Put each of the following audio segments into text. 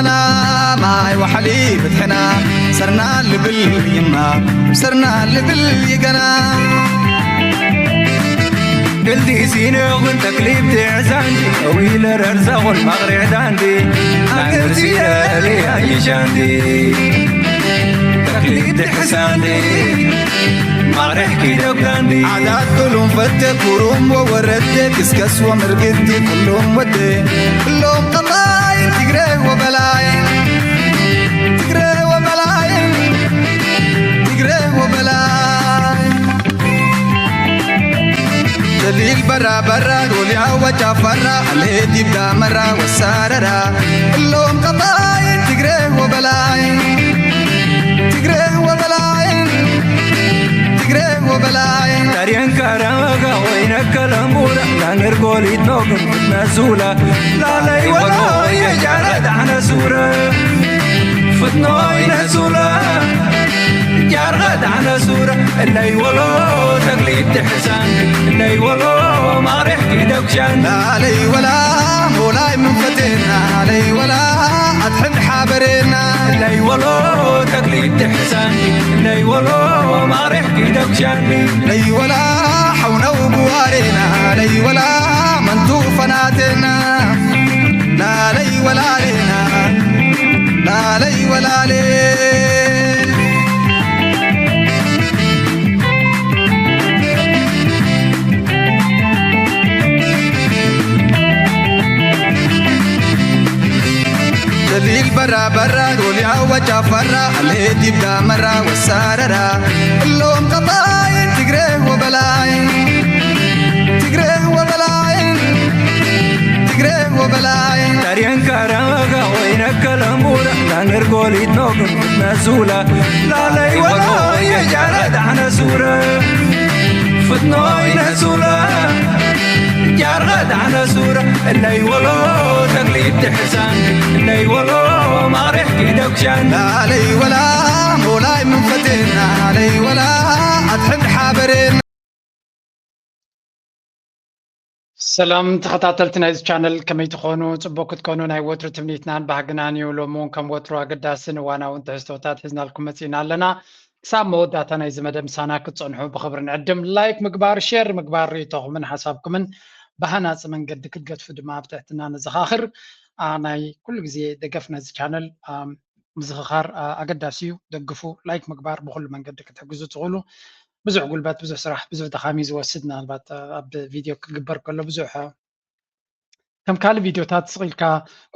ና ማይ ዋሕሊ ብትሕና ሰርና ልብል ይማ ሰርና ልብል ይገና ግልዲሲኖ ግን ተክሊብ ትሕዛንዲ ዊለረር ዘኹን ማቕሬዳንዲ ኣገርሲረሪ ኣይሻንዲ ተክሊብ ትሕሳንዲ ማቕሬሕ ኪደብዳንዲ ዓዳት ዱሉም ፈቴ ኩሩም ወወረዴ ክስከስ ወምርግቲ ኩሉም ወዴ ኩሎም ቀባይ ትግሬ ወበላይ ትግሬ ወበላይ ትግሬ ወበላይ ደሊል በራ በራ ዶልያ ወጫ ፈራ አልሄድ ይብዳ መራ ወሳረራ እሎም ቀባይ ትግሬ ወበላይ ትግሬ ወበላይ ትግሬ ወበላይ ታሪየን ከረመጋ ወይነ ከለሙላ ላንገር ጎሊት ኖግን ፍትነ ሱላ ላለይ ወሎ የጃረ ዳሕነ ሱረ ፍትኖ ይነ ሱረ ጃርኸ ዳሕነ ሱረ እለይ ወሎ ተግሊት ትሕሳን እለይ ወሎ ማሬሕ ኪደብሻን ላለይ ወላ ሞላይ ምንፈቴና ለይ ወላ ኣትሕድ ሓበሬና እለይ ወሎ ተግሊት ትሕሳን እለይ ወሎ ማሬሕ ኪደብሻን ለይ ወላ ሓውነው ብዋሬና ለይ ወላ መንቱ ፈናቴና ላለይ ወላሌና ላለይ ወላሌ ደሊል በራ በራ ዶልያ ወጫ ፈራ አልሄድ ይብዳ መራ ወሳረራ እሎም ቀባይ ትግሬ ወበላይ ትግሬ ወበላይ ትግሬ ወበላይ ታሪየን ከረመጋ ወይነ ከለሙረ ዳንገር ጎሊት ኖግን ፍትነ ሱለ ላለይ ወሎ የጃረ ዳሕነ ሱረ ፍትኖ ይነ ሱለ ጃርኸ ዳሕነ ሱረ እለይ ወሎ ተግሊት ትሕሳን እለይ ወሎ ማሬሕ ኪደብሻን ላለይ ወላ ሞላይ ምንፈቴና ለይ ወላ ኣትሕድ ሓበሬና ሰላም ተኸታተልቲ ናይዚ ቻነል ከመይ ትኾኑ? ፅቡቅ ክትኮኑ ናይ ወትሩ ትምኒትናን ባህግናን እዩ። ሎሚ እውን ከም ወትሩ ኣገዳስን እዋናውን ትሕዝቶታት ሒዝናልኩም መፂእና ኣለና። ክሳብ መወዳእታ ናይዚ መደብ ምሳና ክትፀንሑ ብኽብሪ ንዕድም። ላይክ ምግባር፣ ሼር ምግባር፣ ርእይቶኹምን ሓሳብኩምን ብሃናፂ መንገዲ ክትገድፉ ድማ ብትሕትና ነዘኻኽር። ናይ ኩሉ ግዜ ደገፍ ነዚ ቻነል ምዝኽኻር ኣገዳሲ እዩ። ደግፉ። ላይክ ምግባር ብኹሉ መንገዲ ክትሕግዙ ትኽእሉ። ብዙሕ ጉልበት፣ ብዙሕ ስራሕ፣ ብዙሕ ድኻም እዩ ዝወስድ። ምናልባት ኣብ ቪድዮ ክግበር ከሎ ብዙሕ ከም ካልእ ቪድዮታት ስቕ ኢልካ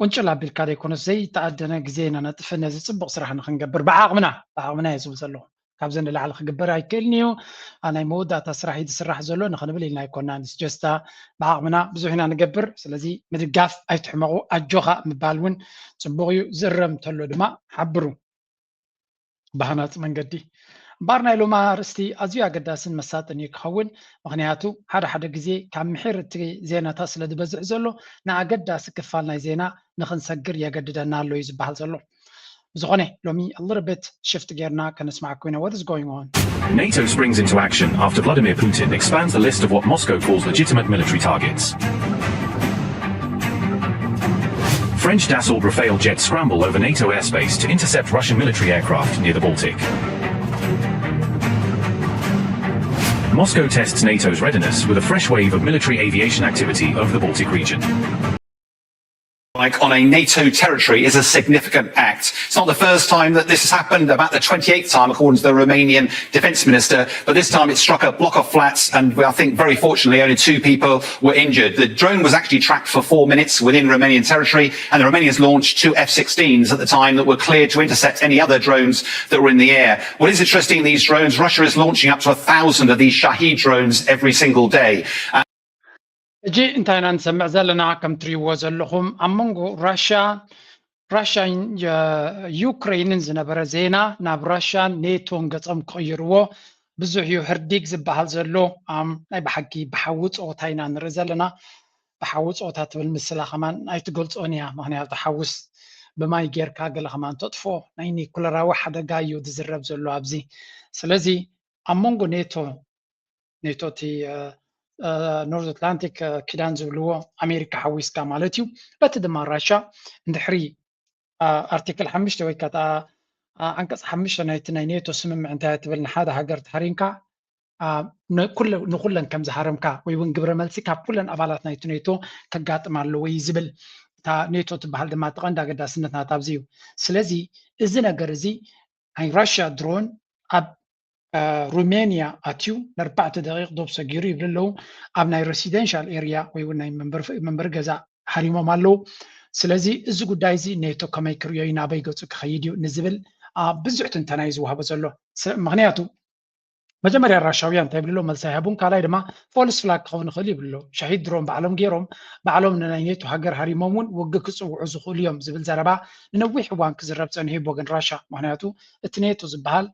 ቁንጭል ኣቢልካ ዘይኮነስ ዘይተኣደነ ግዜ ኢና ነጥፍእ ነዚ ፅቡቕ ስራሕ ንክንገብር ብዓቕምና ብዓቕምና እየ ዝብል ዘለኹ። ካብዚ ንላዕሊ ክግበር ኣይክእልን እዩ። ኣብ ናይ መወዳእታ ስራሕ እዩ ዝስራሕ ዘሎ ንክንብል ኢልና ኣይኮናን። ጀስታ ብዓቕምና ብዙሕ ኢና ንገብር። ስለዚ ምድጋፍ ኣይትሕመቑ፣ ኣጆኻ ምባል እውን ፅቡቕ እዩ። ዝእረም እንተሎ ድማ ሓብሩ። ብሃናፂ መንገዲ እምበኣር ናይ ሎሚ ኣርእስቲ ኣዝዩ ኣገዳስን መሳጥን እዩ ክኸውን። ምኽንያቱ ሓደ ሓደ ግዜ ካብ ምሒር እቲ ዜናታት ስለ ዝበዝሕ ዘሎ ንኣገዳሲ ክፋል ናይ ዜና ንኽንሰግር የገድደና ኣሎ እዩ ዝበሃል ዘሎ። ብዝኾነ ሎሚ a little bit shift ጌርና ከነስማዓኩም ኢና what is going on. NATO springs into action after Vladimir Putin expands the list of what Moscow calls legitimate military targets. French Dassault Rafale jets scramble over NATO airspace to intercept Russian military aircraft near the Baltic. Moscow tests NATO's readiness with a fresh wave of military aviation activity over the Baltic region. Like on a NATO territory is a significant act. It's not the first time that this has happened, about the twenty-eighth time, according to the Romanian defence minister, but this time it struck a block of flats, and I think very fortunately only two people were injured. The drone was actually tracked for four minutes within Romanian territory, and the Romanians launched two F sixteens at the time that were cleared to intercept any other drones that were in the air. What is interesting in these drones, Russia is launching up to a thousand of these Shahed drones every single day. ሕጂ እንታይ ኢና ንሰምዕ ዘለና? ከም ትሪእዎ ዘለኹም ኣብ መንጎ ራሻ ራሻን ዩክሬንን ዝነበረ ዜና ናብ ራሻን ኔቶን ገጾም ክቕይርዎ ብዙሕ እዩ ህርዲግ ዝበሃል ዘሎ። ናይ ብሓቂ ብሓዊ ፀወታ ኢና ንርኢ ዘለና። ብሓዊ ፀወታ ትብል ምስላ ከማን ኣይትገልፆን እያ። ምክንያቱ ሓውስ ብማይ ጌርካ ገለ ከማን ተጥፎ ናይ ኒኩለራዊ ሓደጋ እዩ ዝዝረብ ዘሎ ኣብዚ። ስለዚ ኣብ መንጎ ኔቶ ኔቶ እቲ ኖርዝ ኣትላንቲክ ኪዳን ዝብልዎ ኣሜሪካ ሓዊስካ ማለት እዩ። በቲ ድማ ራሻ እንድሕሪ ኣርቲክል ሓሙሽተ ወይ ከዓ ዓንቀፅ ሓሙሽተ ናይቲ ናይ ኔቶ ስምምዕ እንታይ ትብል? ንሓደ ሃገር ተሃሪምካ ንኩለን ከም ዝሃረምካ ወይ እውን ግብረ መልሲ ካብ ኩለን ኣባላት ናይቲ ኔቶ ከጋጥም ኣለዎ እዩ ዝብል። እታ ኔቶ ትበሃል ድማ እቲ ቀንዲ ኣገዳስነት ናታ ኣብዚ እዩ። ስለዚ እዚ ነገር እዚ ናይ ራሽያ ድሮን ኣብ ሩሜንያ ኣትዩ ንኣርባዕተ ደቂቕ ዶብ ሰጊሩ ይብሉ ኣለዉ። ኣብ ናይ ሬሲደንሻል ኤርያ ወይ እውን ናይ መንበሪ ገዛ ሃሪሞም ኣለዉ። ስለዚ እዚ ጉዳይ እዚ ኔቶ ከመይ ክርእዮ እዩ፣ ናበይ ገፁ ክኸይድ እዩ ንዝብል ብዙሕ ትንተና እዩ ዝወሃቦ ዘሎ። ምክንያቱ መጀመርያ ራሻውያን እንታይ ይብልሎ? መልሲ ኣይሃቡን። ካልኣይ ድማ ፎልስ ፍላግ ክኸውን ይኽእል ይብልሎ። ሻሂድ ድሮን ባዕሎም ገይሮም ባዕሎም ንናይ ኔቶ ሃገር ሃሪሞም እውን ውግእ ክፅውዑ ዝኽእሉ እዮም ዝብል ዘረባ ንነዊሕ እዋን ክዝረብ ፀኒሑ ብወገን ራሻ። ምክንያቱ እቲ ኔቶ ዝበሃል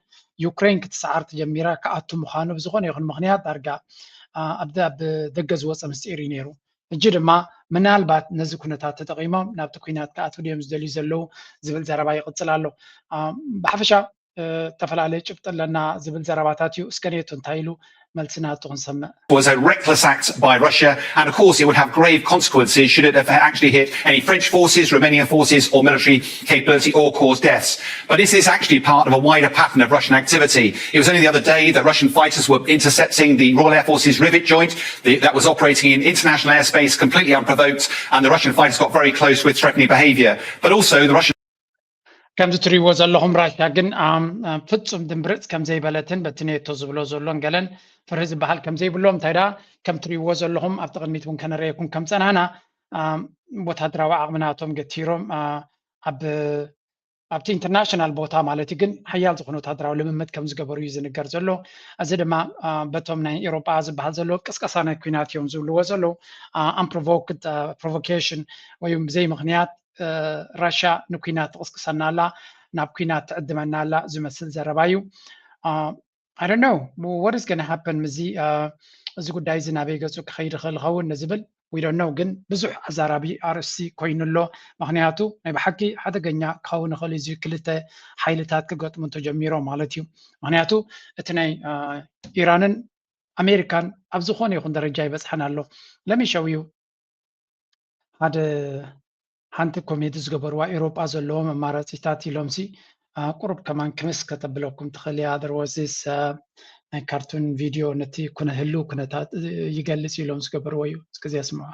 ዩክሬን ክትሰዓር ተጀሚራ ክኣቱ ምዃኑ ብዝኾነ ይኹን ምኽንያት ዳርጋ ኣብ ደገ ዝወፀ ምስጢር እዩ ነይሩ። ሕጂ ድማ ምናልባት ነዚ ኩነታት ተጠቒሞም ናብቲ ኩናት ክኣትዉ ድዮም ዝደልዩ ዘለዉ ዝብል ዘረባ ይቕፅል ኣሎ። ብሓፈሻ እተፈላለየ ጭብጢ ኣለና ዝብል ዘረባታት እዩ። እስከ ኔቶ እንታይ ኢሉ መልሲ ናቱ ክንሰምዕ። was a reckless act by Russia, and of course it would have grave consequences should it have actually hit any French forces, Romanian forces, or military capability or cause deaths. But is this actually part of a wider pattern of Russian activity? It was only the other day that Russian fighters were intercepting the Royal Air Force's Rivet joint that was operating in international airspace completely unprovoked, and the Russian fighters got very close with threatening behaviour. But also the Russian ከምዚ ትሪእዎ ዘለኹም ራሻ ግን ፍፁም ድምብርፅ ከምዘይበለትን በቲ ኔቶ ዝብሎ ዘሎን ገለን ፍርሂ ዝበሃል ከምዘይብሎም እንታይ ደኣ ከም ትሪእዎ ዘለኹም ኣብቲ ቅድሚት እውን ከነረየኩም ከም ፀናና ወታደራዊ ዓቕሚ ናቶም ገቲሮም ኣብ ኣብቲ ኢንተርናሽናል ቦታ ማለት እዩ ግን ሓያል ዝኾነ ወታደራዊ ልምምድ ከም ዝገበሩ እዩ ዝንገር ዘሎ። እዚ ድማ በቶም ናይ ኤሮጳ ዝበሃል ዘሎ ቅስቀሳ ናይ ኩናት እዮም ዝብልዎ ዘለዉ። ኣምፕሮቮክድ ፕሮቮኬሽን ወይ ብዘይ ምክንያት ራሽያ ንኩናት ትቕስቅሰና ኣላ፣ ናብ ኩናት ትዕድመና ኣላ ዝመስል ዘረባ እዩ። I don't know what is going to happen ምስዚ እዚ ጉዳይ እዚ ናበይ ገፁ ክኸይድ ይኽእል ይኸውን ንዝብል we don't know ግን ብዙሕ ኣዛራቢ ኣርእስቲ ኮይኑ ኣሎ። ምክንያቱ ናይ ብሓቂ ሓደገኛ ክኸውን ይኽእል እዚ ክልተ ሓይልታት ክገጥሙ እንተጀሚሮም ማለት እዩ። ምክንያቱ እቲ ናይ ኢራንን ኣሜሪካን ኣብ ዝኾነ ይኹን ደረጃ ይበፅሐን ኣሎ። ለሚሸው እዩ ሓደ ሓንቲ ኮሜዲ ዝገበርዋ ኤሮጳ ዘለዎ መማረፂታት ኢሎምሲ ቁሩብ ከማን ክምስ ከተብለኩም ትኽእል እያ። There was this ናይ ካርቱን ቪድዮ ነቲ ኩነ ህልው ኩነታት ይገልፅ ኢሎም ዝገበርዎ እዩ። እስከዚ ኣስምዑ።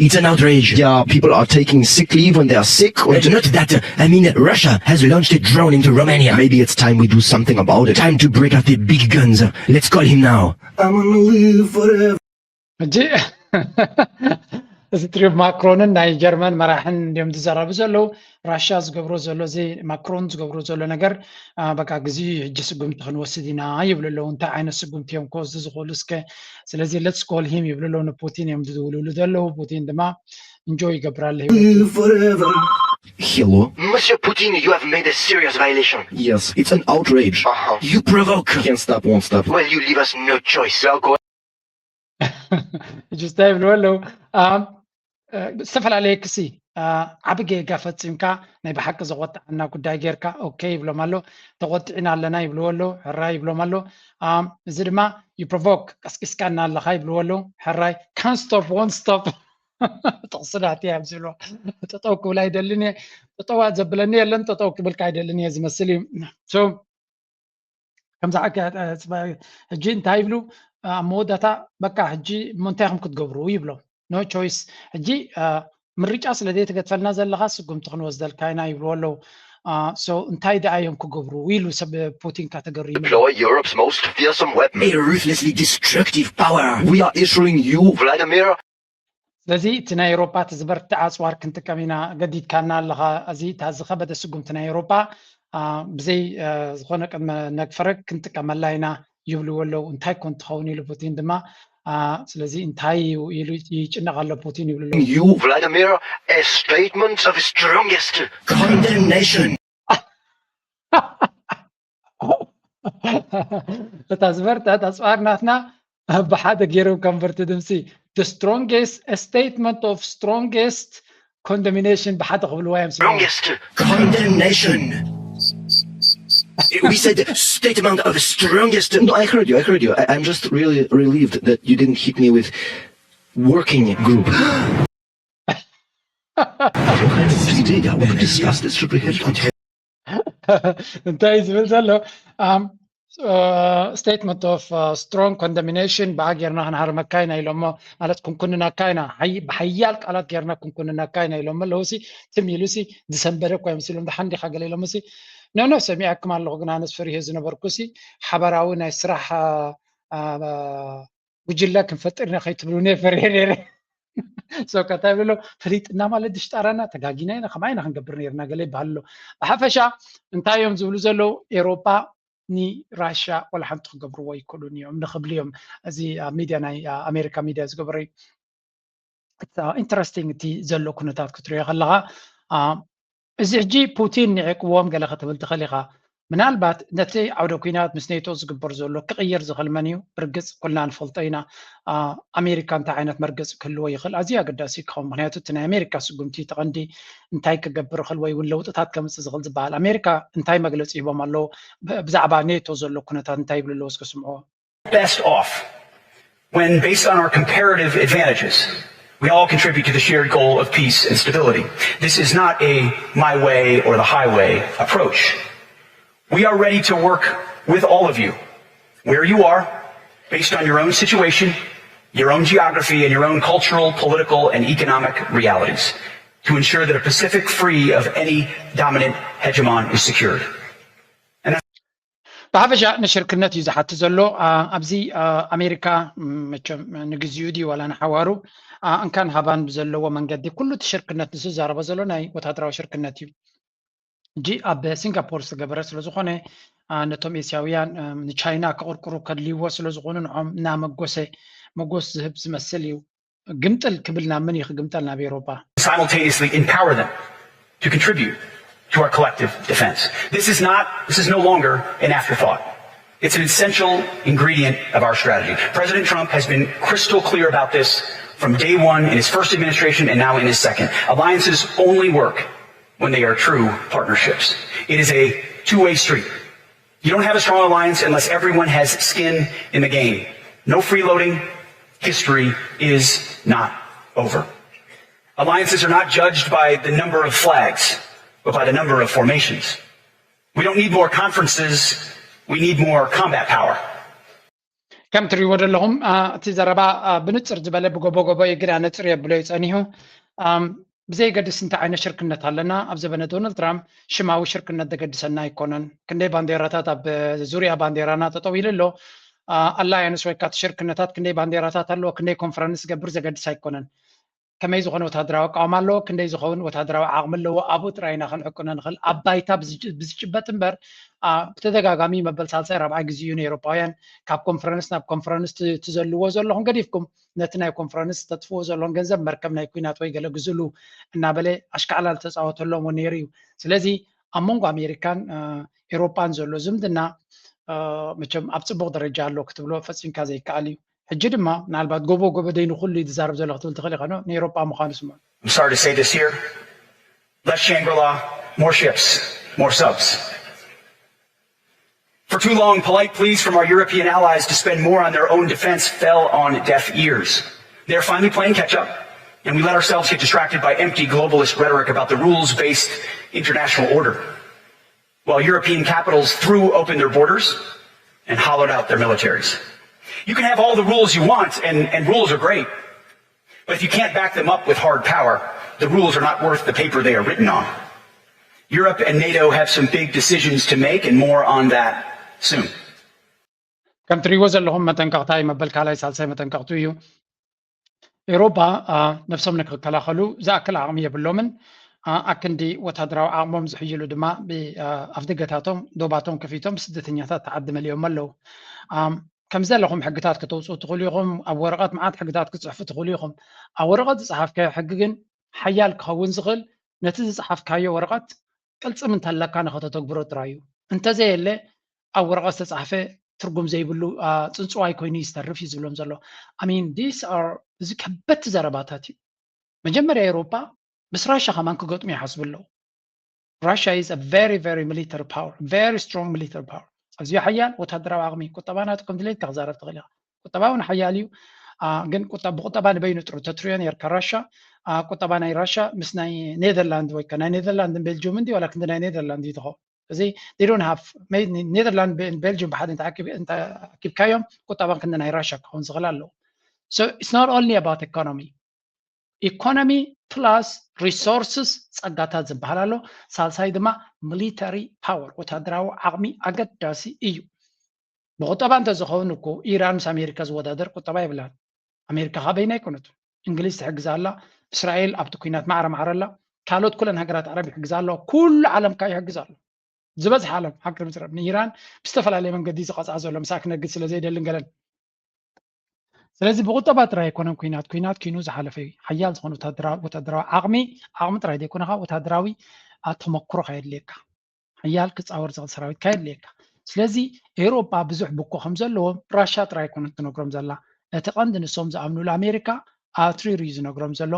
It's an outrage. Yeah, people are taking sick leave when they are sick. Or not that, uh, I mean, Russia has launched a drone into Romania. Maybe it's time we do something about it. Time to break out the big guns. Let's call him now. I'm gonna live forever. ሕጂ እዚ ትሪዮ ማክሮንን ናይ ጀርመን መራሕን እንዲዮም ዝዘረቡ ዘለዉ። ራሽያ ዝገብሮ ዘሎ እዚ ማክሮን ዝገብሮ ዘሎ ነገር በቃ ግዜ ሕጂ ስጉምቲ ክንወስድ ኢና ይብሉ ኣለዉ። እንታይ ዓይነት ስጉምቲ እዮም ክወስዱ ዝኽእሉ እስከ? ስለዚ let's call him ይብሉ ኣለዉ። ንፑቲን እዮም ዝድውልሉ ዘለዉ። ፑቲን ድማ እንጆይ ይገብር ኣሎ። Hello? Monsieur Putin, you have made a serious violation. Yes, it's an outrage. Uh-huh. You provoke. Can't stop, won't stop. Well, you leave us no choice. Now go ሕጂ እንታይ ይብልዎ ኣለዉ? ዝተፈላለየ ክሲ ዓቢ ጌጋ ፈጺምካ ናይ ብሓቂ ዘቆጥዓና ጉዳይ ጌርካ ኦኬ ይብሎም ኣሎ። ተቆጢዕና ኣለና ይብልዎ ኣሎ። ሕራይ ይብሎም ኣሎ። እዚ ድማ you provoke ቀስቂስካና ኣለኻ ይብልዎ ኣሎ። ሕራይ can't stop won't stop ጥቕስዳት እያ ዝብሎ። ጠጠው ክብል ኣይደልን እየ፣ ጠጠው ዘብለኒ የለን፣ ጠጠው ክብልካ ኣይደልን እየ ዝመስል እዩ። ከምዚ ሕጂ እንታይ ይብሉ ኣብ መወዳእታ በቃ ሕጂ እሞ እንታይ ኢኹም ክትገብሩ ይብሎም። No choice ሕጂ ምርጫ ስለ ዘይትገድፈልና ዘለኻ ስጉምቲ ክንወስደልካ ኢና ይብልዎ ኣለዉ። So እንታይ ደኣ እዮም ክገብሩ ኢሉ ሰብ ፑቲን ካተገሪሙ። Deploy Europe's most fearsome weapon. A ruthlessly destructive power. We are issuing you. Vladimir, ስለዚ እቲ ናይ ኤሮፓ እቲ ዝበርትዐ ኣፅዋር ክንጥቀም ኢና ገዲድካና ኣለኻ። እዚ እታ ዝኸበደ ስጉምቲ ናይ ኤሮፓ ብዘይ ዝኾነ ቅድመ ነግፈረግ ክንጥቀመላ ኢና ይብልዎ ኣለዉ። እንታይ ኮን ትኸውን ኢሉ ፑቲን ድማ ስለዚ እንታይ እዩ ኢሉ ይጭነቕ ኣሎ ፑቲን ይብሉ ኣለዉ። You. Vladimir, a statement of strongest Condemnation. እታ ዝበርትዐት ኣፅዋር ናትና ብሓደ ገይሮም ከንበርቲ ድምፂ the strongest statement of strongest condemnation ብሓደ ክብልዋ እዮም ስምዑ። Strongest Condemnation. We said statement of strongest. No, I heard you. I heard you. I, I'm just really relieved that you didn't hit me with working group. What kind of proceeding that we could discuss this should we head to እንታይ እዩ ዝብል ዘሎ? Statement of strong condemnation። ብኣ ጌርና ክንሃርመካ ኢና ኢሎሞ፣ ማለት ክንኩንነካ ኢና፣ ብሓያል ቃላት ጌርና ክንኩንነካ ኢና ኢሎሞ ኣለዉ። ሲ ትም ኢሉ ሲ ዝሰንበደ እኳ ይመስሎም፣ ደሓን ዲኻ ገለ ኢሎሞ ሲ። ኖ ኖ፣ ሰሚዐኩም ኣለኹ፣ ግን ኣነስ ፈሪሄ ዝነበርኩ ሲ ሓበራዊ ናይ ስራሕ ጉጅለ ክንፈጥር ኢና ከይትብሉኒ ፈሪሄ ነይረ። ሶ ከታይ ብሎ፣ ፈሊጥና ማለት ድሽጣራና ተጋጊና ኢና፣ ከማይ ኢና ክንገብር ነይርና ገለ ይበሃል ኣሎ። ብሓፈሻ እንታይ እዮም ዝብሉ ዘለዉ? ኤሮጳ ንራሻ ወላ ሓንቲ ክገብርዎ ኣይክእሉን እዮም ንኽብሉ እዮም። እዚ ኣብ ሚድያ ናይ ኣሜሪካ ሚድያ ዝገበረ ኢንተረስቲንግ እቲ ዘሎ ኩነታት ክትሪኦ ከለኻ፣ እዚ ሕጂ ፑቲን ንዒቅዎም ገለ ክትብል ትኽእል ኢኻ። ምናልባት ነቲ ዓውደ ኩናት ምስ ኔቶ ዝግበር ዘሎ ክቕይር ዝኽእል መን እዩ? ብርግጽ ኩልና ንፈልጦ ኢና። ኣሜሪካ እንታይ ዓይነት መርገጺ ክህልዎ ይኽእል? ኣዝዩ ኣገዳሲ ክኸውን፣ ምክንያቱ እቲ ናይ ኣሜሪካ ስጉምቲ ተቐንዲ እንታይ ክገብር ይኽእል ወይ እውን ለውጥታት ከምጽእ ዝኽእል ዝበሃል፣ ኣሜሪካ እንታይ መግለጺ ሂቦም ኣለዉ? ብዛዕባ ኔቶ ዘሎ ኩነታት እንታይ ይብሉ ኣለዉ? እስከ ስምዕዎ። Best off when, based on our comparative advantages, we all contribute to the shared goal of peace and stability. This is not a my way or the highway approach. We are ready to work with all of you, where you are, based on your own situation, your own geography, and your own cultural, political, and economic realities, to ensure that a Pacific free of any dominant hegemon is secured. ብሓፈሻ ንሽርክነት እዩ ዝሓት ዘሎ። ኣብዚ ኣሜሪካ መቸም ንግዚኡ ድዩ ዋላ ንሓዋሩ እንካን ሃባን ብዘለዎ መንገዲ ኩሉ እቲ ሽርክነት ንሱ ዝዛረቦ ዘሎ ናይ ወታደራዊ ሽርክነት እዩ። ሕጂ ኣብ ሲንጋፖር ዝተገበረ ስለ ዝኾነ ነቶም ኤስያውያን ንቻይና ክቕርቅሩ ከድልይዎ ስለ ዝኾኑ ንዖም እናመጎሰ መጎስ ዝህብ ዝመስል እዩ። ግምጥል ክብል ናብ መን እዩ ክግምጠል? ናብ ኤሮጳ። Simultaneously empower them to contribute to our collective defense. This is not, this is no longer an afterthought. It's an essential ingredient of our strategy. President Trump has been crystal clear about this from day one in his first administration and now in his second. Alliances only work when they are true partnerships. It is a two-way street. You don't have a strong alliance unless everyone has skin in the game. No freeloading. History is not over. Alliances are not judged by the number of flags, but by the number of formations. We don't need more conferences. We need more combat power. ከም ትሪእዎ ዘለኹም እቲ ዘረባ ብንፅር ዝበለ ብጎቦ ጎቦ እዩ፣ ግን ኣነፅር የብሎ እዩ ፀኒሑ። ብዘይገድስ እንታይ ዓይነት ሽርክነት ኣለና፣ ኣብ ዘበነ ዶናልድ ትራምፕ ሽማዊ ሽርክነት ዘገድሰና ኣይኮነን። ክንደይ ባንዴራታት ኣብ ዙርያ ባንዴራና ጠጠው ኢሉ ኣሎ። ኣላያንስ ወይ ካቲ ሽርክነታት ክንደይ ባንዴራታት ኣለዎ፣ ክንደይ ኮንፈረንስ ዝገብር ዘገድስ ኣይኮነን። ከመይ ዝኾነ ወታደራዊ ኣቃውማ ኣለዎ፣ ክንደይ ዝኸውን ወታደራዊ ዓቕሚ ኣለዎ፣ ኣብኡ ጥራይ ኢና ክንዕቅኖ ንኽእል። ኣብ ባይታ ብዝጭበጥ እምበር ብተደጋጋሚ መበል ሳልሳይ ራብዓይ ግዜ እዩ ንኤሮፓውያን ካብ ኮንፈረንስ ናብ ኮንፈረንስ ትዘልዎ ዘለኹም ገዲፍኩም ነቲ ናይ ኮንፈረንስ ተጥፍዎ ዘለኹም ገንዘብ መርከብ ናይ ኩናት ወይ ገለ ግዝሉ እናበለ ኣሽካዕላል ተፃወተሎም እውን ነይሩ እዩ። ስለዚ ኣብ መንጎ ኣሜሪካን ኤሮፓን ዘሎ ዝምድና መቸም ኣብ ፅቡቕ ደረጃ ኣሎ ክትብሎ ፈፂምካ ዘይከኣል እዩ። ሕጂ ድማ ምናልባት ጎቦ ጎቦ ደይ ንኩሉ እዩ ዝዛረብ ዘሎ ክትብል ትኽእል ኢኻ። ንኤሮጳ ምዃኑ ስምዑ። I'm sorry to say this here. Less Shangri-La, more ships, more subs. For too long, polite pleas from our European allies to spend more on their own defense fell on deaf ears. They're finally playing catch up, and we let ourselves get distracted by empty globalist rhetoric about the rules-based international order, while European capitals threw open their borders and hollowed out their militaries. You can have all the rules you want, and, and rules are great. But if you can't back them up with hard power, the rules are not worth the paper they are written on. Europe and NATO have some big decisions to make, and more on that soon. ከም ትሪእዎ ዘለኹም መጠንቀቕታ እዩ። መበል ካልኣይ ሳልሳይ መጠንቀቕቱ እዩ። ኤውሮፓ ነብሶም ንክከላኸሉ ዝኣክል ዓቕሚ የብሎምን። ኣክንዲ ወታደራዊ ዓቕሞም ዝሕይሉ ድማ ኣፍደገታቶም ዶባቶም ከፊቶም ብስደተኛታት ተዓዲ መሊኦም ኣለዉ። ከም ዘለኹም ሕግታት ከተውፅኡ ትኽእሉ ኢኹም። ኣብ ወረቐት መዓት ሕግታት ክትፅሕፉ ትኽእሉ ኢኹም። ኣብ ወረቐት ዝፀሓፍካዮ ሕጊ ግን ሓያል ክኸውን ዝኽእል ነቲ ዝፀሓፍካዮ ወረቐት ቅልፅም እንተለካ ንኸተተግብሮ ጥራይ እዩ። እንተዘየለ ኣብ ወረቐት ዝተፃሕፈ ትርጉም ዘይብሉ ፅንፅዋይ ኮይኑ ይስተርፍ እዩ ዝብሎም ዘሎ። I mean, these are፣ እዚ ከበድቲ ዘረባታት እዩ። መጀመርያ ኤውሮፓ ምስ ራሻ ከማን ክገጥሙ ይሓስቡ ኣለዉ። Russia is a very, very military power, very strong military power። ኣዝዩ ሓያል ወታደራዊ ዓቕሚ፣ ቁጠባ ናቱ ከም ድሌትካ ክዛረብ ትኽእል ኢኻ። ቁጠባ እውን ሓያል እዩ። ግን ብቁጠባ ንበይኑ ጥሩ ተትሪዮ ነርካ። ራሻ ቁጠባ ናይ ራሻ ምስ ናይ ኔዘርላንድ ወይ ናይ ኔዘርላንድን ቤልጅምን እንዲ ዋላ ክንዲ ናይ ኔዘርላንድ እዩ ትኸውን። እዚ they don't have ኔዘርላንድ ቤልጅም ብሓደ እንተኣኪብካዮም ቁጠባን ክንዲ ናይ ራሻ ክኸውን ዝኽእል ኣለዎ። So it's not only about economy. Economy plus resources ጸጋታት ዝበሃል ኣሎ። ሳልሳይ ድማ military power ወታደራዊ ዓቕሚ ኣገዳሲ እዩ። ብቁጠባ እንተዝኸውን እኮ ኢራን ምስ ኣሜሪካ ዝወዳደር ቁጠባ የብላን። ኣሜሪካ ካበይና ኣይኮነትን። እንግሊዝ ትሕግዛ ኣላ፣ እስራኤል ኣብቲ ኩናት ማዕረ ማዕረ ኣላ፣ ካልኦት ኩለን ሃገራት ዓረብ ይሕግዛ ኣለዋ። ኩሉ ዓለም ከኣ ይሕግዝ ኣሎ። ዝበዝሐ ዓለም ሃገር ምስራብ ንኢራን ብዝተፈላለየ መንገዲ ዝቐጽዓ ዘሎ ምሳኣ ክነግድ ስለ ዘይደልን ገለን። ስለዚ ብቁጠባ ጥራይ ኣይኮነን ኩናት ኩናት ኩኑ ዝሓለፈ እዩ። ሓያል ዝኾነ ወታደራዊ ዓቕሚ ዓቕሚ ጥራይ ዘይኮነ ከዓ ወታደራዊ ተመክሮ ከየድልየካ ሓያል ክፃወር ዝኽእል ሰራዊት ከየድልየካ። ስለዚ ኤውሮጳ ብዙሕ ብኮ ከም ዘለዎም ራሻ ጥራይ ኣይኮነት ትነግሮም ዘላ። እቲ ቀንዲ ንሶም ዝኣምኑሉ ኣሜሪካ ኣትሪሩ እዩ ዝነግሮም ዘሎ።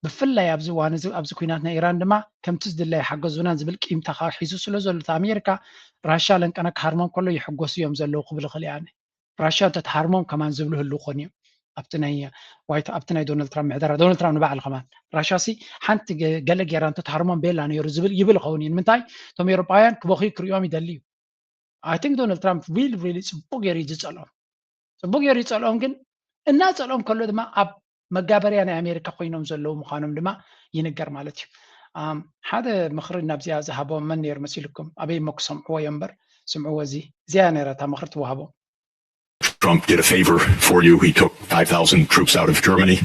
ብፍላይ ኣብዚ እዋን እዚ ኣብዚ ኩናት ናይ ኢራን ድማ ከምቲ ዝድለ ኣይሓገዙናን ዝብል ቂምታ ከዓ ሒዙ ስለ ዘሎ እቲ ኣሜሪካ ራሻ ለንቀነ ክሃርሞም ከሎ ይሕጎሱ እዮም ዘለዉ ክብል እኽእል እየ ኣነ። ራሻ እንተትሃርሞም ከማን ዝብሉ ህልው ኮን እዮም ኣብቲ ናይ ዋይት ኣብቲ ናይ ዶናልድ ትራምፕ ምሕደራ ዶናልድ ትራምፕ ንባዕሉ ከማን ራሻ ሲ ሓንቲ ገለ ጌራ እንተትሃርሞም ቤላ ነይሩ ዝብል ይብል ይኸውን እዩ። ንምንታይ እቶም ኤውሮጳውያን ክበኽዩ ክርእዮም ይደሊ እዩ። I think ዶናልድ ትራምፕ really really ፅቡቅ ገይሩ እዩ ዝፀልኦም። ፅቡቅ ገይሩ ይፀልኦም፣ ግን እናፀልኦም ከሎ ድማ ኣብ መጋበርያ ናይ ኣሜሪካ ኮይኖም ዘለዉ ምዃኖም ድማ ይንገር ማለት እዩ። ሓደ ምኽሪ ናብዚኣ ዝሃቦም መን ነይሩ መሲልኩም? ኣበይ እሞ ክሰምዕዎ እዮም እምበር ስምዕዎ። እዚ እዚኣ ነይራ እታ ምኽሪ ትወሃቦም። Trump did a favor for you. He took five thousand troops out of Germany.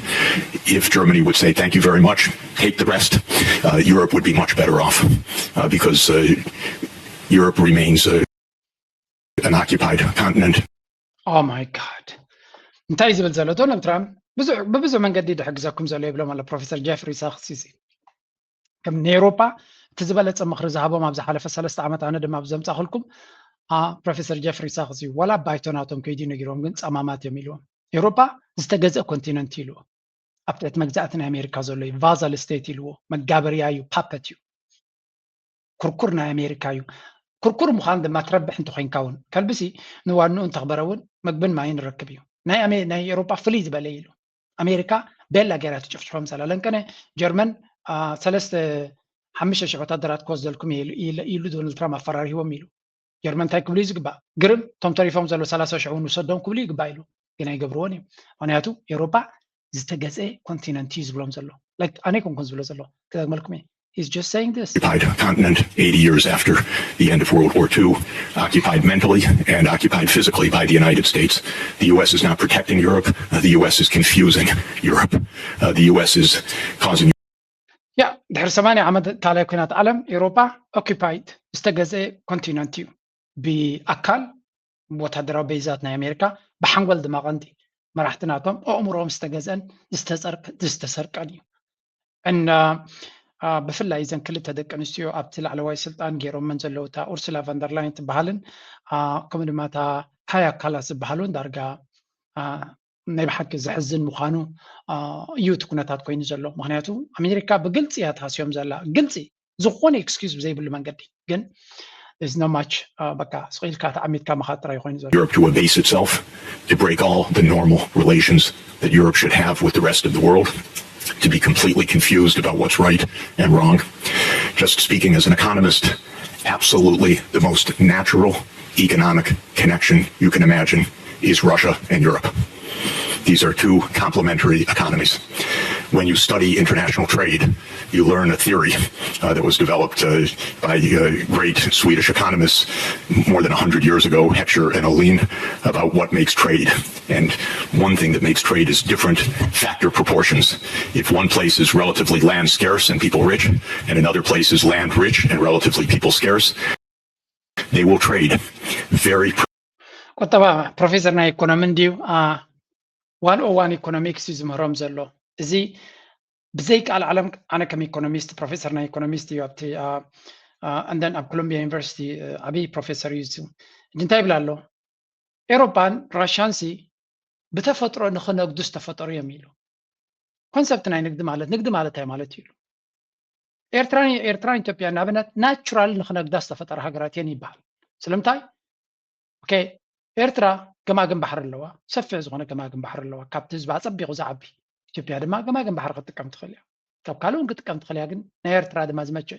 If Germany would say, "Thank you very much, take the rest," uh, Europe would be much better off uh, because uh, Europe remains uh, an occupied continent. Oh my God. እንታይ ዝብል ዘሎ ዶናልድ ትራምፕ ብብዙሕ መንገዲ ድሕግዘኩም ዘሎ ይብሎም ኣሎ ፕሮፌሰር ጀፍሪ ሳክስ እዚ ከም ንኤውሮጳ እቲ ዝበለፀ ምኽሪ ዝሃቦም ኣብ ዝሓለፈ ሰለስተ ዓመት ኣነ ድማ ኣብ ዘምፃእክልኩም ፕሮፌሰር ጀፍሪ ሳክስ እዩ። ዋላ ባይቶ ናቶም ከይዱ ነጊሮም ግን ፀማማት እዮም ኢልዎም። ኤውሮጳ ዝተገዝአ ኮንቲነንት ኢልዎ። ኣብ ትሕቲ መግዛእቲ ናይ ኣሜሪካ ዘሎ እዩ። ቫዛል ስቴት ኢልዎ። መጋበርያ እዩ። ፓፐት እዩ። ኩርኩር ናይ ኣሜሪካ እዩ። ኩርኩር ምዃን ድማ ትረብሕ እንተኮይንካ እውን ከልብሲ ንዋንኡ እንተኽበረ እውን ምግብን ማይን ይረክብ እዩ። ናይ ኣሜ ናይ ኤውሮጳ ፍልይ ዝበለ ኢሉ ኣሜሪካ ቤላ ገይራ ትጭፍጭፎም ዘላ ለንቀነ ጀርመን ሰለስተ ሓሙሽተ ሽሕ ወታደራት ክወስደልኩም እየ ኢሉ ዶናልድ ትራምፕ ኣፈራሪህዎም ኢሉ። ጀርመን እንታይ ክብሉ እዩ ዝግባእ? ግርም እቶም ተሪፎም ዘሎ ሰላሳ ሽሕ እውን ውሰዶም ክብሉ ይግባእ ኢሉ ግን ኣይገብርዎን እዮም። ምክንያቱ ኤውሮጳ ዝተገፀ ኮንቲነንት እዩ ዝብሎም ዘሎ። ኣነ ኮንኩን ዝብሎ ዘሎ ክደግመልኩም እየ። He's just saying this. Occupied continent eighty years after the end of World War two, occupied mentally and occupied physically by the United States. The U S is not protecting Europe. Uh, the U S is confusing Europe. Uh, the U S is causing ያ ድሕሪ ሰማንያ ዓመት ካልኣይ ኩናት ዓለም ኤውሮጳ ኦኪፓይድ ዝተገዘ ኮንቲነንት እዩ። ብኣካል ወታደራዊ ቤዛት ናይ ኣሜሪካ ብሓንጎል ድማ ቀንዲ መራሕቲ ናቶም ኣእምሮኦም ዝተገዝአን ዝተሰርቀን እዩ። እና ብፍላይ እዘን ክልተ ደቂ ኣንስትዮ ኣብቲ ላዕለዋይ ስልጣን ገይሮመን ዘለዉ እታ ኡርሱላ ቫንደርላይን ትበሃልን ከምኡ ድማ እታ ካያ ካላስ ዝበሃሉ ዳርጋ ናይ ብሓቂ ዘሕዝን ምዃኑ እዩ እቲ ኩነታት ኮይኑ ዘሎ። ምክንያቱ ኣሜሪካ ብግልፂ እያ ተሃስዮም ዘላ፣ ግልፂ ዝኾነ ኤክስኪዝ ብዘይብሉ መንገዲ። ግን is not much በቃ ስቕ ኢልካ ተዓሚትካ ምኻድ ጥራይ ኮይኑ ዘሎ። Europe to abase itself, to break all the normal relations that Europe should have with the rest of the world, to be completely confused about what's right and wrong. Just speaking as an economist, absolutely the most natural economic connection you can imagine is Russia and Europe. These are two complementary economies. When you study international trade, you learn a theory uh, that was developed uh, by uh, great Swedish economists more than one hundred years ago, Heckscher and Ohlin, about what makes trade. And one thing that makes trade is different factor proportions. If one place is relatively land scarce and people rich, and another place is land rich and relatively people scarce, they will trade very ቁጠባ ፕሮፌሰር ናይ ኢኮኖሚ እንድዩ። ዋን ኦ ዋን ኢኮኖሚክስ እዩ ዝምህሮም ዘሎ። እዚ ብዘይ ቃል ዓለም ኣነ ከም ኢኮኖሚስት ፕሮፌሰር ናይ ኢኮኖሚስት እዩ ኣብቲ እንደን ኣብ ኮሎምቢያ ዩኒቨርሲቲ ዓብዪ ፕሮፌሰር እዩ። እንታይ ይብል ኣሎ? ኤሮፓን ራሽያን ሲ ብተፈጥሮ ንክነግዱ ዝተፈጠሩ እዮም ኢሉ። ኮንሰፕት ናይ ንግዲ ማለት ንግዲ ማለት እንታይ ማለት እዩ ኢሉ። ኤርትራን ኤርትራን ኢትዮጵያ ንኣብነት ናቹራል ንክነግዳ ዝተፈጠረ ሃገራት እየን ይበሃል። ስለምንታይ? ኦኬ ኤርትራ ገማግም ባሕሪ ኣለዋ፣ ሰፊሕ ዝኾነ ገማግም ባሕሪ ኣለዋ፣ ካብቲ ህዝቢ ኣጸቢቑ ዝዓቢ። ኢትዮጵያ ድማ ገማግም ባሕሪ ክትጥቀም ትኽእል እያ፣ ካብ ካልእ እውን ክትጥቀም ትኽእል እያ። ግን ናይ ኤርትራ ድማ ዝመቸ፣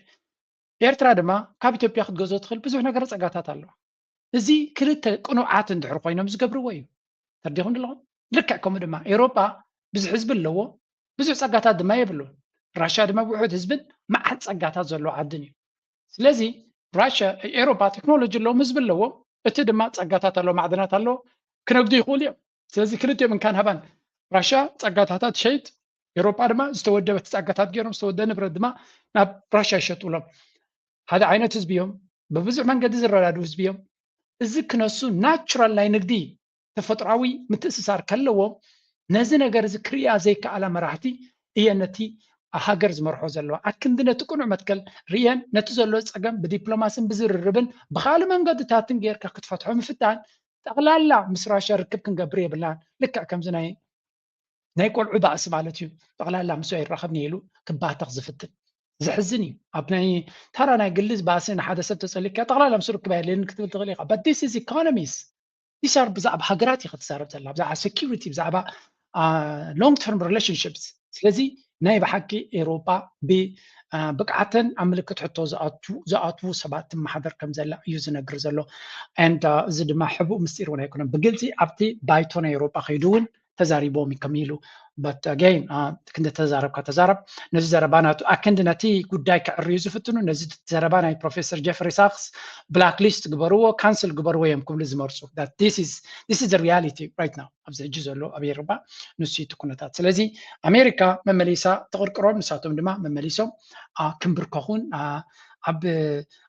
ኤርትራ ድማ ካብ ኢትዮጵያ ክትገዝኦ ትኽእል ብዙሕ ነገር ጸጋታት ኣለዋ። እዚ ክልተ ቅኑዓት እንድሕር ኮይኖም ዝገብርዎ እዩ። ተርዲኹም ኣለኹም። ልክዕ ከምኡ ድማ ኤውሮጳ ብዙሕ ህዝቢ ኣለዎ፣ ብዙሕ ጸጋታት ድማ የብሉ። ራሻ ድማ ውሑድ ህዝብን መዓት ጸጋታት ዘለዎ ዓድን እዩ። ስለዚ ራሻ፣ ኤውሮጳ ቴክኖሎጂ ኣለዎም፣ ህዝቢ ኣለዎም፣ እቲ ድማ ጸጋታት ኣለዎ፣ ማዕድናት ኣለዎ፣ ክነግዱ ይኽእሉ እዮም። ስለዚ ክልቲኦም እንካን ሃባን፣ ራሻ ጸጋታታ ትሸይጥ፣ ኤውሮጳ ድማ ዝተወደበ ጸጋታት ገይሮም ዝተወደበ ንብረት ድማ ናብ ራሻ ይሸጥሎም። ሓደ ዓይነት ህዝቢ እዮም፣ ብብዙሕ መንገዲ ዝረዳድኡ ህዝቢ እዮም። እዚ ክነሱ ናቹራል ናይ ንግዲ ተፈጥሯዊ ምትእስሳር ከለዎም ነዚ ነገር እዚ ክርእያ ዘይከኣላ መራሕቲ እየን ነቲ ሃገር ዝመርሖ ዘለዋ። ኣክንዲ ነቲ ቅኑዕ መትከል ርእየን ነቲ ዘሎ ጸገም ብዲፕሎማስን ብዝርርብን ብኻልእ መንገድታትን ጌርካ ክትፈትሖ ምፍታን ጠቕላላ ምስ ራሻ ርክብ ክንገብር የብልናን። ልክዕ ከምዚ ናይ ናይ ቆልዑ ባእሲ ማለት እዩ። ጠቕላላ ምስኡ ኣይራኸብን ኢሉ ክባተኽ ዝፍትን ዘሕዝን እዩ። ኣብ ናይ ተራ ናይ ግሊ ባእሲ ንሓደ ሰብ ተጸሊካ ጠቕላላ ምስኡ ርክብ ኣየድልየንን ክትብል ትኽእል ኢኻ። But this is economies. These are ብዛዕባ ሃገራት እዩ ክትዛረብ ዘላ፣ ብዛዕባ security፣ ብዛዕባ long term relationships። ስለዚ ናይ ብሓቂ ኤውሮጳ ብብቅዓተን ኣብ ምልክት ሕቶ ዝኣትዉ ሰባት ትመሓደር ከም ዘላ እዩ ዝነግር ዘሎ። And እዚ ድማ ሕቡእ ምስጢር እውን ኣይኮነን። ብግልጺ ኣብቲ ባይቶ ናይ ኤውሮጳ ከይዱ እውን ተዛሪቦም እዩ ከም ኢሉ። But again ክንዲ ተዛረብካ ተዛረብ፣ ነዚ ዘረባ ናቱ ኣክንዲ ነቲ ጉዳይ ክዕርዩ ዝፍትኑ፣ ነዚ ዘረባ ናይ ፕሮፌሰር ጀፍሪ ሳክስ ብላክ ሊስት ግበርዎ፣ ካንስል ግበርዎ እዮም ክብሉ ዝመርፁ። This is the reality right now ኣብዚ ሕጂ ዘሎ ኣብ ኤውሮጳ ንሱ እቲ ኩነታት። ስለዚ ኣሜሪካ መመሊሳ ትቕርቅሮም፣ ንሳቶም ድማ መመሊሶም ክንብርከኹን ኣብ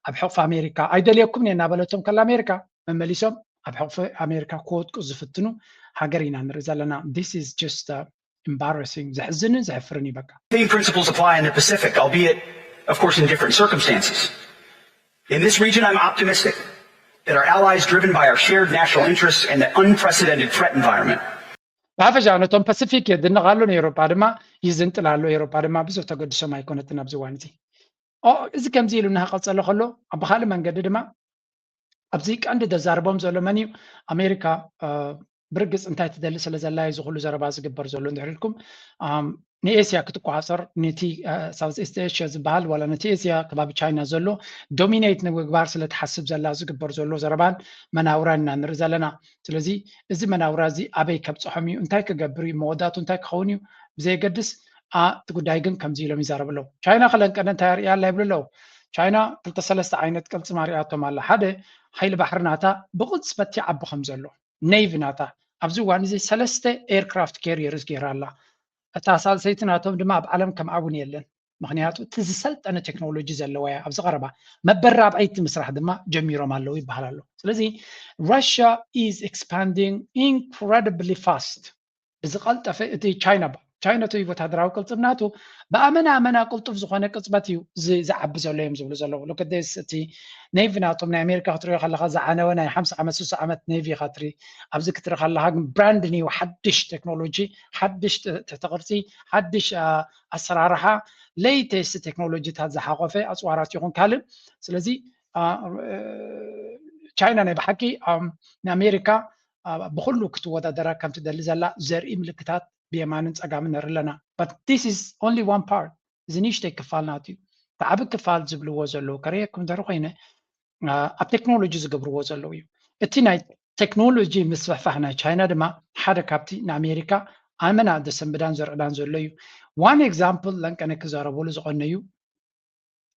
ኣብ ሕቕፊ ኣሜሪካ ኣይደልየኩም እየ እናበለቶም ከላ ኣሜሪካ መመሊሶም ኣብ ሕቕፊ ኣሜሪካ ክወድቁ ዝፍትኑ ሃገር ኢና ንርኢ ዘለና። This is just embarrassing፣ ዘሕዝንን ዘሕፍርን እዩ በቃ። Same principles apply in the Pacific, albeit, of course, in different circumstances. In this region, I'm optimistic that our allies, driven by our shared national interests and the unprecedented threat environment, ብሓፈሻ ነቶም ፓሲፊክ የድንቕ ኣሎ፣ ንኤውሮጳ ድማ ይዝንጥል ኣሎ። ኤውሮጳ ድማ ብዙሕ ተገድሶም ኣይኮነትን ኣብዚ እዋን እዚ። እዚ ከምዚ ኢሉ እናቀጸለ ከሎ፣ ኣብ ብኻልእ መንገዲ ድማ ኣብዚ ቀንዲ ዘዛርቦም ዘሎ መን እዩ? ኣሜሪካ ብርግጽ እንታይ ትደሊ ስለ ዘላ እዩ እዚ ኩሉ ዘረባ ዝግበር ዘሎ እንድሕር ኢልኩም፣ ንኤስያ ክትቆጻጸር፣ ነቲ ሳውዝ ኢስት ኤሽያ ዝበሃል ዋላ ነቲ ኤስያ ከባቢ ቻይና ዘሎ ዶሚኔት ንምግባር ስለ ትሓስብ ዘላ ዝግበር ዘሎ ዘረባን መናውራን ኢና ንርኢ ዘለና። ስለዚ እዚ መናውራ እዚ ኣበይ ከብጽሖም እዩ? እንታይ ክገብር እዩ? መወዳቱ እንታይ ክኸውን እዩ? ብዘየገድስ እቲ ጉዳይ ግን ከምዚ ኢሎም ይዛረቡ ኣለዉ። ቻይና ከለንቀነ እንታይ ኣርእያ ኣላ ይብሉ ኣለዉ። ቻይና ክልተ ሰለስተ ዓይነት ቅልጽማ ኣርእያቶም ኣላ። ሓደ ሓይሊ ባሕሪ ናታ ብቕጽበት ይዓቢ ከም ዘሎ፣ ኔቪ ናታ ኣብዚ እዋን እዚ ሰለስተ ኤርክራፍት ካሪየርስ ገይራ ኣላ። እታ ሳልሰይቲ ናቶም ድማ ኣብ ዓለም ከምኣ እውን የለን። ምኽንያቱ እቲ ዝሰልጠነ ቴክኖሎጂ ዘለዋ እያ። ኣብዚ ቀረባ መበል ራብዐይቲ ምስራሕ ድማ ጀሚሮም ኣለዉ ይበሃል ኣሎ። ስለዚ Russia is expanding incredibly fast። ብዝቐልጠፈ እቲ ቻይና ቻይና እቲ ወታደራዊ ቅልጽም ናቱ ብኣመና ኣመና ቅልጡፍ ዝኾነ ቅጽበት እዩ ዝዓቢ ዘሎ እዮም ዝብሉ ዘለዉ። Look at this፣ እቲ ኔቪ ናቶም ናይ ኣሜሪካ ክትሪኦ ከለኻ ዝዓነወ ናይ ሓምሳ ዓመት ስሳ ዓመት ኔቪ ኢኻ ትርኢ። ኣብዚ ክትርኢ ከለኻ ግን ብራንድ ኒው ሓድሽ ቴክኖሎጂ፣ ሓድሽ ትሕቲ ቅርጺ፣ ሓድሽ ኣሰራርሓ፣ ሌተስት ቴክኖሎጂታት ዝሓቆፈ ኣፅዋራት ይኹን ካልእ። ስለዚ ቻይና ናይ ብሓቂ ንኣሜሪካ ብኩሉ ክትወዳደራ ከም ትደሊ ዘላ ዘርኢ ምልክታት ብየማንን ጸጋምን ንርኢ ኣለና። But this is only one part። እዚ ንእሽተይ ክፋል ናቱ እዩ። እቲ ዓቢ ክፋል ዝብልዎ ዘለዉ ከርእየኩም እንድሕር ኮይነ ኣብ ቴክኖሎጂ ዝገብርዎ ዘለዉ እዩ። እቲ ናይ ቴክኖሎጂ ምስፍሕፋሕ ናይ ቻይና ድማ ሓደ ካብቲ ንኣሜሪካ ኣመና ዘሰንብዳን ዘርዕዳን ዘሎ እዩ። One example ለንቀነ ክዛረበሉ ዝቐነዩ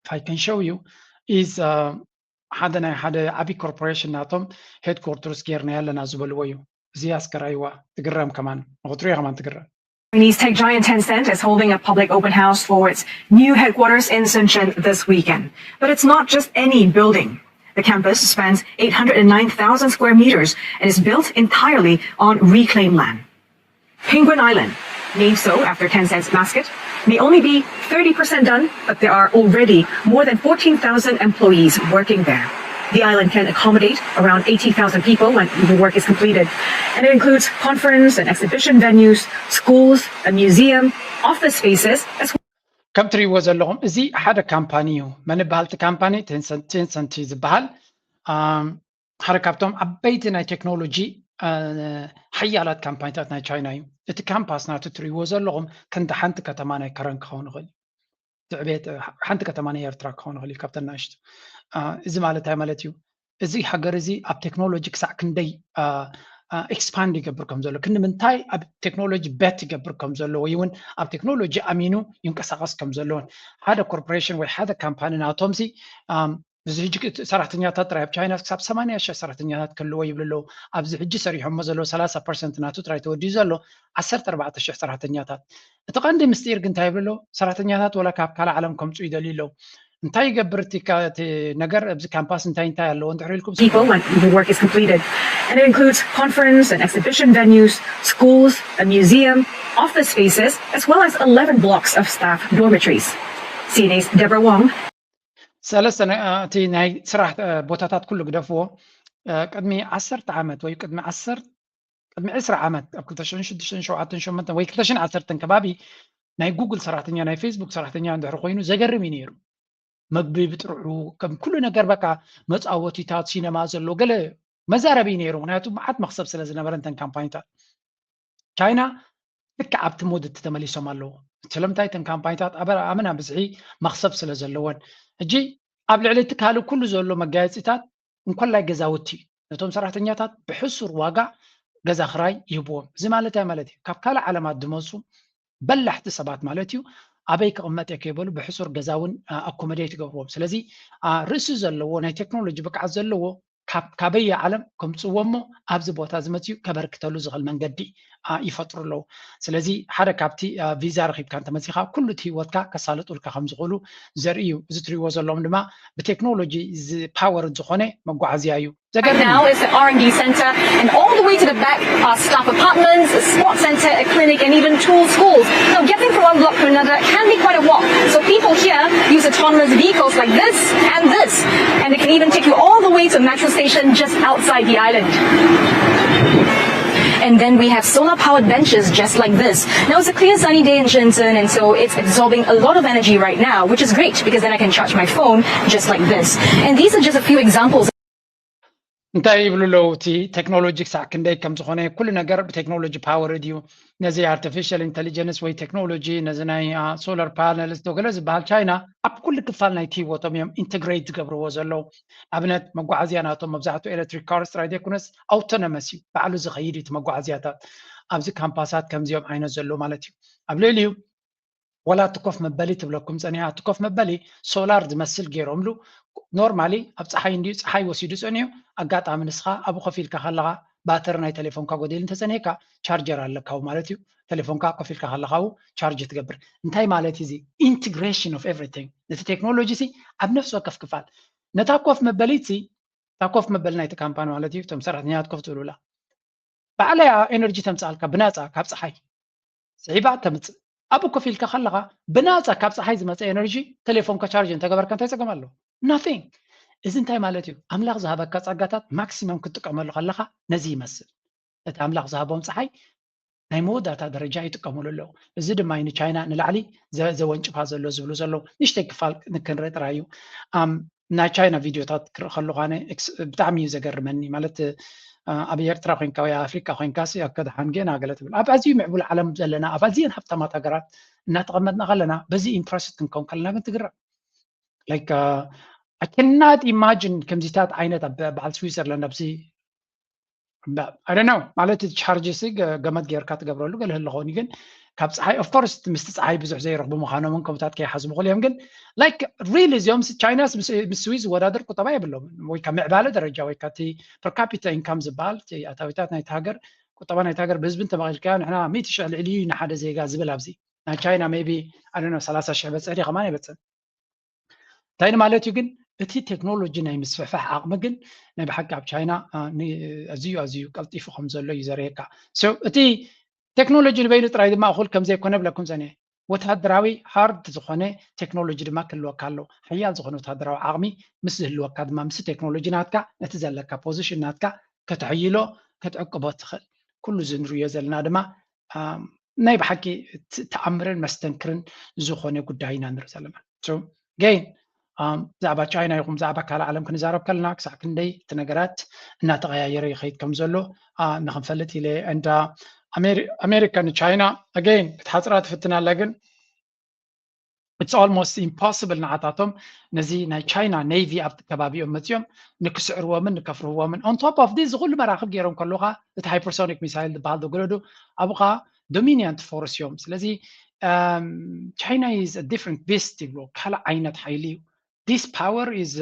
if I can show you is ሓደ ናይ ሓደ ዓቢ ኮርፖሬሽን ናቶም ሄድኮርተርስ ጌርናዮ ኣለና ዝበልዎ እዩ። እዚ ኣስከራይዋ ትግረም ከማን ንኽትሪኦ ከማን ትግረም። Chinese tech giant Tencent is holding a public open house for its new headquarters in Shenzhen this weekend. But it's not just any building. The campus spans eight hundred and nine thousand square meters and is built entirely on reclaimed land. Penguin Island, named so after Tencent's mascot, may only be thirty percent done, but there are already more than fourteen thousand employees working there. The island can accommodate around eighty thousand people when the work is completed, and it includes conference and exhibition venues, schools, a museum, office spaces, as well. ከም ትሪእዎ ዘለኹም እዚ ሓደ ካምፓኒ እዩ። መን ይበሃል እቲ ካምፓኒ? ቴንሰንት እዩ ዝበሃል። ሓደ ካብቶም ዓበይቲ ናይ ቴክኖሎጂ ሓያላት ካምፓኒታት ናይ ቻይና እዩ። እቲ ካምፓስ ናቱ ትርእይዎ ዘለኹም ክንዲ ሓንቲ ከተማ ናይ ከረን ክኸውን ይኽእል እዩ። ትዕቤት ሓንቲ ከተማ ናይ ኤርትራ ክኸውን ይኽእል እዩ ካብተን ንኣሽቱ። እዚ ማለት እንታይ ማለት እዩ? እዚ ሃገር እዚ ኣብ ቴክኖሎጂ ክሳዕ ክንደይ ኤክስፓንድ ይገብር ከም ዘሎ፣ ክንዲ ምንታይ ኣብ ቴክኖሎጂ ቤት ይገብር ከም ዘሎ ወይ እውን ኣብ ቴክኖሎጂ ኣሚኑ ይንቀሳቐስ ከም ዘለዎን ሓደ ኮርፖሬሽን ወይ ሓደ ካምፓኒ ናቶምሲ እዚ ሕጂ ሰራሕተኛታት ጥራይ ኣብ ቻይና ክሳብ ሰማንያ ሽሕ ሰራሕተኛታት ክህልዎ ይብሉ ኣለዉ። ኣብዚ ሕጂ ሰሪሖሞ ዘለዉ ሰላሳ ፐርሰንት ናቱ ጥራይ ተወዲኡ ዘሎ ዓሰርተ ኣርባዕተ ሽሕ ሰራሕተኛታት። እቲ ቀንዲ ምስጢር ግን እንታይ ይብሉ ኣለዉ? ሰራሕተኛታት ወላ ካብ ካልእ ዓለም ከምፅኡ ይደልዩ ኣለዉ። እንታይ ይገብር እቲ ነገር ኣብዚ ካምፓስ እንታይ እንታይ ኣለዎ እንድሕር ኢልኩም people when the work is completed. And it includes conference and exhibition venues, schools, a museum, office spaces, as well as eleven blocks of staff dormitories. C N A's Deborah Wong. ሰለስተ እቲ ናይ ስራሕ ቦታታት ኩሉ ግደፍዎ። ቅድሚ ዓሰርተ ዓመት ወይ ቅድሚ ዓሰርተ ቅድሚ ዕስራ ዓመት ኣብ ክልተ ሽሕን ሽዱሽተን ሸውዓተን ሸሞንተን ወይ ክልተ ሽሕን ዓሰርተን ከባቢ ናይ ጉግል ሰራሕተኛ ናይ ፌስቡክ ሰራሕተኛ እንድሕር ኮይኑ ዘገርም እዩ ነይሩ። መግቢ ብጥርዑ ከም ኩሉ ነገር በቃ መፃወቲታት ሲነማ ዘሎ ገለ መዛረቢ እዩ ነይሩ። ምክንያቱ መዓት መክሰብ ስለ ዝነበረ እንተን ካምፓኒታት ቻይና ልክዕ ኣብቲ ሞድ እቲ ተመሊሶም ኣለዉ። ስለምንታይ እተን ካምፓኒታት ኣመና ብዝሒ መክሰብ ስለ ዘለወን። ሕጂ ኣብ ልዕሊ እቲ ካልእ ኩሉ ዘሎ መጋየፂታት እንኮላይ ገዛውቲ ነቶም ሰራሕተኛታት ብሕሱር ዋጋ ገዛ ክራይ ይህብዎም። እዚ ማለት እንታይ ማለት እዩ? ካብ ካልእ ዓለማት ዝመፁ በላሕቲ ሰባት ማለት እዩ ኣበይ ክቕመጥ እየ ከይበሉ ብሕሱር ገዛ እውን ኣኮመዴት ይገብርዎም። ስለዚ ርእሲ ዘለዎ ናይ ቴክኖሎጂ ብቅዓት ዘለዎ ካበየ ዓለም ከምፅዎ እሞ ኣብዚ ቦታ ዝመፅኡ ከበርክተሉ ዝኽእል መንገዲ ይፈጥሩ ኣለዉ። ስለዚ ሓደ ካብቲ ቪዛ ረኪብካ እንተመፂኻ ኩሉ እቲ ህይወትካ ከሳልጡልካ ከም ዝኽእሉ ዘርኢ እዩ። እዚ ትሪእዎ ዘለዎም ድማ ብቴክኖሎጂ ፓወር ዝኾነ መጓዓዝያ እዩ። ዘገርም እዩ። Now is the R and D center, and all the way to the back are staff apartments, a sports center, a clinic, and even two schools. Now, getting from one block to another can be quite a walk. So people here use autonomous vehicles like this and this, and they can even take you all the way to a metro station just outside the island. And then we have solar powered benches just like this. Now it's a clear sunny day in Shenzhen, and so it's absorbing a lot of energy right now, which is great because then I can charge my phone just like this. And these are just a few examples. እንታይ ይብሉ ኣለዉ? እቲ ቴክኖሎጂ ክሳዕ ክንደይ ከም ዝኾነ ኩሉ ነገር ብቴክኖሎጂ ፓወር ድዩ? ነዚ ኣርቲፊሻል ኢንቴሊጀንስ ወይ ቴክኖሎጂ ነዚ ናይ ሶላር ፓነልስ ዶ ገለ ዝበሃል ቻይና ኣብ ኩሉ ክፋል ናይቲ ህይወቶም እዮም ኢንተግሬት ዝገብርዎ ዘለዉ። ኣብነት መጓዓዝያ ናቶም መብዛሕትኡ ኤሌክትሪክ ካርስ ጥራይ ዘይኮነስ ኣውቶኖመስ እዩ፣ ባዕሉ ዝኸይድ እዩ እቲ መጓዓዝያታት። ኣብዚ ካምፓሳት ከምዚኦም ዓይነት ዘለዉ ማለት እዩ። ኣብ ልዕሊኡ ወላ እቲ ኮፍ መበሊ ትብለኩም ፀኒሓ፣ እቲ ኮፍ መበሊ ሶላር ዝመስል ገይሮምሉ። ኖርማሊ ኣብ ፀሓይ እንድዩ፣ ፀሓይ ወሲዱ ፀኒሑ፣ ኣጋጣሚ ንስኻ ኣብኡ ኮፍ ኢልካ ከለኻ ባተሪ ናይ ቴሌፎንካ ጎዲሉ እንተፀኒሕካ ቻርጀር ኣለካ ማለት እዩ። ቴሌፎንካ ኮፍ ኢልካ ከለኻ ቻርጅ ትገብር። እንታይ ማለት እዚ ኢንትግሬሽን ኦፍ ኤቭሪቲንግ፣ ነቲ ቴክኖሎጂ ሲ ኣብ ነፍሲ ወከፍ ክፋል ነታ ኮፍ መበሊት ሲ እታ ኮፍ መበሊ ናይቲ ካምፓኒ ማለት እዩ፣ እቶም ሰራሕተኛታት ኮፍ ትብሉላ ባዕለያ ኤነርጂ ተምፅኣልካ ብናፃ ካብ ፀሓይ ስዒባ ተምፅእ። ኣብኡ ኮፍ ኢልካ ከለኻ ብናፃ ካብ ፀሓይ ዝመፀ ኤነርጂ ቴሌፎንካ ቻርጅ እንተገበርካ እንታይ ፀገም ኣለዎ? ናቲንግ። እዚ እንታይ ማለት እዩ? ኣምላኽ ዝሃበካ ጸጋታት ማክሲመም ክትጥቀመሉ ከለኻ ነዚ ይመስል። እቲ ኣምላኽ ዝሃቦም ጸሓይ ናይ መወዳእታ ደረጃ ይጥቀሙሉ ኣለዉ። እዚ ድማ እዩ ንቻይና ንላዕሊ ዘወንጭፋ ዘሎ ዝብሉ ዘለዉ። ንእሽተይ ክፋል ክንርኢ ጥራይ እዩ። ናይ ቻይና ቪድዮታት ክርኢ ከለኹ ኣነ ብጣዕሚ እዩ ዘገርመኒ። ማለት ኣብ ኤርትራ ኮይንካ ወይ ኣፍሪቃ ኮይንካ ሲ ኣከ ደሓን ጌና ገለ ትብል። ኣብ ኣዝዩ ምዕቡል ዓለም ዘለና ኣብ ኣዝየን ሃብታማት ሃገራት እናተቐመጥና ከለና በዚ ኢምፕረስድ ክንከውን ከለና ግን ትግረም። Like I cannot imagine ከምዚታት ዓይነት ኣብ በዓል ስዊዘርላንድ ኣብዚ I don't know ማለት እቲ ቻርጅ ሲ ገመድ ጌርካ ትገብረሉ ገለ ህልኾን ግን ካብ ፀሓይ of course ምስቲ ፀሓይ ብዙሕ ዘይረኽቡ ምዃኖምን ከምታት ከይሓስቡ ክእል እዮም ግን like really እዚኦም ቻይናስ ምስ ስዊዝ ዝወዳደር ቁጠባ የብሎም ወይ ካብ ምዕባለ ደረጃ ወይ ካብቲ per capita income ዝበሃል ኣታዊታት ናይቲ ሃገር ቁጠባ ናይቲ ሃገር ብህዝቢ እንተመቒልካዮ ንሕና ሚእቲ ሽሕ ልዕሊ እዩ ንሓደ ዜጋ ዝብል ኣብዚ ናይ ቻይና maybe I don't know ሰላሳ ሽሕ በፅሕ ድዩ ከማን ኣይበፅሕን እንታይ ማለት እዩ ግን እቲ ቴክኖሎጂ ናይ ምስፍሕፋሕ ዓቕሚ ግን ናይ ብሓቂ ኣብ ቻይና ኣዝዩ ኣዝዩ ቀልጢፉ ከም ዘሎ እዩ ዘርእየካ። እቲ ቴክኖሎጂ ንበይኑ ጥራይ ድማ እኹል ከም ዘይኮነ ብለኩም ጸኒሐ። ወታደራዊ ሃርድ ዝኾነ ቴክኖሎጂ ድማ ክህልወካ ኣለዎ። ሓያል ዝኾነ ወታደራዊ ዓቕሚ ምስ ዝህልወካ ድማ ምስ ቴክኖሎጂ ናትካ ነቲ ዘለካ ፖዚሽን ናትካ ከተሕይሎ ክትዕቅቦ ትኽእል። ኩሉ እዚ ንርእዮ ዘለና ድማ ናይ ብሓቂ ተኣምርን መስተንክርን ዝኾነ ጉዳይ ኢና ንርኢ ዘለና። Again ብዛዕባ ቻይና ይኹን ብዛዕባ ካልእ ዓለም ክንዛረብ ከለና ክሳዕ ክንደይ እቲ ነገራት እናተቐያየረ ይኸይድ ከም ዘሎ ንክንፈልጥ ኢለ። And ኣሜሪካ ንቻይና again ክትሓፅራ ትፍትን ኣላ፣ ግን it's almost impossible ንዓታቶም ነዚ ናይ ቻይና ኔቪ ኣብቲ ከባቢኦም መፂኦም ንክስዕርዎምን ንከፍርህዎምን። On top of this እዚ ኩሉ መራኽብ ገይሮም ከለኻ እቲ ሃይፐርሶኒክ ሚሳይል ዝበሃል ዶ ገለዶ ኣብኡ ከዓ ዶሚኒያንት ፎርስ እዮም። ስለዚ ቻይና is different beast ይብሎ፣ ካልእ ዓይነት ሓይሊ እዩ። This power is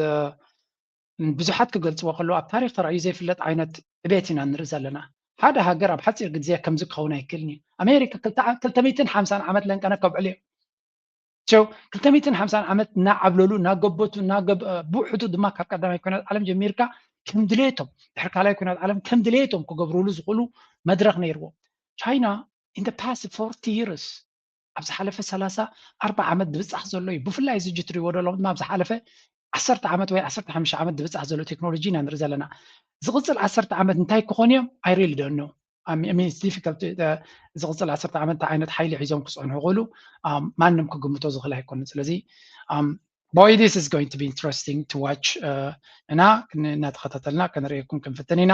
ብዙሓት ክገልፅዎ ከለዉ ኣብ ታሪክ ተራእዩ ዘይፍለጥ ዓይነት ዕቤት ኢና ንርኢ ዘለና። ሓደ ሃገር ኣብ ሓፂር ግዜ ከምዚ ክኸውን ኣይክእልን እዩ። ኣሜሪካ ክልተ ሚእትን ሓምሳን ዓመት ለንቀነ ከብዕሉ እዮም። ቸው ክልተ ሚእትን ሓምሳን ዓመት እናዓብለሉ እናገበቱ ብውሕዱ ድማ ካብ ቀዳማይ ኩናት ዓለም ጀሚርካ ከም ድሌቶም ድሕሪ ካልኣይ ኩናት ዓለም ከም ድሌቶም ክገብሩሉ ዝኽእሉ መድረኽ ነይርዎም። ቻይና in the past forty years ኣብ ዝሓለፈ ሰላሳ ኣርባዓ ዓመት ዝብፃሕ ዘሎ እዩ። ብፍላይ እዚ ጅትሪዎ ደሎም ድማ ኣብ ዝሓለፈ ዓሰርተ ዓመት ወይ ዓሰርተ ሓሙሽተ ዓመት ዝብፃሕ ዘሎ ቴክኖሎጂ ኢና ንርኢ ዘለና። ዝቕፅል ዓሰርተ ዓመት እንታይ ክኾኑ እዮም? I really don't know. I mean, it's difficult. ዝቕፅል ዓሰርተ ዓመት እንታይ ዓይነት ሓይሊ ሒዞም ክፅንሑ ይኽእሉ ማንም ክግምቶ ዝኽእል ኣይኮነን። ስለዚ boy, this is going to be interesting to watch. እና እናተኸታተልና ክንርእየኩም ክንፍትን ኢና።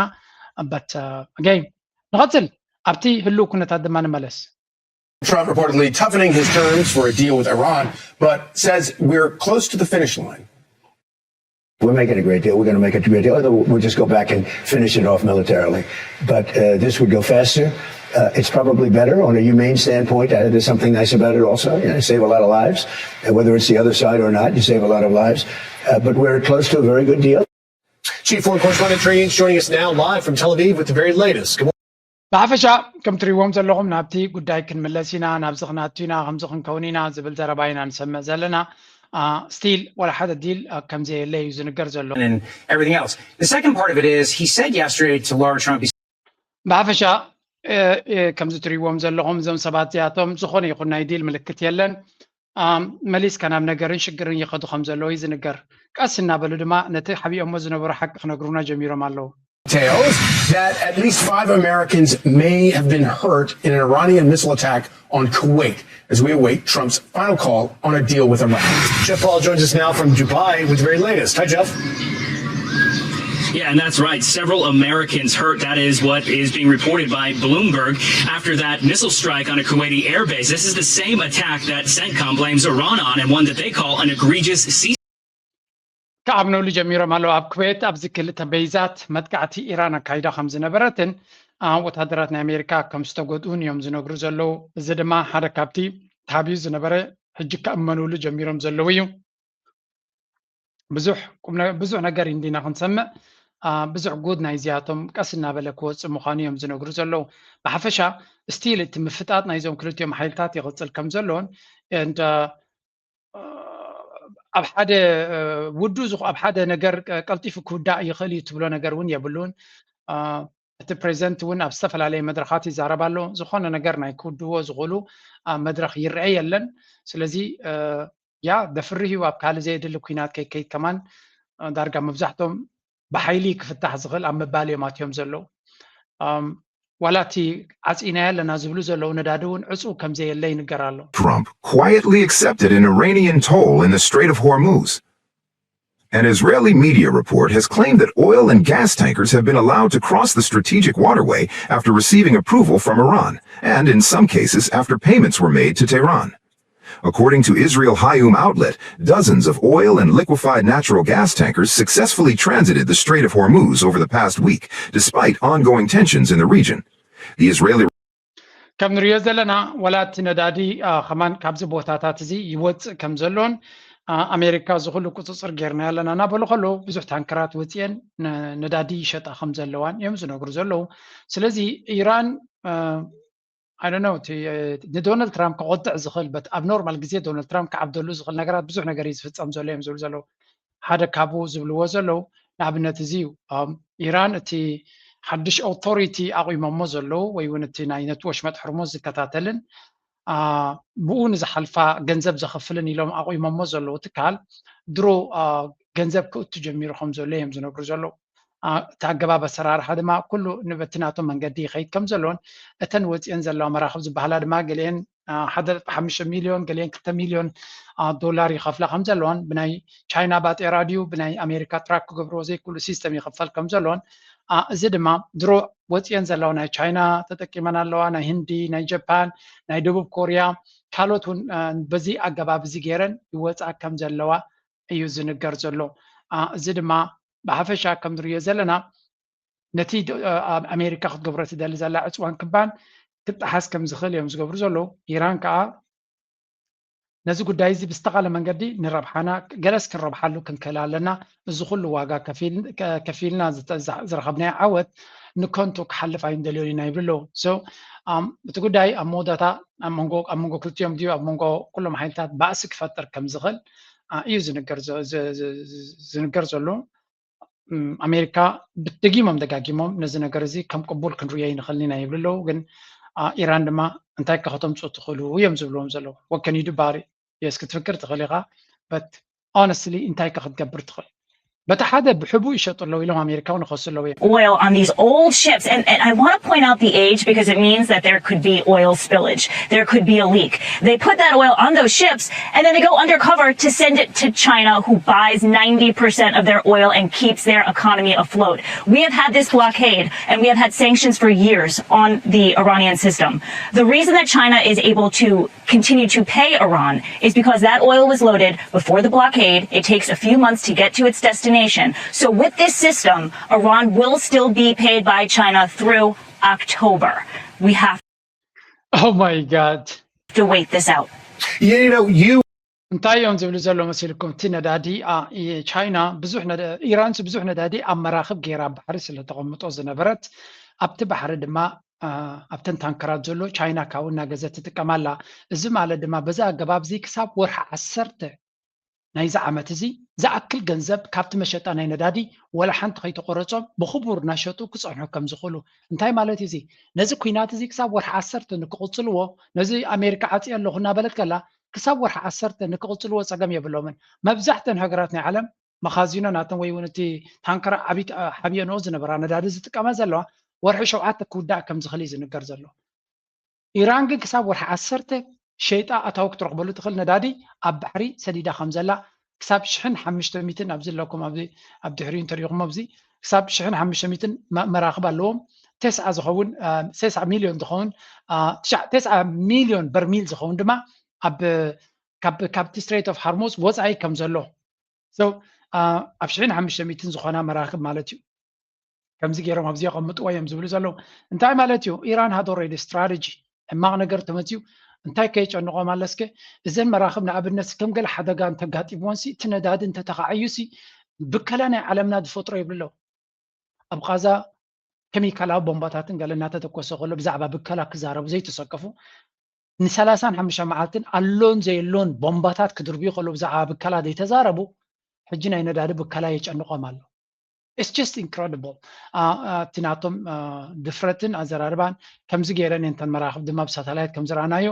But again ንቐፅል፣ ኣብቲ ህልው ኩነታት ድማ ንመለስ። Trump reportedly toughening his terms for a deal with Iran, but says we're close to the finish line. We're making a great deal. We're going to make a great deal. We'll just go back and finish it off militarily. But uh, this would go faster. Uh, it's probably better on a humane standpoint. Uh, there's something nice about it also. You know, you save a lot of lives. And whether it's the other side or not, you save a lot of lives. Uh, but we're close to a very good deal. Chief Foreign Correspondent Trey Yingst joining us now live from Tel Aviv with the very latest. Good morning. ብሓፈሻ ከም ትሪእዎም ዘለኹም ናብቲ ጉዳይ ክንምለስ ኢና፣ ናብዚ ክናቱ ኢና፣ ከምዚ ክንከውን ኢና ዝብል ዘረባ ኢና ንሰምዕ ዘለና። ስቲል ዋላ ሓደ ዲል ከም ዘየለ እዩ ዝንገር ዘሎ። And everything else. The second part of it is he said yesterday to Laura Trump, he ብሓፈሻ ከምዚ ትሪእዎም ዘለኹም እዞም ሰባት እዚኣቶም ዝኾነ ይኹን ናይ ዲል ምልክት የለን። መሊስካ ናብ ነገርን ሽግርን ይኸዱ ከም ዘለዉ እዩ ዝንገር። ቀስ እናበሉ ድማ ነቲ ሓቢኦሞ ዝነበሩ ሓቂ ክነግሩና ጀሚሮም ኣለዉ። Details that at least five Americans may have been hurt in an Iranian missile attack on Kuwait as we await Trump's final call on a deal with Iran. Jeff Paul joins us now from Dubai with the very latest. Hi, Jeff. Yeah, and that's right. Several Americans hurt. That is what is being reported by Bloomberg after that missile strike on a Kuwaiti airbase. This is the same attack that CENTCOM blames Iran on and one that they call an egregious cease. ክኣብነሉ ጀሚሮም ኣለዉ። ኣብ ኩዌት ኣብዚ ክልተ ቤይዛት መጥቃዕቲ ኢራን ኣካይዳ ከም ዝነበረትን ወታደራት ናይ ኣሜሪካ ከም ዝተጎድኡን እዮም ዝነግሩ ዘለዉ። እዚ ድማ ሓደ ካብቲ ተሃብዩ ዝነበረ ሕጂ ከእመኑሉ ጀሚሮም ዘለዉ እዩ። ብዙሕ ብዙሕ ነገር እንዲና ክንሰምዕ ብዙሕ ጉድ ናይ እዚኣቶም ቀስ እናበለ ክወፅእ ምዃኑ እዮም ዝነግሩ ዘለዉ። ብሓፈሻ ስቲል እቲ ምፍጣጥ ናይዞም ክልቲኦም ሓይልታት ይቕፅል ከም ዘሎን ኣብ ሓደ ውዱ ኣብ ሓደ ነገር ቀልጢፉ ክውዳእ ይኽእል እዩ ትብሎ ነገር እውን የብሉን። እቲ ፕሬዚደንት እውን ኣብ ዝተፈላለየ መድረኻት ይዛረብ ኣሎ። ዝኾነ ነገር ናይ ክውድዎ ዝኽእሉ ኣብ መድረኽ ይረአ የለን። ስለዚ ያ ደፍርህ እዩ ኣብ ካልእ ዘየድሊ ኩናት ከይከይድ ከማን ዳርጋ መብዛሕቶም ብሓይሊ ክፍታሕ ዝኽእል ኣብ ምባል እዮም ኣትዮም ዘለዉ። ዋላ እቲ ዓፂናዮ ኣለና ዝብሉ ዘለዉ ነዳዲ እውን ዕፁው ከም ዘየለ ይንገር ኣሎ። Trump quietly accepted an Iranian toll in the Strait of Hormuz. An Israeli media report has claimed that oil and gas tankers have been allowed to cross the strategic waterway after receiving approval from Iran, and in some cases after payments were made to Tehran. According to Israel Hayom outlet, dozens of oil and liquefied natural gas tankers successfully transited the Strait of Hormuz over the past week, despite ongoing tensions in the region. The Israeli ከም ንሪኦ ዘለና ዋላ እቲ ነዳዲ ከማን ካብዚ ቦታታት እዚ ይወፅእ ከም ዘሎን ኣሜሪካ እዚ ኩሉ ቁፅፅር ጌርና ኣለና እናበሉ ከለዉ ብዙሕ ታንከራት ወፂኤን ነዳዲ ይሸጣ ከም ዘለዋን እዮም ዝነግሩ ዘለዉ። ስለዚ ኢራን I don't know እቲ ንዶናልድ ትራምፕ ከቆጥዕ ዝኽእል በት ኣብ ኖርማል ግዜ ዶናልድ ትራምፕ ክዓብደሉ ዝኽእል ነገራት ብዙሕ ነገር እዩ ዝፍፀም ዘሎ እዮም ዝብሉ ዘለዉ። ሓደ ካብኡ ዝብልዎ ዘለዉ ንኣብነት እዚ እዩ። ኢራን እቲ ሓድሽ ኦቶሪቲ ኣቑሞሞ ዘለዉ ወይ እውን እቲ ናይ ነቲ ወሽመጥ ሕርሙዝ ዝከታተልን ብኡ ንዝሓልፋ ገንዘብ ዘኽፍልን ኢሎም ኣቑሞሞ ዘለዉ ትካል ድሮ ገንዘብ ክእቱ ጀሚሩ ከም ዘሎ እዮም ዝነግሩ ዘለዉ። እቲ ኣገባብ ኣሰራርሓ ድማ ኩሉ ንበቲ ናቶም መንገዲ ይኸይድ ከም ዘለዎን፣ እተን ወፂአን ዘለዋ መራኽብ ዝበሃላ ድማ ገሊአን ሓደ ነጥቢ ሓሙሽተ ሚልዮን፣ ገሊአን ክልተ ሚልዮን ዶላር ይኸፍላ ከም ዘለዋን፣ ብናይ ቻይና ባጤራ ድዩ ብናይ ኣሜሪካ ትራክ ክገብርዎ ዘይክእሉ ሲስተም ይኸፈል ከም ዘለዎን፣ እዚ ድማ ድሮ ወፂአን ዘለዋ ናይ ቻይና ተጠቂመን ኣለዋ፣ ናይ ህንዲ፣ ናይ ጃፓን፣ ናይ ደቡብ ኮርያ፣ ካልኦት እውን በዚ ኣገባብ እዚ ገይረን ይወፃ ከም ዘለዋ እዩ ዝንገር ዘሎ። እዚ ድማ ብሓፈሻ ከም ንሪኦ ዘለና ነቲ ኣብ ኣሜሪካ ክትገብሮ ትደሊ ዘላ ዕፅዋን ክባን ክጠሓስ ከም ዝኽእል እዮም ዝገብሩ ዘለዉ። ኢራን ከዓ ነዚ ጉዳይ እዚ ብዝተኻለ መንገዲ ንረብሓና ገለስ ክንረብሓሉ ክንክእል ኣለና። እዚ ኩሉ ዋጋ ከፊልና ዝረኸብናዮ ዓወት ንከንቱ ክሓልፍ ኣይንደልዮን ኢና ይብሉ ኣለዉ። እቲ ጉዳይ ኣብ መወዳእታ ኣብ መንጎ ክልቲኦም ድዩ ኣብ መንጎ ኩሎም ሓይልታት ባእሲ ክፈጥር ከም ዝኽእል እዩ ዝንገር ዘሎ። ኣሜሪካ ብደጊሞም ደጋጊሞም ነዚ ነገር እዚ ከም ቅቡል ክንርእዮ ይንኽእል ኢና ይብሉ ኣለዉ። ግን ኢራን ድማ እንታይ ከኸተምፅኡ ትኽእሉ እዮም ዝብልዎም ዘለዉ። ወከኒዱ ባሪ የስ ክትፍክር ትኽእል ኢኻ። በት ኦነስትሊ እንታይ ከ ክትገብር ትኽእል? በቲ ሓደ ብሕቡ ይሸጡ ኣለዉ ኢሎም ኣሜሪካ እውን ይኸሱ ኣለዉ እዮም። Oil on these old ships. And, and I want to point out the age because it means that there could be oil spillage. There could be a leak. They put that oil on those ships and then they go undercover to send it to China, who buys ninety percent of their oil and keeps their economy afloat. We have had this blockade and we have had sanctions for years on the Iranian system. The reason that China is able to continue to pay Iran is because that oil was loaded before the blockade. It takes a few months to get to its destination. So with this system, Iran will still be paid by China through October. We have Oh my God. to wait this out. You know, you እንታይ እዮም ዝብሉ ዘሎ መሲልኩም? እቲ ነዳዲ ቻይና ብዙሕ ኢራንስ ብዙሕ ነዳዲ ኣብ መራኽብ ገይራ ኣብ ባሕሪ ስለተቐምጦ ዝነበረት ኣብቲ ባሕሪ ድማ ኣብተን ታንከራት ዘሎ ቻይና ካብኡ እናገዘት ትጥቀም ኣላ። እዚ ማለት ድማ በዚ ኣገባብ እዚ ክሳብ ወርሒ ዓሰርተ ናይዚ ዓመት እዚ ዝኣክል ገንዘብ ካብቲ መሸጣ ናይ ነዳዲ ወላ ሓንቲ ከይተቆረጾም ብኽቡር እናሸጡ ክጸንሑ ከም ዝኽእሉ እንታይ ማለት እዩ እዚ? ነዚ ኲናት እዚ ክሳብ ወርሒ ዓሰርተ ንክቕጽልዎ ነዚ ኣሜሪካ ዓጽየ ኣለኹ እናበለት ከላ ክሳብ ወርሒ ዓሰርተ ንክቕጽልዎ ጸገም የብሎምን። መብዛሕተን ሃገራት ናይ ዓለም መኻዚኖ ናተን ወይ እውን እቲ ታንከራ ዓብይ ሓብየንኦ ዝነበራ ነዳዲ ዝጥቀማ ዘለዋ ወርሒ ሸውዓተ ክውዳእ ከም ዝኽእል እዩ ዝንገር ዘሎ። ኢራን ግን ክሳብ ወርሒ ዓሰርተ ሸይጣ ኣታዊ ክትረኽበሉ ትኽእል ነዳዲ ኣብ ባሕሪ ሰዲዳ ከም ዘላ ክሳብ ሽሕን ሓሙሽተ ሚእትን ኣብዚ ኣለኩም ኣብ ድሕሪኡ እንተሪኢኹም ኣብዚ ክሳብ ሽሕን ሓሙሽተ ሚእትን መራኽብ ኣለዎም። ተስዓ ዝኸውን ተስዓ ሚልዮን ዝኸውን ተስዓ ሚልዮን በርሚል ዝኸውን ድማ ኣብ ካብቲ ስትሬት ኦፍ ሃርሙዝ ወፃኢ ከም ዘሎ ኣብ ሽሕን ሓሙሽተ ሚእትን ዝኾና መራኽብ ማለት እዩ። ከምዚ ገይሮም ኣብዚ የቐምጥዎ እዮም ዝብሉ ዘለዉ። እንታይ ማለት እዩ? ኢራን ሃዶ ሬዲ ስትራተጂ ሕማቕ ነገር ተመፅዩ እንታይ ከየጨንቖም ኣለስከ እዘን መራኽብ ንኣብነት ከም ገለ ሓደጋ እንተጋጢምዎንሲ እቲ ነዳዲ እንተተኻዕዩሲ ብከላ ናይ ዓለምና ዝፈጥሮ ይብሉ ኣለዉ። ኣብ ቃዛ ኬሚካላዊ ቦምባታትን ገለ እናተተኮሰ ከሎ ብዛዕባ ብከላ ክዛረቡ ዘይተሰከፉ ንሰላሳን ሓሙሽተ መዓልትን ኣሎን ዘየሎን ቦምባታት ክድርብዩ ከሎ ብዛዕባ ብከላ ዘይተዛረቡ ሕጂ ናይ ነዳዲ ብከላ የጨንቖም ኣሎ። It's just incredible። እቲ ናቶም ድፍረትን ኣዘራርባን ከምዚ ገይረን እየን እተን መራኽብ ድማ ብሳተላይት ከም ዝረኣናዮ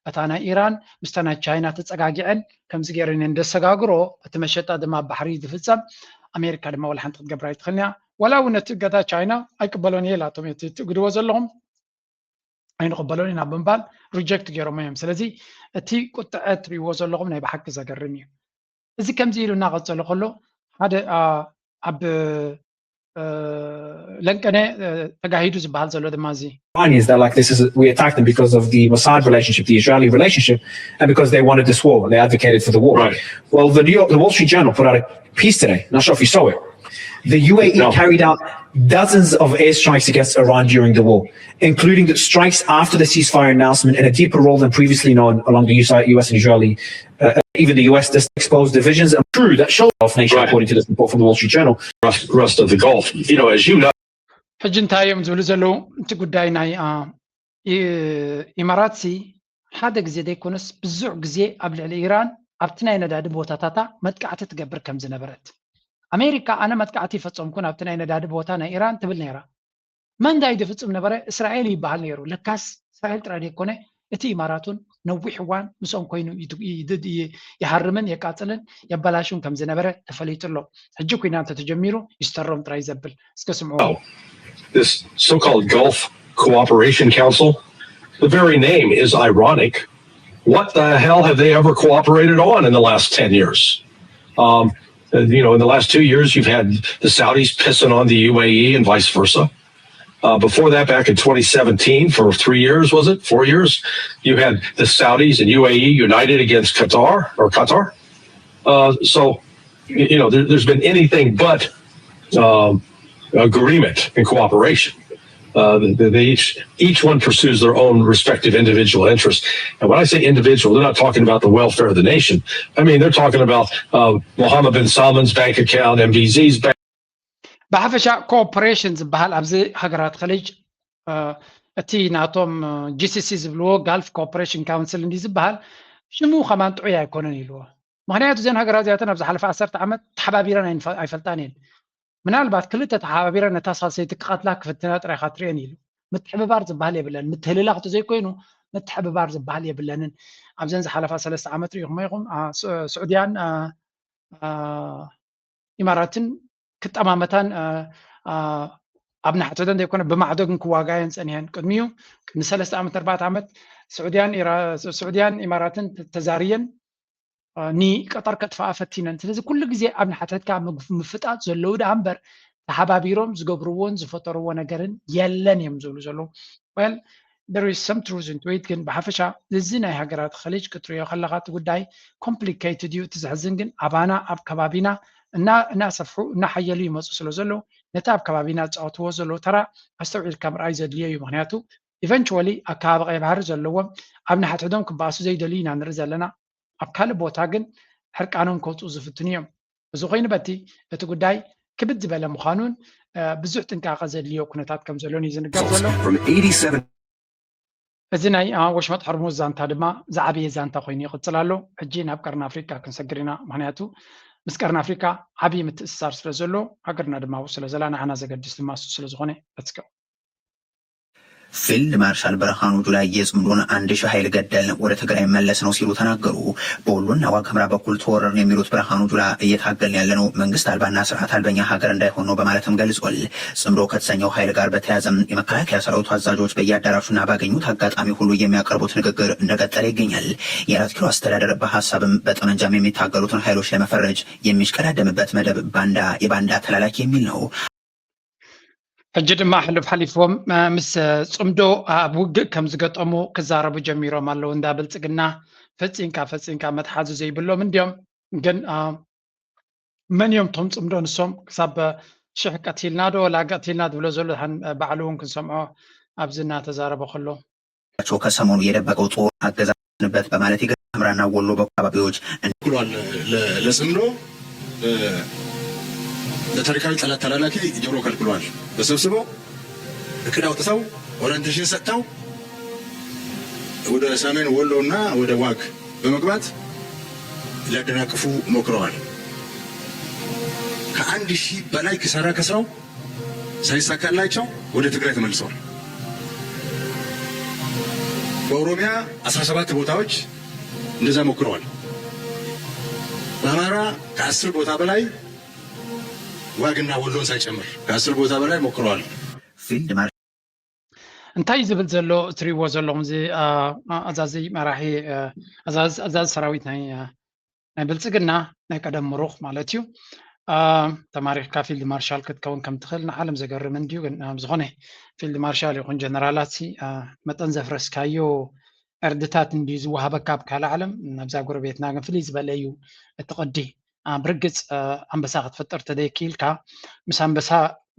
እታ ናይ ኢራን ምስታ ናይ ቻይና ተፀጋጊዐን ከምዚ ገይረን እየን ደሰጋግሮ እቲ መሸጣ ድማ ኣብ ባሕሪ ዝፍፀም ኣሜሪካ ድማ ወላ ሓንቲ ክትገብር ኣይትኽእልን እያ። ወላ እውን እቲ እገዳ ቻይና ኣይቅበሎን እየ ኢላቶም እቲ ትእግድዎ ዘለኹም ኣይንቕበሎን ኢና ብምባል ሪጀክት ገይሮሞ እዮም። ስለዚ እቲ ቁጥዐ ትሪእዎ ዘለኹም ናይ ብሓቂ ዘገርም እዩ። እዚ ከምዚ ኢሉ እናቐጸለ ከሎ ሓደ ኣብ ለንቀነ ተጋሂዱ ዝበሃል ዘሎ ድማ እዚ Iranians that like this is we attacked them because of the Mossad relationship, the Israeli relationship, and because they wanted this war, they advocated for the war. Right. Well, the New York, the Wall Street Journal put out a piece today. Not sure if you saw it. The U A E No. carried out dozens of airstrikes against Iran during the war, including the strikes after the ceasefire announcement and a deeper role than previously known along the U S, U S and Israeli. Uh, even the U S just exposed divisions and true that showed off nation, Right. according to this report from the Wall Street Journal. Rest, rest of the Gulf. You know, as you know, ሕጂ እንታይ እዮም ዝብሉ ዘለዉ? እቲ ጉዳይ ናይ አ፣ ኢ- ኢማራት ሲ ሓደ ግዜ ዘይኮነስ ብዙሕ ግዜ ኣብ ልዕሊ ኢራን ኣብቲ ናይ ነዳዲ ቦታታታ መጥቃዕቲ ትገብር ከም ዝነበረት። ኣሜሪካ ኣነ መጥቃዕቲ ይፈጸምኩን ኣብቲ ናይ ነዳዲ ቦታ ናይ ኢራን ትብል ነይራ። መን ዳይ ዝፍጽም ነበረ? እስራኤል ይበሃል ነይሩ። ለካስ እስራኤል ጥራይ ዘይኮነ እቲ ኢማራቱን ነዊሕ እዋን ምስኦም ኮይኑ ይሃርምን የቃፅልን የበላሽን ከም ዝነበረ ተፈሊጡ ኣሎ። ሕጂ ኩናት ተተጀሚሩ ይስተሮም ጥራይ ዘብል። እስከ ስምዑ። This so-called Gulf Cooperation Council, the very name is ironic. What the hell have they ever cooperated on in the last ten years? Um, uh, you know, in the last two years, you've had the Saudis pissing on the U A E and vice versa. Uh, before that, back in twenty seventeen, for three years, was it? Four years? You had the Saudis and U A E united against Qatar, or Qatar. Uh, so, y- you know, there, there's been anything but um, agreement and cooperation. Uh, they, they each each one pursues their own respective individual interests. And when I say individual, they're not talking about the welfare of the nation. I mean, they're talking about uh, Mohammed bin Salman's bank account, M B Z's bank. ብሓፈሻ ኮኦፕሬሽን ዝበሃል ኣብዚ ሃገራት ኸሊጅ እቲ ናቶም ጂ ሲ ሲ ዝብልዎ ጋልፍ ኮኦፕሬሽን ካውንስል እንዲ ዝበሃል ሽሙ ከማን ጥዑይ ኣይኮነን ኢልዎ። ምክንያቱ እዘን ሃገራት እዚኣተን ኣብ ዝሓለፈ ዓሰርተ ዓመት ተሓባቢረን ኣይንፈ- ኣይፈልጣን እየን። ምናልባት ክልተ ተሓባቢረን ነታ ሳልሰይቲ ክቐትላ ክፍትና ጥራይ ኢኻ ትርእየን ኢሉ። ምትሕብባር ዝበሃል የብለን። ምትህልላኽ ተዘይኮይኑ ምትሕብባር ዝበሃል የብለንን። ኣብዘን ዝሓለፋ ሰለስተ ዓመት ርኢኹም ኢኹም አ፣ ስ- ስዑድያን አ፣ አ፣ ኢማራትን ክጠማመታን አ፣ አ፣ ኣብ ናሕተተን ዘይኮነ ብማዕዶ ግን ክዋጋየን ጸኒሐን። ቅድሚኡ ቅድሚ ሰለስተ ዓመት ኣርባዕተ ዓመት ስዑድያን ኢራ- ስዑድያን ኢማራትን ተዛርየን ንቀጠር ከጥፍኣ ፈቲነን። ስለዚ ኩሉ ግዜ ኣብ ንሓተትካ ምፍጣጥ ዘለዉ ደኣ እምበር ተሓባቢሮም ዝገብርዎን ዝፈጠርዎ ነገርን የለን እዮም ዝብሉ ዘለዉ። Well, there is some truth into it፣ ግን ብሓፈሻ እዚ ናይ ሃገራት ኸሊጅ ክትሪኦ ከለኻ እቲ ጉዳይ complicated እዩ። እቲ ዘሕዝን ግን ኣባና ኣብ ከባቢና እና እናሰፍሑ እናሓየሉ ይመፁ ስለ ዘለዉ ነቲ ኣብ ከባቢና ዝፃወትዎ ዘለዉ ተራ ኣስተውዒልካ ምርኣይ ዘድልዮ እዩ። ምክንያቱ eventually ኣብ ከባቢ ቀይ ባህሪ ዘለዎም ኣብ ንሓትሕዶም ክበኣሱ ዘይደልዩ ኢና ንርኢ ዘለና። ኣብ ካልእ ቦታ ግን ሕርቃኖም ከውፅኡ ዝፍትኑ እዮም። እዚ ኮይኑ በቲ እቲ ጉዳይ ክብድ ዝበለ ምዃኑን ብዙሕ ጥንቃቐ ዘድልዮ ኩነታት ከም ዘሎን እዩ ዝንገር ዘሎ። እዚ ናይ ወሽመጥ ሕርሙዝ ዛንታ ድማ ዝዓበየ ዛንታ ኮይኑ ይቕፅል ኣሎ። ሕጂ ናብ ቀርኒ ኣፍሪቃ ክንሰግር ኢና። ምክንያቱ ምስ ቀርኒ ኣፍሪቃ ዓብዪ ምትእስሳር ስለ ዘሎ ሃገርና ድማ ኣብኡ ስለ ዘላ ንዓና ዘገድስ ድማ እሱ ስለ ዝኾነ let's go። ፊልድ ማርሻል ብርሃኑ ጁላ የጽምዶን አንድ ሺህ ኃይል ገደልን ወደ ትግራይ መለስ ነው ሲሉ ተናገሩ። በወሎና ዋግ ኽምራ በኩል ተወረርን የሚሉት ብርሃኑ ጁላ እየታገልን ያለነው መንግስት አልባና ስርዓት አልበኛ ሀገር እንዳይሆን ነው በማለትም ገልጿል። ጽምዶ ከተሰኘው ኃይል ጋር በተያያዘም የመከላከያ ሰራዊቱ አዛዦች በየአዳራሹና ባገኙት አጋጣሚ ሁሉ የሚያቀርቡት ንግግር እንደቀጠለ ይገኛል። የአራት ኪሎ አስተዳደር በሐሳብም በጠመንጃም የሚታገሉትን ኃይሎች ለመፈረጅ የሚሽቀዳደምበት መደብ ባንዳ፣ የባንዳ ተላላኪ የሚል ነው። ሕጂ ድማ ሕሉፍ ሓሊፍዎም ምስ ጽምዶ ኣብ ውግእ ከም ዝገጠሙ ክዛረቡ ጀሚሮም ኣለዉ። እንዳ ብልጽግና ፈጺንካ ፈጺንካ መትሓዚ ዘይብሎም እንድዮም። ግን መን እዮም ቶም ጽምዶ ንሶም ክሳብ ሽሕ ቀቲልና ዶ ወላ ቀቲልና ዝብሎ ዘሎ ሓን ባዕሉ እውን ክንሰምዖ ኣብዚ እናተዛረበ ከሎ ቸው ከሰሞኑ የደበቀው ጦር አገዛዝንበት በማለት የገምራና ወሎ በአካባቢዎች ክሏል። ለጽምዶ ለታሪካዊ ጠላት ተላላኪ ጆሮ ከልክሏል። በሰብስበው እቅድ አውጥተው ኦሪንቴሽን ሰጥተው ወደ ሰሜን ወሎ እና ወደ ዋግ በመግባት ሊያደናቅፉ ሞክረዋል። ከአንድ ሺህ በላይ ኪሳራ ከስረው ሳይሳካላቸው ወደ ትግራይ ተመልሰዋል። በኦሮሚያ አስራ ሰባት ቦታዎች እንደዛ ሞክረዋል። በአማራ ከአስር ቦታ በላይ ዋግና ወሎን ሳይጨምር ከአስር ቦታ በላይ ሞክረዋል። ፊልድ ማር እንታይ ዝብል ዘሎ እትሪእዎ ዘለኹም እዚ ኣዛዚ መራሒ ኣዛዚ ሰራዊት ናይ ናይ ብልፅግና ናይ ቀደም ምሩኽ ማለት እዩ። ተማሪኽካ ፊልድ ማርሻል ክትከውን ከም ትኽእል ንዓለም ዘገርም እንድዩ። ግን ዝኾነ ፊልድ ማርሻል ይኹን ጀነራላት መጠን ዘፍረስካዮ ዕርድታት እንድዩ ዝወሃበካ ኣብ ካልእ ዓለም። ኣብዛ ጎረቤትና ግን ፍልይ ዝበለ እዩ እቲ ቅዲ። ብርግፅ ኣንበሳ ክትፈጥር ተደይክኢልካ ምስ ኣንበሳ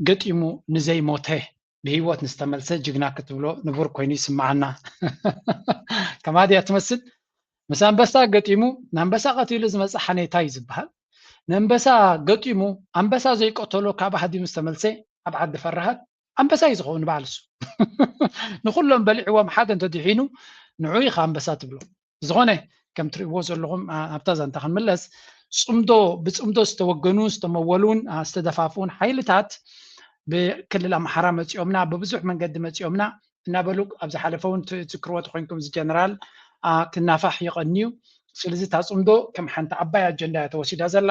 ገጢሙ ንዘይሞተ ብህይወት ንዝተመልሰ ጅግና ክትብሎ ንቡር ኮይኑ ይስምዓና። ከማ ድያ ትመስል? ምስ ኣንበሳ ገጢሙ ንኣንበሳ ቀቲሉ ዝመፀ ሓኔታ እዩ ዝበሃል። ንኣንበሳ ገጢሙ ኣንበሳ ዘይቀተሎ ካብ ሃዲሙ ዝተመልሰ ኣብ ዓዲ ፈራሃት ኣንበሳ እዩ ዝኸውን በዓል እሱ። ንኩሎም በሊዕዎም ሓደ እንተድሒኑ ንዑ ኢኻ ኣንበሳ ትብሎ። ዝኾነ ከም ትርእይዎ ዘለኹም ኣብታ ዛንታ ክንምለስ፣ ፅምዶ ብፅምዶ ዝተወገኑ ዝተመወሉን ዝተደፋፍኡን ሓይልታት ብክልል ኣምሓራ መፂኦምና ብብዙሕ መንገዲ መፂኦምና እናበሉ ኣብ ዝሓለፈ እውን ትዝክርዎ ተኮይንኩም እዚ ጀነራል ክናፋሕ ይቐንዩ። ስለዚ እታ ፅምዶ ከም ሓንቲ ዓባይ ኣጀንዳ እያ ተወሲዳ ዘላ።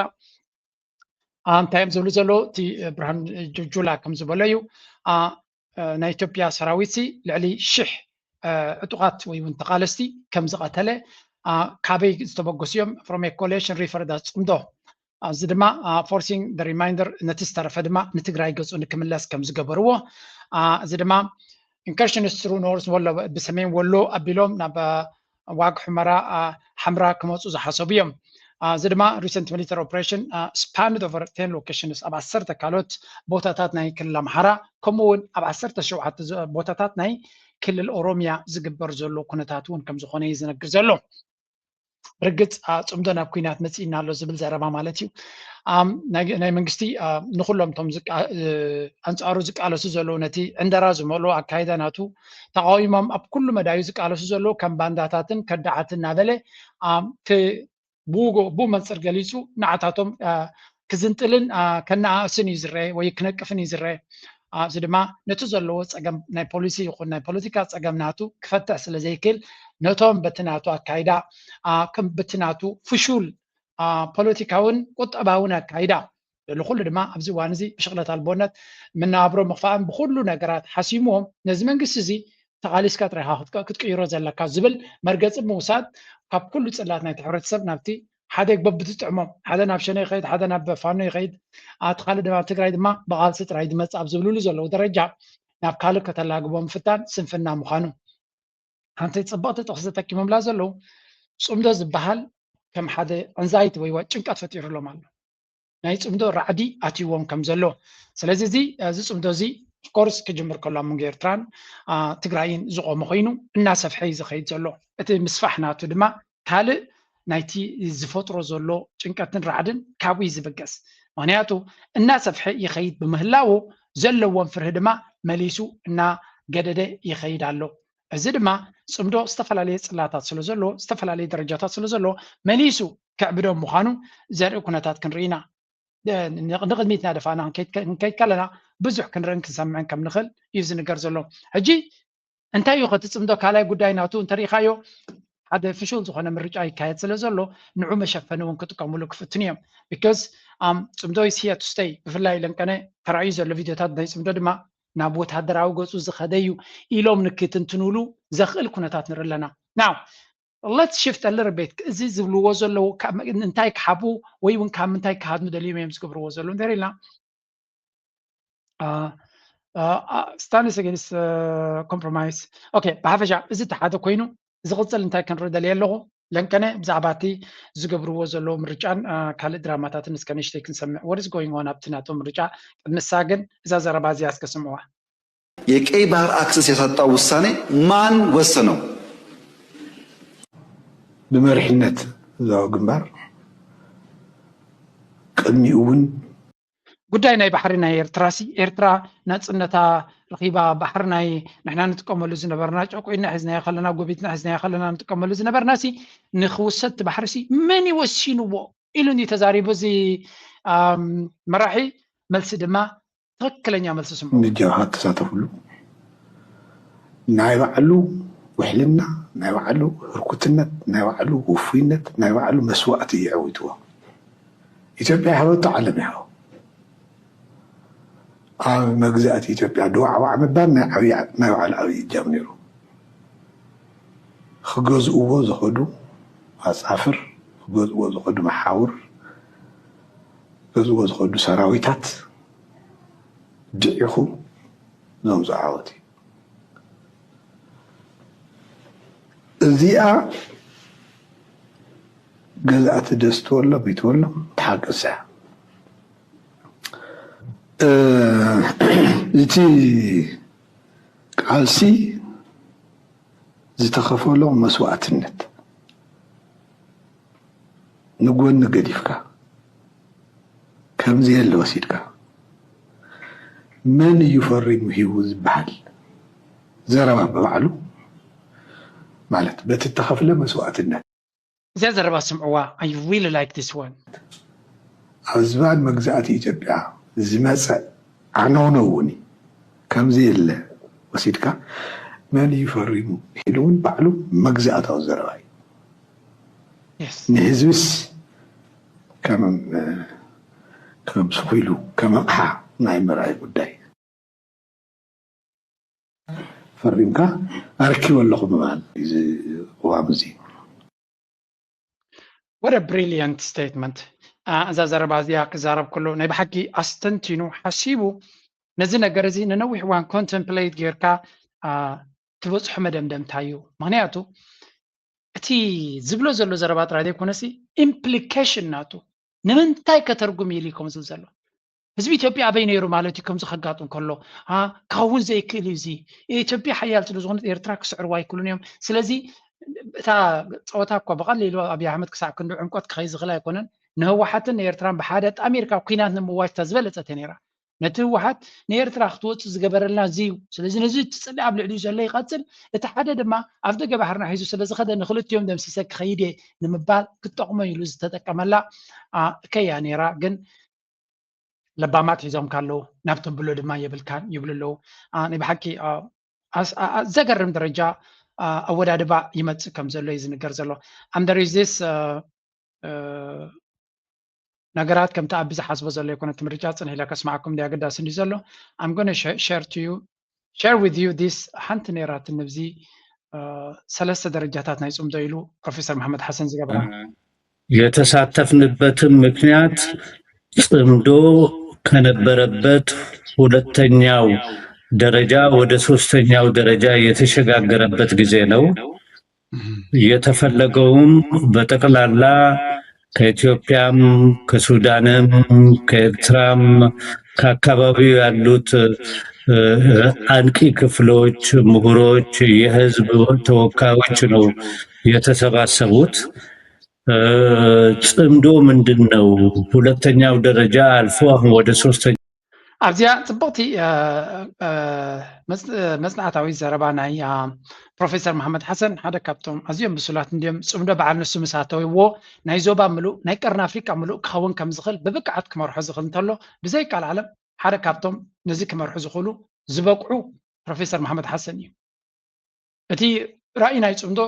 እንታይ እዮም ዝብሉ ዘለዉ? እቲ ብርሃን ጁላ ከም ዝበሎ እዩ። ናይ ኢትዮጵያ ሰራዊት ልዕሊ ሽሕ ዕጡቓት ወይ እውን ተቓለስቲ ከም ዝቐተለ ካበይ ዝተበገሱ እዮም? From a coalition refer ጽምዶ። እዚ ድማ forcing the remainder፣ ነቲ ዝተረፈ ድማ ንትግራይ ገጹ ንክምለስ ከም ዝገበርዎ። እዚ ድማ incursions through North Wolo፣ ብሰሜን ወሎ ኣቢሎም ናብ ዋግ ሑመራ ሓምራ ክመፁ ዝሓሰቡ እዮም። እዚ ድማ recent military operation spanned over ten locations፣ ኣብ ዓሰርተ ካልኦት ቦታታት ናይ ክልል ኣምሓራ፣ ከምኡ እውን ኣብ ዓሰርተ ሸውዓተ ቦታታት ናይ ክልል ኦሮሚያ ዝግበር ዘሎ ኩነታት እውን ከም ዝኾነ እዩ ዝነግር ዘሎ። ርግፅ ፅምዶ ናብ ኩናት መፂእና ኣሎ ዝብል ዘረባ ማለት እዩ። ናይ መንግስቲ ንኩሎም ቶም ኣንፃሩ ዝቃለሱ ዘለዉ፣ ነቲ ዕንደራ ዝመልኦ ኣካይዳ ናቱ ተቃዊሞም ኣብ ኩሉ መዳዩ ዝቃለሱ ዘለዉ ከም ባንዳታትን ከዳዓትን እናበለ ብኡ መንፅር ገሊፁ ንዓታቶም ክዝንጥልን ከነኣእስን እዩ ዝረአ ወይ ክነቅፍን እዩ ዝረአ። እዚ ድማ ነቲ ዘለዎ ፀገም ናይ ፖሊሲ ይኹን ናይ ፖለቲካ ፀገም ናቱ ክፈትሕ ስለ ዘይክእል፣ ነቶም በቲ ናቱ ኣካይዳ በቲ ናቱ ፍሹል ፖለቲካውን ቁጠባውን ኣካይዳ፣ ልዕሊ ኩሉ ድማ ኣብዚ እዋን እዚ ብሽቕለት ኣልቦነት መነባብሮ ምኽፋእን ብኩሉ ነገራት ሓሲምዎም ነዚ መንግስቲ እዚ ተቓሊስካ ጥራይኻ ክትቅይሮ ዘለካ ዝብል መርገፂ ምውሳድ፣ ካብ ኩሉ ፅላት ናይቲ ሕብረተሰብ ናብቲ ሓደ በብትጥዕሞም፣ ሓደ ናብ ሸነ ይኸይድ፣ ሓደ ናብ ፋኖ ይኸይድ፣ እቲ ካልእ ድማ ኣብ ትግራይ ድማ ብቓልሲ ጥራይ ዝመፅእ ኣብ ዝብልሉ ዘለዉ ደረጃ ናብ ካልእ ከተላግቦ ምፍታን ስንፍና ምዃኑ። ሓንቲ ፅብቕቲ ጥቕሲ ተጠቂሞምላ ዘለዉ፣ ፅምዶ ዝበሃል ከም ሓደ ኣንዛይቲ ወይ ጭንቀት ፈጢሩሎም ኣሎ። ናይ ፅምዶ ራዕዲ ኣትይዎም ከም ዘሎ። ስለዚ እዚ እዚ ፅምዶ እዚ ኦፍኮርስ ክጅምር ከሎ ኣብ መንጎ ኤርትራን ትግራይን ዝቆመ ኮይኑ እናሰፍሐ እዩ ዝኸይድ ዘሎ። እቲ ምስፋሕ ናቱ ድማ ካልእ ናይቲ ዝፈጥሮ ዘሎ ጭንቀትን ራዕድን ካብኡ እዩ ዝብገስ። ምክንያቱ እናሰፍሐ ይኸይድ ብምህላዉ ዘለዎም ፍርሂ ድማ መሊሱ እናገደደ ይኸይድ ኣሎ። እዚ ድማ ፅምዶ ዝተፈላለየ ፅላታት ስለ ዘለዎ፣ ዝተፈላለየ ደረጃታት ስለ ዘለዎ መሊሱ ከዕብዶም ምዃኑ ዘርኢ ኩነታት ክንርኢ ኢና። ንቕድሚት እናደፋእና ክንከይድ ከለና ብዙሕ ክንርእን ክንሰምዕን ከም ንኽእል እዩ ዝንገር ዘሎ። ሕጂ እንታይ እዩ ከቲ ፅምዶ ካልኣይ ጉዳይ ናቱ እንተሪኢኻዮ፣ ሓደ ፍሹል ዝኾነ ምርጫ ይካየድ ስለ ዘሎ ንዑ መሸፈኒ እውን ክጥቀሙሉ ክፍትኑ እዮም። Because ፅምዶ is here to stay። ብፍላይ ለንቀነ ተራእዩ ዘሎ ቪድዮታት ናይ ፅምዶ ድማ ናብ ወታደራዊ ገፁ ዝኸደ እዩ ኢሎም ንክትንትኑሉ ዘኽእል ኩነታት ንርኢ ኣለና። Now let's shift a little bit። እዚ ዝብልዎ ዘለዉ እንታይ ክሓቡ ወይ እውን ካብ ምንታይ ክሃድሙ ደልዮም እዮም ዝገብርዎ ዘለዉ እንተ ኢልና፣ stance against compromise። ኦኬ፣ ብሓፈሻ እዚ እቲ ሓደ ኮይኑ ዝቕፅል እንታይ ክንርኢ ደልየ ኣለኹ፣ ለንቀነ ብዛዕባ እቲ ዝገብርዎ ዘለዉ ምርጫን ካልእ ድራማታትን እስከ ንእሽተይ ክንሰምዕ። What is going on ኣብቲ ናቶም ምርጫ? ቅድሚ ንሳ ግን እዛ ዘረባ እዚኣ እስከ ስምዕዋ። የቀይ ባህር አክሰስ ያሳጣው ውሳኔ ማን ወሰነው? ብመሪሕነት ህዝባዊ ግንባር ቅድሚኡ እውን ጉዳይ ናይ ባሕሪ ናይ ኤርትራ ሲ ኤርትራ ናጽነታ ረኺባ ባሕሪ ናይ ንሕና ንጥቀመሉ ዝነበርና ጨቁይና ሒዝናዮ ከለና ጎቢትና ሒዝናዮ ከለና ንጥቀመሉ ዝነበርና ሲ ንክውሰድ እቲ ባሕሪ ሲ መን ይወሲንዎ ኢሉ እንዲ ተዛሪቡ እዚ መራሒ መልሲ ድማ ትኽክለኛ መልሲ ስምዑ። ንጃብሃት ተሳተፍሉ ናይ ባዕሉ ውሕልና ናይ ባዕሉ ህርኩትነት ናይ ባዕሉ ውፉይነት ናይ ባዕሉ መስዋእቲ እዩ የዕዊትዎ። ኢትዮጵያ ይሃበቶ ዓለም ይሃቦ። ኣብ መግዛእቲ ኢትዮጵያ ድዋዕዋዕ ምባል ናይ ዓብዪ ናይ ባዕሉ ዓብዪ እጃም ነይሩ። ክገዝእዎ ዝኸዱ ኣጻፍር ክገዝእዎ ዝኸዱ መሓውር ክገዝእዎ ዝኸዱ ሰራዊታት ድዒኹ ዘምፅኦ ዓወት እዩ። እዚኣ ገዛእቲ ደስ ትበሎም ይትበሎም ትሓቅሳ እያ። እቲ ቃልሲ ዝተኸፈሎ መስዋእትነት ንጎኒ ገዲፍካ ከምዚ የለ ወሲድካ መን እዩ ፈሪሙ ሂቡ ዝበሃል ዘረባ ብባዕሉ ማለት በቲ እተኸፍለ መስዋእትነት እዚኣ ዘረባ ስምዕዋ። I really like this one። ኣብ ዝባን መግዛእቲ ኢትዮጵያ ዝመፀ ዓነውነው እውን እዩ። ከምዚ የለ ወሲድካ መን እዩ ፈሪሙ ኢሉ እውን ባዕሉ መግዛእታዊ ዘረባ እዩ። Yes. ንህዝብስ ከም ከም ስኹ ኢሉ ከም ኣቕሓ ናይ ምርኣይ ጉዳይ ፈሪምካ ኣረኪበ ኣለኹ ምባል እዚ ቅዋም እዚ። What a brilliant statement። እዛ ዘረባ እዚኣ ክዛረብ ከሎ ናይ ብሓቂ ኣስተንቲኑ ሓሲቡ ነዚ ነገር እዚ ንነዊሕ እዋን contemplate ጌርካ ትበፅሖ መደምደምታ እዩ። ምክንያቱ እቲ ዝብሎ ዘሎ ዘረባ ጥራይ ዘይኮነሲ implication ናቱ ንምንታይ ከተርጉም ኢሉ እዩ ከምኡ ዝብል ዘሎ። ህዝቢ ኢትዮጵያ ኣበይ ነይሩ ማለት እዩ ከምዚ ከጋጥም ከሎ ክኸውን ዘይክእል እዩ። እዚ ኢትዮጵያ ሓያል ስለ ዝኾነት ኤርትራ ክስዕርዋ ኣይክእሉን እዮም። ስለዚ እታ ፀወታ እኳ ብቐሊሉ ኣብይ ኣሕመድ ክሳዕ ክንዲ ዕምቆት ክኸይድ ዝኽእል ኣይኮነን። ንህወሓትን ንኤርትራን ብሓደ ኣጣሚርካ ኲናት ንምዋጅ እታ ዝበለፀት እያ ነይራ። ነቲ ህወሓት ንኤርትራ ክትወፅእ ዝገበረልና እዚ እዩ። ስለዚ ነዚ እቲ ፅልኢ ኣብ ልዕሊኡ ዘሎ ይቐፅል፣ እቲ ሓደ ድማ ኣብ ደገ ባሕርና ሒዙ ስለ ዝኸደ ንክልቲኦም ደምሲሰ ክኸይድ እየ ንምባል ክጠቕሞ ኢሉ ዝተጠቀመላ ከያ ነይራ። ግን ለባማት ሒዞም ካለዉ ናብ ተብሎ ድማ የብልካን ይብሉ ኣለዉ። ናይ ብሓቂ ዘገርም ደረጃ ኣወዳድባ ይመፅእ ከም ዘሎ እዩ ዝንገር ዘሎ። ኣንደሪዝስ ነገራት ከምቲ ኣቢ ዝሓስቦ ዘሎ ይኮነ ትምርጫ ፅንሕ ኢለ ከስማዕኩም እንዲ ኣገዳሲ እንዲ ዘሎ I'm gonna share to you share with you this ሓንቲ ነይራትኒ ብዚ ሰለስተ ደረጃታት ናይ ፅምዶ ኢሉ ፕሮፌሰር መሓመድ ሓሰን ዝገበራ የተሳተፍንበትም ምክንያት ፅምዶ ከነበረበት ሁለተኛው ደረጃ ወደ ሶስተኛው ደረጃ የተሸጋገረበት ጊዜ ነው። የተፈለገውም በጠቅላላ ከኢትዮጵያም ከሱዳንም ከኤርትራም ከአካባቢው ያሉት አንቂ ክፍሎች፣ ምሁሮች፣ የህዝብ ተወካዮች ነው የተሰባሰቡት። ጽምዶ ምንድን ነው? ሁለተኛው ደረጃ አልፎ አሁን ወደ ሶስተኛ ኣብዚኣ ፅብቕቲ መፅናዕታዊት ዘረባ ናይ ፕሮፌሰር መሓመድ ሓሰን ሓደ ካብቶም ኣዝዮም ብሱላት እንዲዮም። ፅምዶ በዓል ንሱ ምስ ኣተውዎ ናይ ዞባ ምሉእ ናይ ቀርኒ ኣፍሪቃ ምሉእ ክኸውን ከም ዝኽእል ብብቅዓት ክመርሖ ዝኽእል እንተሎ ብዘይ ቃል ዓለም ሓደ ካብቶም ነዚ ክመርሑ ዝኽእሉ ዝበቅዑ ፕሮፌሰር መሓመድ ሓሰን እዩ። እቲ ራእይ ናይ ፅምዶ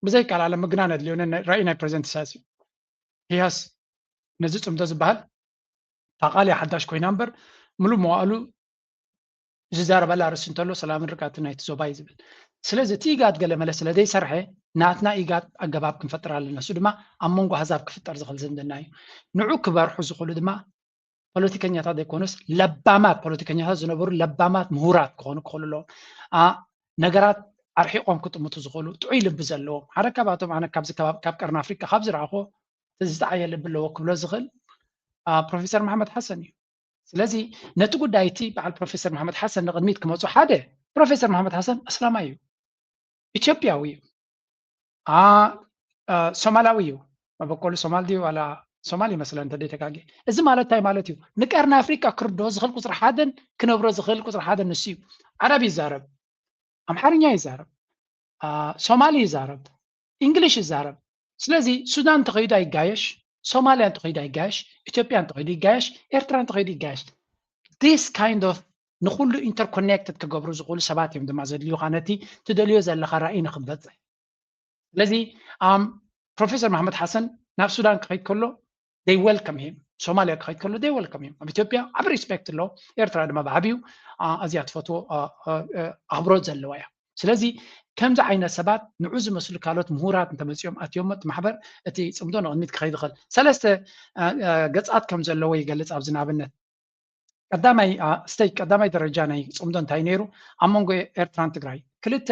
ብዘይ ቃል ዓለም ምግናን ኣድልዮነ ራእይ ናይ ፕሬዚደንት ኢሳያስ እዩ። ኢሳያስ ነዚ ፅምዶ ዝበሃል ታቃልያ ሓዳሽ ኮይና እምበር ምሉእ መዋእሉ ዝዛረበላ ርእሲ እንተሎ ሰላምን ርግኣትን ናይቲ ዞባ እዩ ዝብል። ስለዚ እቲ ኢጋድ ገለ መለ ስለ ዘይሰርሐ ናትና ኢጋድ ኣገባብ ክንፈጥር ኣለና። እሱ ድማ ኣብ መንጎ ኣህዛብ ክፍጠር ዝኽእል ዝምድና እዩ። ንዑ ክበርሑ ዝኽእሉ ድማ ፖለቲከኛታት ዘይኮኑስ ለባማት ፖለቲከኛታት ዝነበሩ ለባማት ምሁራት ክኾኑ ክኽእሉ ኣለዎም። ነገራት ኣርሒቆም ክጥምቱ ዝኽእሉ ጥዑይ ልቢ ዘለዎም ሓደ ካብኣቶም ኣነ ካብዚ ከባቢ ካብ ቀርኒ ኣፍሪቃ ካብ ዝረኣኹ እቲ ዝጠዓየ ልቢ ኣለዎ ክብሎ ዝኽእል ፕሮፌሰር መሓመድ ሓሰን እዩ። ስለዚ ነቲ ጉዳይ እቲ በዓል ፕሮፌሰር መሓመድ ሓሰን ንቅድሚት ክመፁ ሓደ ፕሮፌሰር መሓመድ ሓሰን ኣስላማይ እዩ፣ ኢትዮጵያዊ እዩ፣ ሶማላዊ እዩ። መበቆሉ ሶማል ድዩ ዋላ ሶማል ይመስለ እንተ ተጋጊ። እዚ ማለት እንታይ ማለት እዩ? ንቀርኒ ኣፍሪቃ ክርድኦ ዝኽእል ቁፅሪ ሓደን ክነብሮ ዝኽእል ቁፅሪ ሓደን ንሱ እዩ። ዓረብ ይዛረብ፣ ኣምሓርኛ ይዛረብ፣ ሶማሊ ይዛረብ፣ እንግሊሽ ይዛረብ። ስለዚ ሱዳን እንተኸይዱ ኣይጋየሽ፣ ሶማልያ እንተኸይዱ ኣይጋየሽ፣ ኢትዮጵያ እንተኸይዱ ይጋየሽ፣ ኤርትራ እንተኸይዱ ይጋየሽ። This kind of ንኩሉ interconnected ክገብሩ ዝኽእሉ ሰባት እዮም ድማ ዘድልዩካ ነቲ ትደልዮ ዘለኻ ራእይ ንክትበፅሕ። ስለዚ ፕሮፌሰር መሓመድ ሓሰን ናብ ሱዳን ክኸይድ ከሎ they welcome him፣ ሶማልያ ክኸይድ ከሎ they welcome him። ኣብ ኢትዮጵያ ዓቢ ሪስፔክት ኣለዎ፣ ኤርትራ ድማ ብዓብዩ ኣዝያ ትፈትዎ ኣኽብሮት ዘለዋ እያ። ስለዚ ከምዚ ዓይነት ሰባት ንዑ ዝመስሉ ካልኦት ምሁራት እንተመፂኦም ኣትዮም እቲ ማሕበር እቲ ፅምዶ ንቕድሚት ክኸይድ ይኽእል። ሰለስተ ገፃት ከም ዘለዎ ይገልፅ። ኣብዚ ንኣብነት ቀዳማይ ስቴጅ ቀዳማይ ደረጃ ናይ ፅምዶ እንታይ ነይሩ? ኣብ መንጎ ኤርትራን ትግራይ ክልተ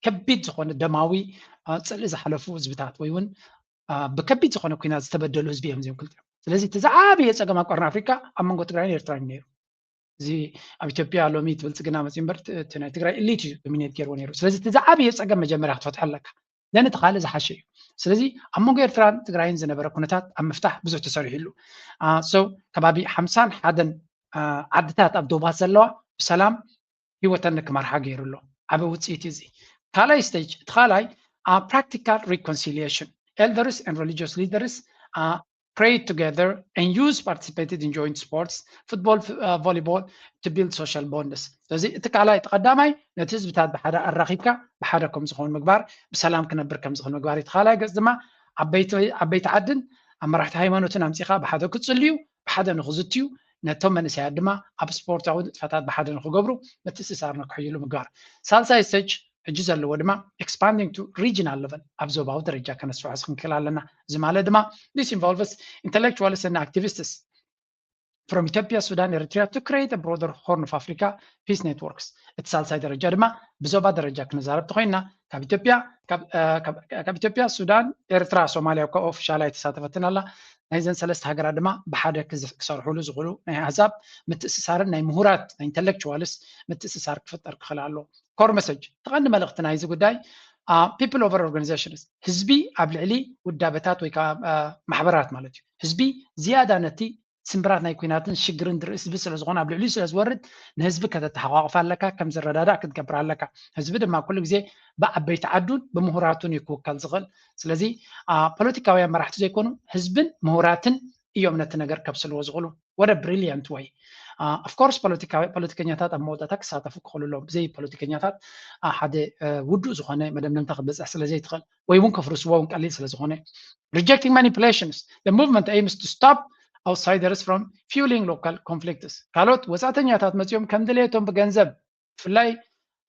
ከቢድ ዝኾነ ደማዊ ፅልኢ ዝሓለፉ ህዝብታት ወይ እውን ብከቢድ ዝኾነ ኩናት ዝተበደሉ ህዝቢ እዮም እዚኦም ክልቲኦም። ስለዚ እቲ ዝዓበየ ፀገም ኣብ ቀርኒ ኣፍሪካ ኣብ መንጎ ትግራይን ኤርትራን እዩ ነይሩ። እዚ ኣብ ኢትዮጵያ ሎሚ እቲ ብልፅግና መፅኡ እምበር እቲ ናይ ትግራይ ኢሊት እዩ ዶሚኔት ገይርዎ ነይሩ። ስለዚ እቲ ዝዓበየ ፀገም መጀመርያ ክትፈትሖ ኣለካ። ዘን እቲ ካልእ ዝሓሸ እዩ። ስለዚ ኣብ መንጎ ኤርትራን ትግራይን ዝነበረ ኩነታት ኣብ ምፍታሕ ብዙሕ ተሰሪሑ ኣሎ። ሶ ከባቢ ሓምሳን ሓደን ዓድታት ኣብ ዶባት ዘለዋ ብሰላም ህይወተን ክመርሓ ገይሩ ኣሎ። ዓቢ ውፅኢት እዩ እዚ። ካልኣይ ስቴጅ እቲ ካልኣይ practical reconciliation elders and religious leaders prayed together and youth participated in joint sports football volleyball to build social bonds። ስለዚ እቲ ካልኣይ እቲ ቀዳማይ ነቲ ህዝብታት ብሓደ ኣራኺብካ ብሓደ ከም ዝኾኑ ምግባር ብሰላም ክነብር ከም ዝኽእል ምግባር እቲ ካልኣይ ገፅ ድማ ዓበይቲ ዓድን ኣመራሕቲ ሃይማኖትን ኣምፂኻ ብሓደ ክፅልዩ፣ ብሓደ ንክዝትዩ፣ ነቶም መንእሰያት ድማ ኣብ ስፖርታዊ ንጥፈታት ብሓደ ንክገብሩ ምትእስሳር ንክሕይሉ ምግባር። ሳልሳይ stage ሕጂ ዘለዎ ድማ expanding to regional level፣ ኣብ ዞባዊ ደረጃ ከነስፍሖ ክንክእል ኣለና። እዚ ማለት ድማ this involves intellectuals and activists from Ethiopia, Sudan, Eritrea to create a broader Horn of Africa peace networks። እቲ ሳልሳይ ደረጃ ድማ ብዞባ ደረጃ ክንዛረብ ተኮይና ካብ ኢትዮጵያ ካብ ኢትዮጵያ፣ ሱዳን፣ ኤርትራ፣ ሶማሊያ እኳ ኦፊሻል ኣይተሳተፈትን ኣላ። ናይዘን ሰለስተ ሃገራት ድማ ብሓደ ክሰርሕሉ ዝኽእሉ ናይ ኣህዛብ ምትእስሳርን ናይ ምሁራት ናይ intellectuals ምትእስሳር ክፍጠር ክኽእል ኣሎ። Core message፣ ተቐንዲ መልእኽቲ ናይዚ ጉዳይ people over organizations፣ ህዝቢ ኣብ ልዕሊ ውዳበታት ወይ ከዓ ማሕበራት ማለት እዩ። ህዝቢ ዝያዳ ነቲ ስምብራት ናይ ኩናትን ሽግርን ዝርኢ ህዝቢ ስለ ዝኾነ ኣብ ልዕሊኡ ስለ ዝወርድ ንህዝቢ ከተተሓቋቕፍ ኣለካ፣ ከም ዝረዳዳእ ክትገብር ኣለካ። ህዝቢ ድማ ኩሉ ግዜ ብዓበይቲ ዓዱን ብምሁራቱን እዩ ክውከል ዝኽእል። ስለዚ ፖለቲካውያን መራሕቲ ዘይኮኑ ህዝብን ምሁራትን እዮም ነቲ ነገር ከብስልዎ ዝኽእሉ። What a brilliant way። Of course ፖለቲካዊ ፖለቲከኛታት ኣብ መወዳእታ ክሳተፉ ክኽእሉ ኣለዎም። ብዘይ ፖለቲከኛታት ሓደ ውዱእ ዝኾነ መደምደምታ ክትበፅሕ ስለ ዘይትኽእል ወይ እውን ከፍርስዎ እውን ቀሊል ስለ ዝኾነ። Rejecting manipulations, the movement aims to stop outsiders from fueling local conflicts። ካልኦት ወፃእተኛታት መፂኦም ከም ድሌቶም ብገንዘብ፣ ብፍላይ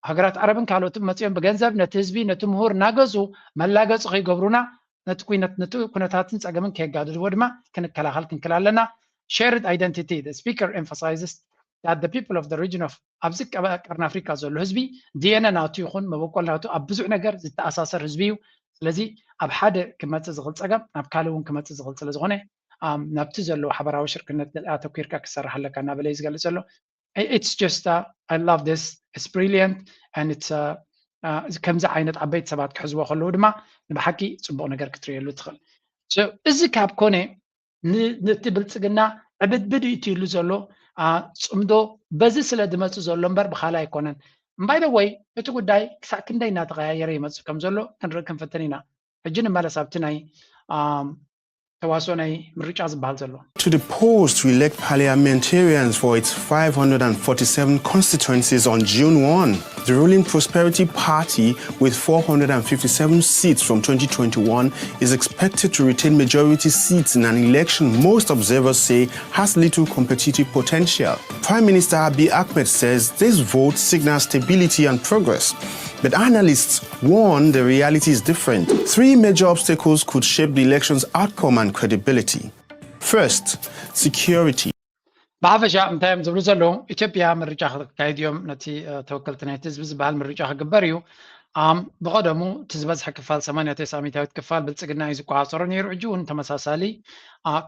ሃገራት ዓረብን ካልኦትን መፂኦም ብገንዘብ ነቲ ህዝቢ ነቲ ምሁር እናገዙ መላገፂ ከይገብሩና ነቲ ኩነታትን ፀገምን ከየጋድድዎ ድማ ክንከላኸል ክንክል ኣለና። Shared identity, the speaker emphasizes that the people of the region of ኣብዚ ቀርኒ ኣፍሪካ ዘሎ ህዝቢ DNA ናቱ ይኹን መበቆል ናቱ ኣብ ብዙሕ ነገር ዝተኣሳሰር ህዝቢ እዩ። ስለዚ ኣብ ሓደ ክመፅእ ዝኽእል ፀገም ናብ ካልእ እውን ክመፅእ ዝኽእል ስለ ዝኾነ ናብቲ ዘለዎ ሓበራዊ ሽርክነት ኣተኲርካ ክሰርሕ ኣለካ እናበለ እዩ ዝገልፅ ዘሎ። It's just I love this, it's brilliant and it's ከምዚ ዓይነት ዓበይቲ ሰባት ክሕዝዎ ከለዉ ድማ ንብሓቂ ፅቡቕ ነገር ክትርእየሉ ትኽእል። እዚ ካብ ኮነ ነቲ ብልፅግና ዕብድብድ እዩ ኢሉ ዘሎ ፅምዶ በዚ ስለ ዝመፅእ ዘሎ እምበር ብኻልእ ኣይኮነን። By the way እቲ ጉዳይ ክሳዕ ክንደይ እናተቐያየረ ይመፅእ ከም ዘሎ ክንርኢ ክንፍትን ኢና። ሕጂ ንመለስ ኣብቲ ናይ ተዋስኦ ናይ ምርጫ ዝበሃል ዘሎ። To the polls to elect parliamentarians for its five hundred and forty-seven constituencies on June one. The ruling Prosperity Party, with four hundred and fifty-seven seats from twenty twenty-one, is expected to retain majority seats in an election most observers say has little competitive potential. Prime Minister Abiy Ahmed says this vote signals stability and progress. But analysts warn the reality is different. Three major obstacles could shape the election's outcome and credibility. First, security. ብሓፈሻ እንታይ እዮም ዝብሉ ዘለዉ? ኢትዮጵያ ምርጫ ክካየድ እዮም፣ ነቲ ተወከልቲ ናይቲ ህዝቢ ዝበሃል ምርጫ ክግበር እዩ። ብቐደሙ እቲ ዝበዝሐ ክፋል ሰማንያ ተስዓ ሚእታዊት ክፋል ብልፅግና እዩ ዝቆፃፀሮ ነይሩ። ሕጂ እውን ተመሳሳሊ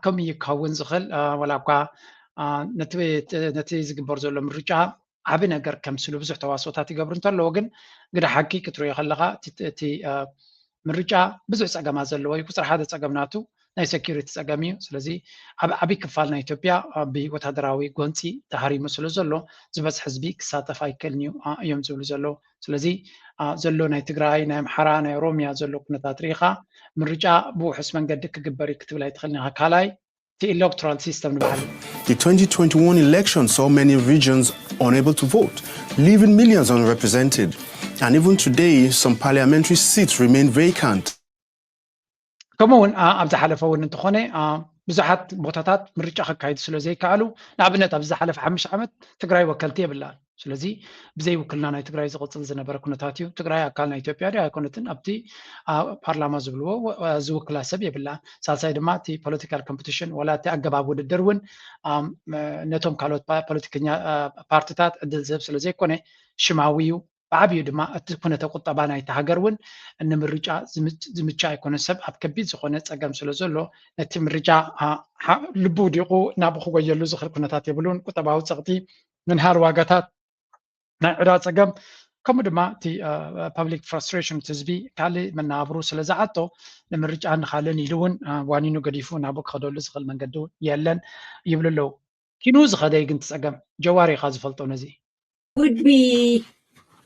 ከምኡ እዩ ክኸውን ዝኽእል። ወላ እኳ ነቲ ዝግበር ዘሎ ምርጫ ዓቢ ነገር ከምስሉ ብዙሕ ተዋስኦታት ይገብሩ እንተለዎ ግን ግደ ሓቂ ክትሪኦ ከለኻ እቲ ምርጫ ብዙሕ ጸገማት ዘለዎ እዩ። ቁፅሪ ሓደ ጸገም ናቱ ናይ security ጸገም እዩ። ስለዚ ኣብ ዓቢ ክፋል ናይ ኢትዮጵያ ብወታደራዊ ጎንፂ ተሃሪሙ ስለ ዘሎ ዝበዝሕ ህዝቢ ክሳተፍ ኣይክእልን እዩ እዮም ዝብሉ ዘለዉ። ስለዚ ዘሎ ናይ ትግራይ፣ ናይ ኣምሓራ፣ ናይ ኦሮሚያ ዘሎ ኩነታት ርኢኻ ምርጫ ብውሑስ መንገዲ ክግበር እዩ ክትብል ኣይትኽእልን ኢኻ። ካልኣይ እቲ electoral system ንበሃል። The twenty twenty-one election saw many regions unable to vote, leaving millions unrepresented. And even today, some parliamentary seats remain vacant. ከምኡ እውን ኣብ ዝሓለፈ እውን እንተኾነ ብዙሓት ቦታታት ምርጫ ክካየዱ ስለ ዘይከኣሉ፣ ንኣብነት ኣብዚ ዝሓለፈ ሓሙሽተ ዓመት ትግራይ ወከልቲ የብላን። ስለዚ ብዘይ ውክልና ናይ ትግራይ ዝቕፅል ዝነበረ ኩነታት እዩ። ትግራይ ኣካል ናይ ኢትዮጵያ ድያ ኣይኮነትን፣ ኣብቲ ፓርላማ ዝብልዎ ዝውክላ ሰብ የብላን። ሳልሳይ ድማ እቲ political competition ወላ እቲ ኣገባብ ውድድር እውን ነቶም ካልኦት ፖለቲከኛ ፓርትታት ዕድል ዝህብ ስለ ዘይኮነ ሽማዊ እዩ። ብዓብዩ ድማ እቲ ኩነተ ቁጠባ ናይቲ ሃገር እውን ንምርጫ ዝምች ኣይኮነን። ሰብ ኣብ ከቢድ ዝኾነ ፀገም ስለ ዘሎ ነቲ ምርጫ ልቡ ውዲቑ ናብኡ ክጎየሉ ዝኽእል ኩነታት የብሉን። ቁጠባዊ ፀቕጢ፣ ምንሃር ዋጋታት፣ ናይ ዕዳ ፀገም ከምኡ ድማ እቲ public frustration ህዝቢ ካልእ መነባብሩ ስለ ዝዓጦ ንምርጫ ንኻልን ኢሉ እውን ዋኒኑ ገዲፉ ናብኡ ክኸደሉ ዝኽእል መንገዲ የለን ይብሉ ኣለዉ። ኪኑ ዝኸደ ግን እቲ ፀገም ጀዋር ኢኻ ዝፈልጦ ነዚ would be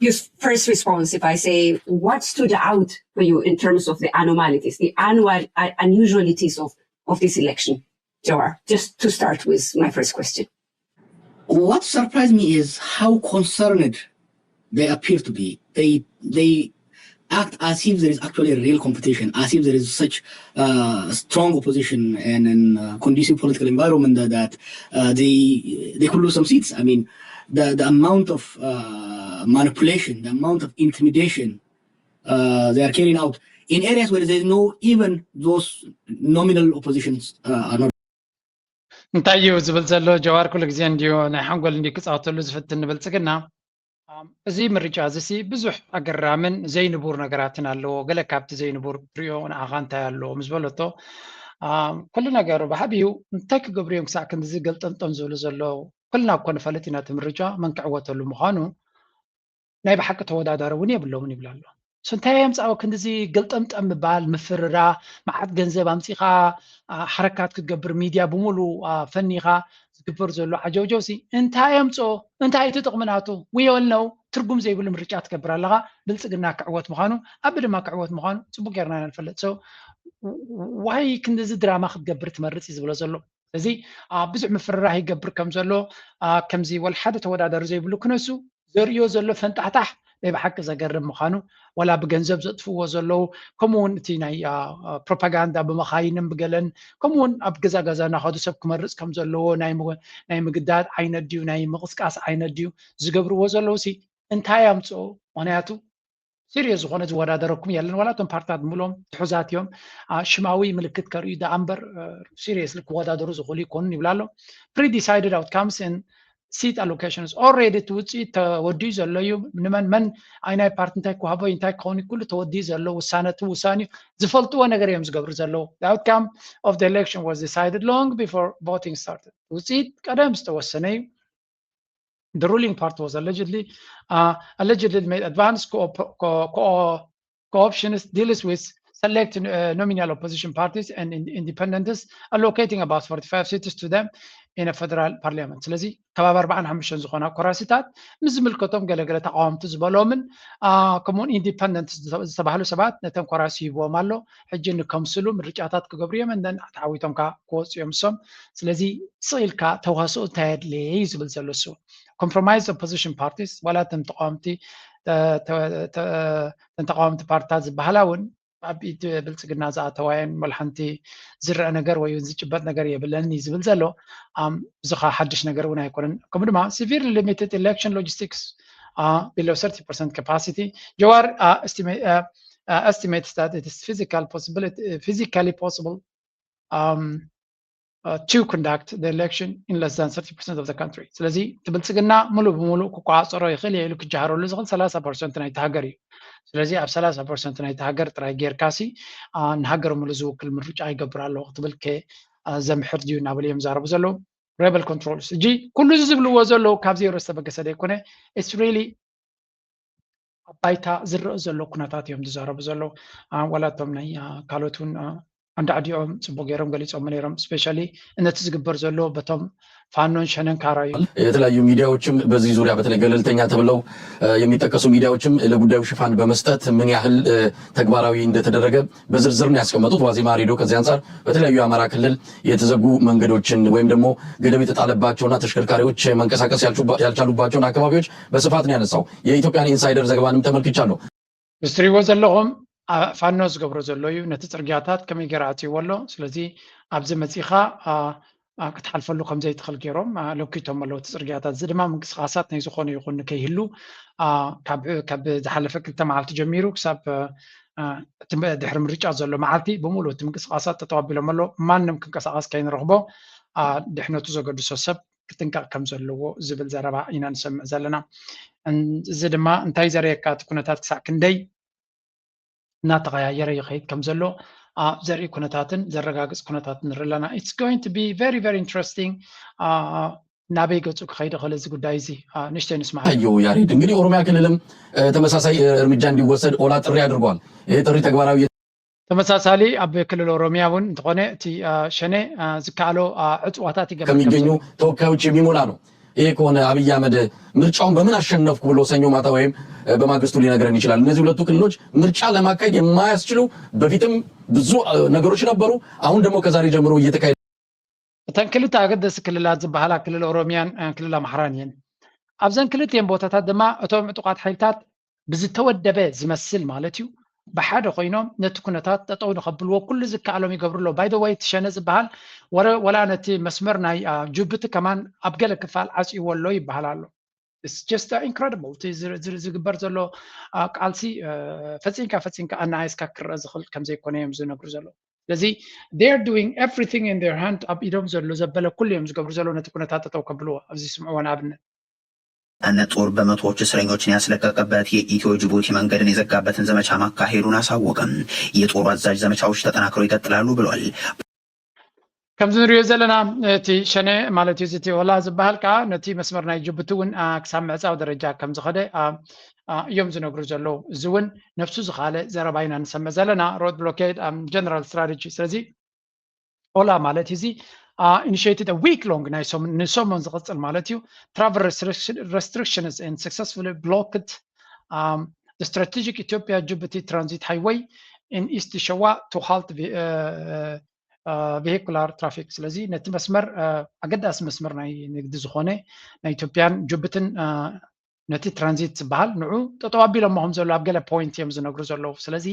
your first response if I say what stood out for you in terms of the anomalies, the annual uh, unusualities of, of this election, Jawar? Just to start with my first question. What surprised me is how concerned they appear to be. They they act as if there is actually a real competition, as if there is such uh, strong opposition and a uh, conducive political environment that, that uh, they they could lose some seats. I mean, the, the amount of uh, manipulation, the amount of intimidation uh, they are carrying out in areas where there's no even those nominal oppositions uh, are not. እንታይ እዩ ዝብል ዘሎ ጀዋር? ኩሉ ግዜ እንዲዩ ናይ ሓንጎል እንዲ ክፃወተሉ ዝፍትን ንብልፅግና። እዚ ምርጫ እዚ ሲ ብዙሕ ኣገራምን ዘይንቡር ነገራትን ኣለዎ። ገለ ካብቲ ዘይንቡር ትሪኦ ንዓኻ እንታይ ኣለዎ ምስ በለቶ፣ ኩሉ ነገሩ ብሓቢኡ እንታይ ክገብሩ እዮም ክሳዕ ክንድዚ ገልጠምጠም ዝብሉ ዘለዉ? ኩልና እኮ ንፈልጥ ኢና እቲ ምርጫ መን ክዕወተሉ ምዃኑ። ናይ ብሓቂ ተወዳዳሪ እውን የብሎምን ይብል ኣሎ። እንታይ የምፃኦ ክንድዚ ገልጠምጠም ምባል፣ ምፍርራ፣ መዓት ገንዘብ ኣምፂኻ ሓረካት ክትገብር፣ ሚድያ ብምሉ ፈኒኻ ዝግበር ዘሎ ዓጀውጀውሲ እንታይ የምፅኦ? እንታይ እቲ ጥቕሚ ናቱ? ውዮልነው ትርጉም ዘይብሉ ምርጫ ትገብር ኣለኻ። ብልፅግና ክዕወት ምዃኑ፣ ኣቢ ድማ ክዕወት ምዃኑ ፅቡቅ ጌርና ኢና ንፈልጥ። ሰው ዋይ ክንድዚ ድራማ ክትገብር ትመርፅ እዩ ዝብሎ ዘሎ። ስለዚ ብዙሕ ምፍርራህ ይገብር ከም ዘሎ፣ ከምዚ ወላ ሓደ ተወዳዳሪ ዘይብሉ ክነሱ ዘርእዮ ዘሎ ፈንጣሕታሕ ናይ ብሓቂ ዘገርም ምዃኑ፣ ወላ ብገንዘብ ዘጥፍዎ ዘለዉ፣ ከምኡ እውን እቲ ናይ ፕሮፓጋንዳ ብመኻይንን ብገለን፣ ከምኡ እውን ኣብ ገዛ ገዛ እናኸዱ ሰብ ክመርፅ ከም ዘለዎ ናይ ምግዳድ ዓይነት ድዩ ናይ ምቕስቃስ ዓይነት ድዩ ዝገብርዎ ዘለዉ ሲ እንታይ ኣምፅኦ? ምክንያቱ ሲሪየስ ዝኾነ ዝወዳደረኩም የለን። ዋላ እቶም ፓርትታት ምሎም ትሑዛት እዮም። ሽማዊ ምልክት ከርእዩ ደኣ እምበር ሲሪየስሊ ክወዳደሩ ዝኽእሉ ይኮኑን ይብል ኣሎ። Pre-decided outcomes and seat allocations already እቲ ውፅኢት ተወዲኡ ዘሎ እዩ። ንመን መን ኣይናይ ፓርቲ እንታይ ክዋሃቦ እንታይ ክኸውን ኩሉ ተወዲኡ ዘሎ ውሳነ እቲ ውሳኔ ዝፈልጥዎ ነገር እዮም ዝገብሩ ዘለዉ። The outcome of the election was decided long before voting started። ውፅኢት ቀደም ዝተወሰነ እዩ። The ruling party was allegedly uh, allegedly made advance co- co- co- co-options deals with select uh, nominal opposition parties and in- independents, allocating about forty-five seats to them in a federal parliament. ስለዚ ከባቢ ኣርባዓን ሓሙሽተን ዝኾና ኮራሲታት ምስ ዝምልከቶም ገለገለ ተቃወምቲ ዝበሎምን ከምኡውን ኢንዲፐንደንት ዝተባህሉ ሰባት ነተን ኮራሲ ሂብዎም ኣሎ። ሕጂ ንከምስሉ ምርጫታት ክገብሩ እዮም። እንደን ተዓዊቶም ከዓ ክወፁ እዮም እሶም። ስለዚ ስቕ ኢልካ ተዋስኦ እንታይ ኣድለየ እዩ ዝብል ዘሎ እሱ። Compromise opposition parties ዋላ እተን ተቃወምቲ እተን ተቃወምቲ ፓርትታት ዝበሃላ እውን ኣብ ኢድ ብልፅግና ዝኣተዋየን ወላ ሓንቲ ዝረአ ነገር ወይ እውን ዝጭበጥ ነገር የብለን እዩ ዝብል ዘሎ። እዚ ከዓ ሓድሽ ነገር እውን ኣይኮነን። ከምኡ ድማ severely limited election logistics below thirty percent capacity. ጀዋር estimates that it is physical possibility physically possible um, uh, to conduct the election in less than thirty percent of the country. ስለዚ እቲ ብልፅግና ሙሉእ ብሙሉእ ክቆፃፀሮ ይኽእል እየ ኢሉ ክጀሃረሉ ዝኽእል ሰላሳ ፐርሰንት ናይቲ ሃገር እዩ። ስለዚ ኣብ ሰላሳ ፐርሰንት ናይቲ ሃገር ጥራይ ጌርካሲ ንሃገር ሙሉእ ዝውክል ምርጫ ይገብር ኣለኹ ክትብል ከ ዘምሕር ድዩ እናበሉ እዮም ዝዛረቡ ዘለዉ። Rebel controls እጂ ኩሉ እዚ ዝብልዎ ዘለዉ ካብ ዜሮ ዝተበገሰ ዘይኮነ it's really ኣብ ባይታ ዝረአ ዘሎ ኩነታት እዮም ዝዛረቡ ዘለዉ። ዋላ እቶም ናይ ካልኦት እውን ኣንዳዕዲኦም ፅቡቅ ገይሮም ገሊፆም ነይሮም። Especially እነቲ ዝግበር ዘሎ በቶም ፋኖን ሸነን ካራ እዩ። የተለያዩ ሚዲያዎችም በዚህ ዙሪያ በተለይ ገለልተኛ ተብለው የሚጠቀሱ ሚዲያዎችም ለጉዳዩ ሽፋን በመስጠት ምን ያህል ተግባራዊ እንደተደረገ በዝርዝር ነው ያስቀመጡት። ዋዜማ ሬዲዮ ከዚህ አንጻር በተለያዩ የአማራ ክልል የተዘጉ መንገዶችን ወይም ደግሞ ገደብ የተጣለባቸውና ተሽከርካሪዎች መንቀሳቀስ ያልቻሉባቸውን አካባቢዎች በስፋት ነው ያነሳው። የኢትዮጵያን ኢንሳይደር ዘገባንም ተመልክቻለሁ። ምስ ትሪእዎ ዘለኹም ፋኖ ዝገብሮ ዘሎ እዩ። ነቲ ፅርግያታት ከመይ ገይሩ ኣፅይዎ ኣሎ። ስለዚ ኣብዚ መፂኻ ክትሓልፈሉ ከም ዘይትኽእል ገይሮም ለኪቶም ኣለዉ እቲ ፅርግያታት። እዚ ድማ ምንቅስቃሳት ናይ ዝኾነ ይኹን ንከይህሉ ካብ ዝሓለፈ ክልተ መዓልቲ ጀሚሩ ክሳብ ድሕሪ ምርጫ ዘሎ መዓልቲ ብምሉእ እቲ ምንቅስቃሳት ጠጠው ኣቢሎም ኣሎ። ማንም ክንቀሳቀስ ከይንረኽቦ ድሕነቱ ዘገድሶ ሰብ ክጥንቀቕ ከም ዘለዎ ዝብል ዘረባ ኢና ንሰምዕ ዘለና። እዚ ድማ እንታይ ዘርእየካ እቲ ኩነታት ክሳዕ ክንደይ እናተቐያየረ ይኸይድ ከም ዘሎ ኣብ ዘርኢ ኩነታትን ዘረጋግፅ ኩነታትን ንርኢ ኣለና። It's going to be very very interesting ናበይ ገፁ ክኸይድ ይኽእል እዚ ጉዳይ እዚ ንእሽተይ ንስማዕ። ያሬድ እንግዲህ ኦሮሚያ ክልልም ተመሳሳይ እርምጃ እንዲወሰድ ኦላ ጥሪ አድርጓል። ይህ ጥሪ ተግባራዊ ተመሳሳሊ ኣብ ክልል ኦሮሚያ እውን እንተኾነ እቲ ሸኔ ዝከኣሎ ዕፅዋታት ይገብር ከሚገኙ ተወካዮች የሚሞላ ነው። ይሄ ከሆነ አብይ አህመድ ምርጫውን በምን አሸነፍኩ ብሎ ሰኞ ማታ ወይም በማግስቱ ሊነግረን ይችላል። እነዚህ ሁለቱ ክልሎች ምርጫ ለማካሄድ የማያስችሉ በፊትም ብዙ ነገሮች ነበሩ። አሁን ደግሞ ከዛሬ ጀምሮ እየተካሄደ እተን ክልተ ኣገደስቲ ክልላት ዝበሃላ ክልል ኦሮሚያን ክልል ኣምሓራን እየን። ኣብዘን ክልቲኤን ቦታታት ድማ እቶም ዕጡቃት ሓይልታት ብዝተወደበ ዝመስል ማለት እዩ ብሓደ ኮይኖም ነቲ ኩነታት ጠጠው ንኸብልዎ ኩሉ ዝከኣሎም ይገብሩ ኣለዉ። By the way፣ እቲ ሸነ ዝበሃል ወረ ወላ ነቲ መስመር ናይ ጅቡቲ ከማን ኣብ ገለ ክፋል ዓፅይዎ ኣሎ ይበሃል ኣሎ። It's just incredible። እቲ ዝግበር ዘሎ ቃልሲ ፈፂምካ ፈፂምካ ኣናኣይስካ ክረአ ዝኽእል ከምዘይኮነ እዮም ዝነግሩ ዘለዉ። ስለዚ they're doing everything in their hand፣ ኣብ ኢዶም ዘሎ ዘበለ ኩሉ እዮም ዝገብሩ ዘለዉ ነቲ ኩነታት ጠጠው ከብልዎ። ኣብዚ ስምዕዎ ንኣብነት እነ ጦር በመቶዎች እስረኞችን ያስለቀቀበት የኢትዮ ጅቡቲ መንገድን የዘጋበትን ዘመቻ ማካሄዱን አሳወቀም። የጦሩ አዛዥ ዘመቻዎች ተጠናክረው ይቀጥላሉ ብሏል። ከምዚ ንሪኦ ዘለና እቲ ሸነ ማለት እዩ እቲ ኦላ ዝበሃል ከዓ ነቲ መስመር ናይ ጅቡቲ እውን ክሳብ ምዕፃው ደረጃ ከም ዝኸደ እዮም ዝነግሩ ዘለዉ። እዚ እውን ነብሱ ዝኻለ ዘረባ ኢና ንሰምዕ ዘለና። Road blockade general strategy። ስለዚ ኦላ ማለት እዚ initiated a week long፣ ናይ ንሰሙን ዝቕፅል ማለት እዩ። Travel restrictions and successfully blocked the strategic Ethiopia Djibouti transit highway in East Shoa to halt vehicular traffic። ስለዚ ነቲ መስመር ኣገዳሲ መስመር ናይ ንግዲ ዝኾነ ናይ ኢትዮጵያን ጅቡትን ነቲ ትራንዚት ዝበሃል ንዑ ጠጠው ኣቢሎሞ ከም ዘሎ ኣብ ገለ ፖይንት እዮም ዝነግሩ ዘለዉ። ስለዚ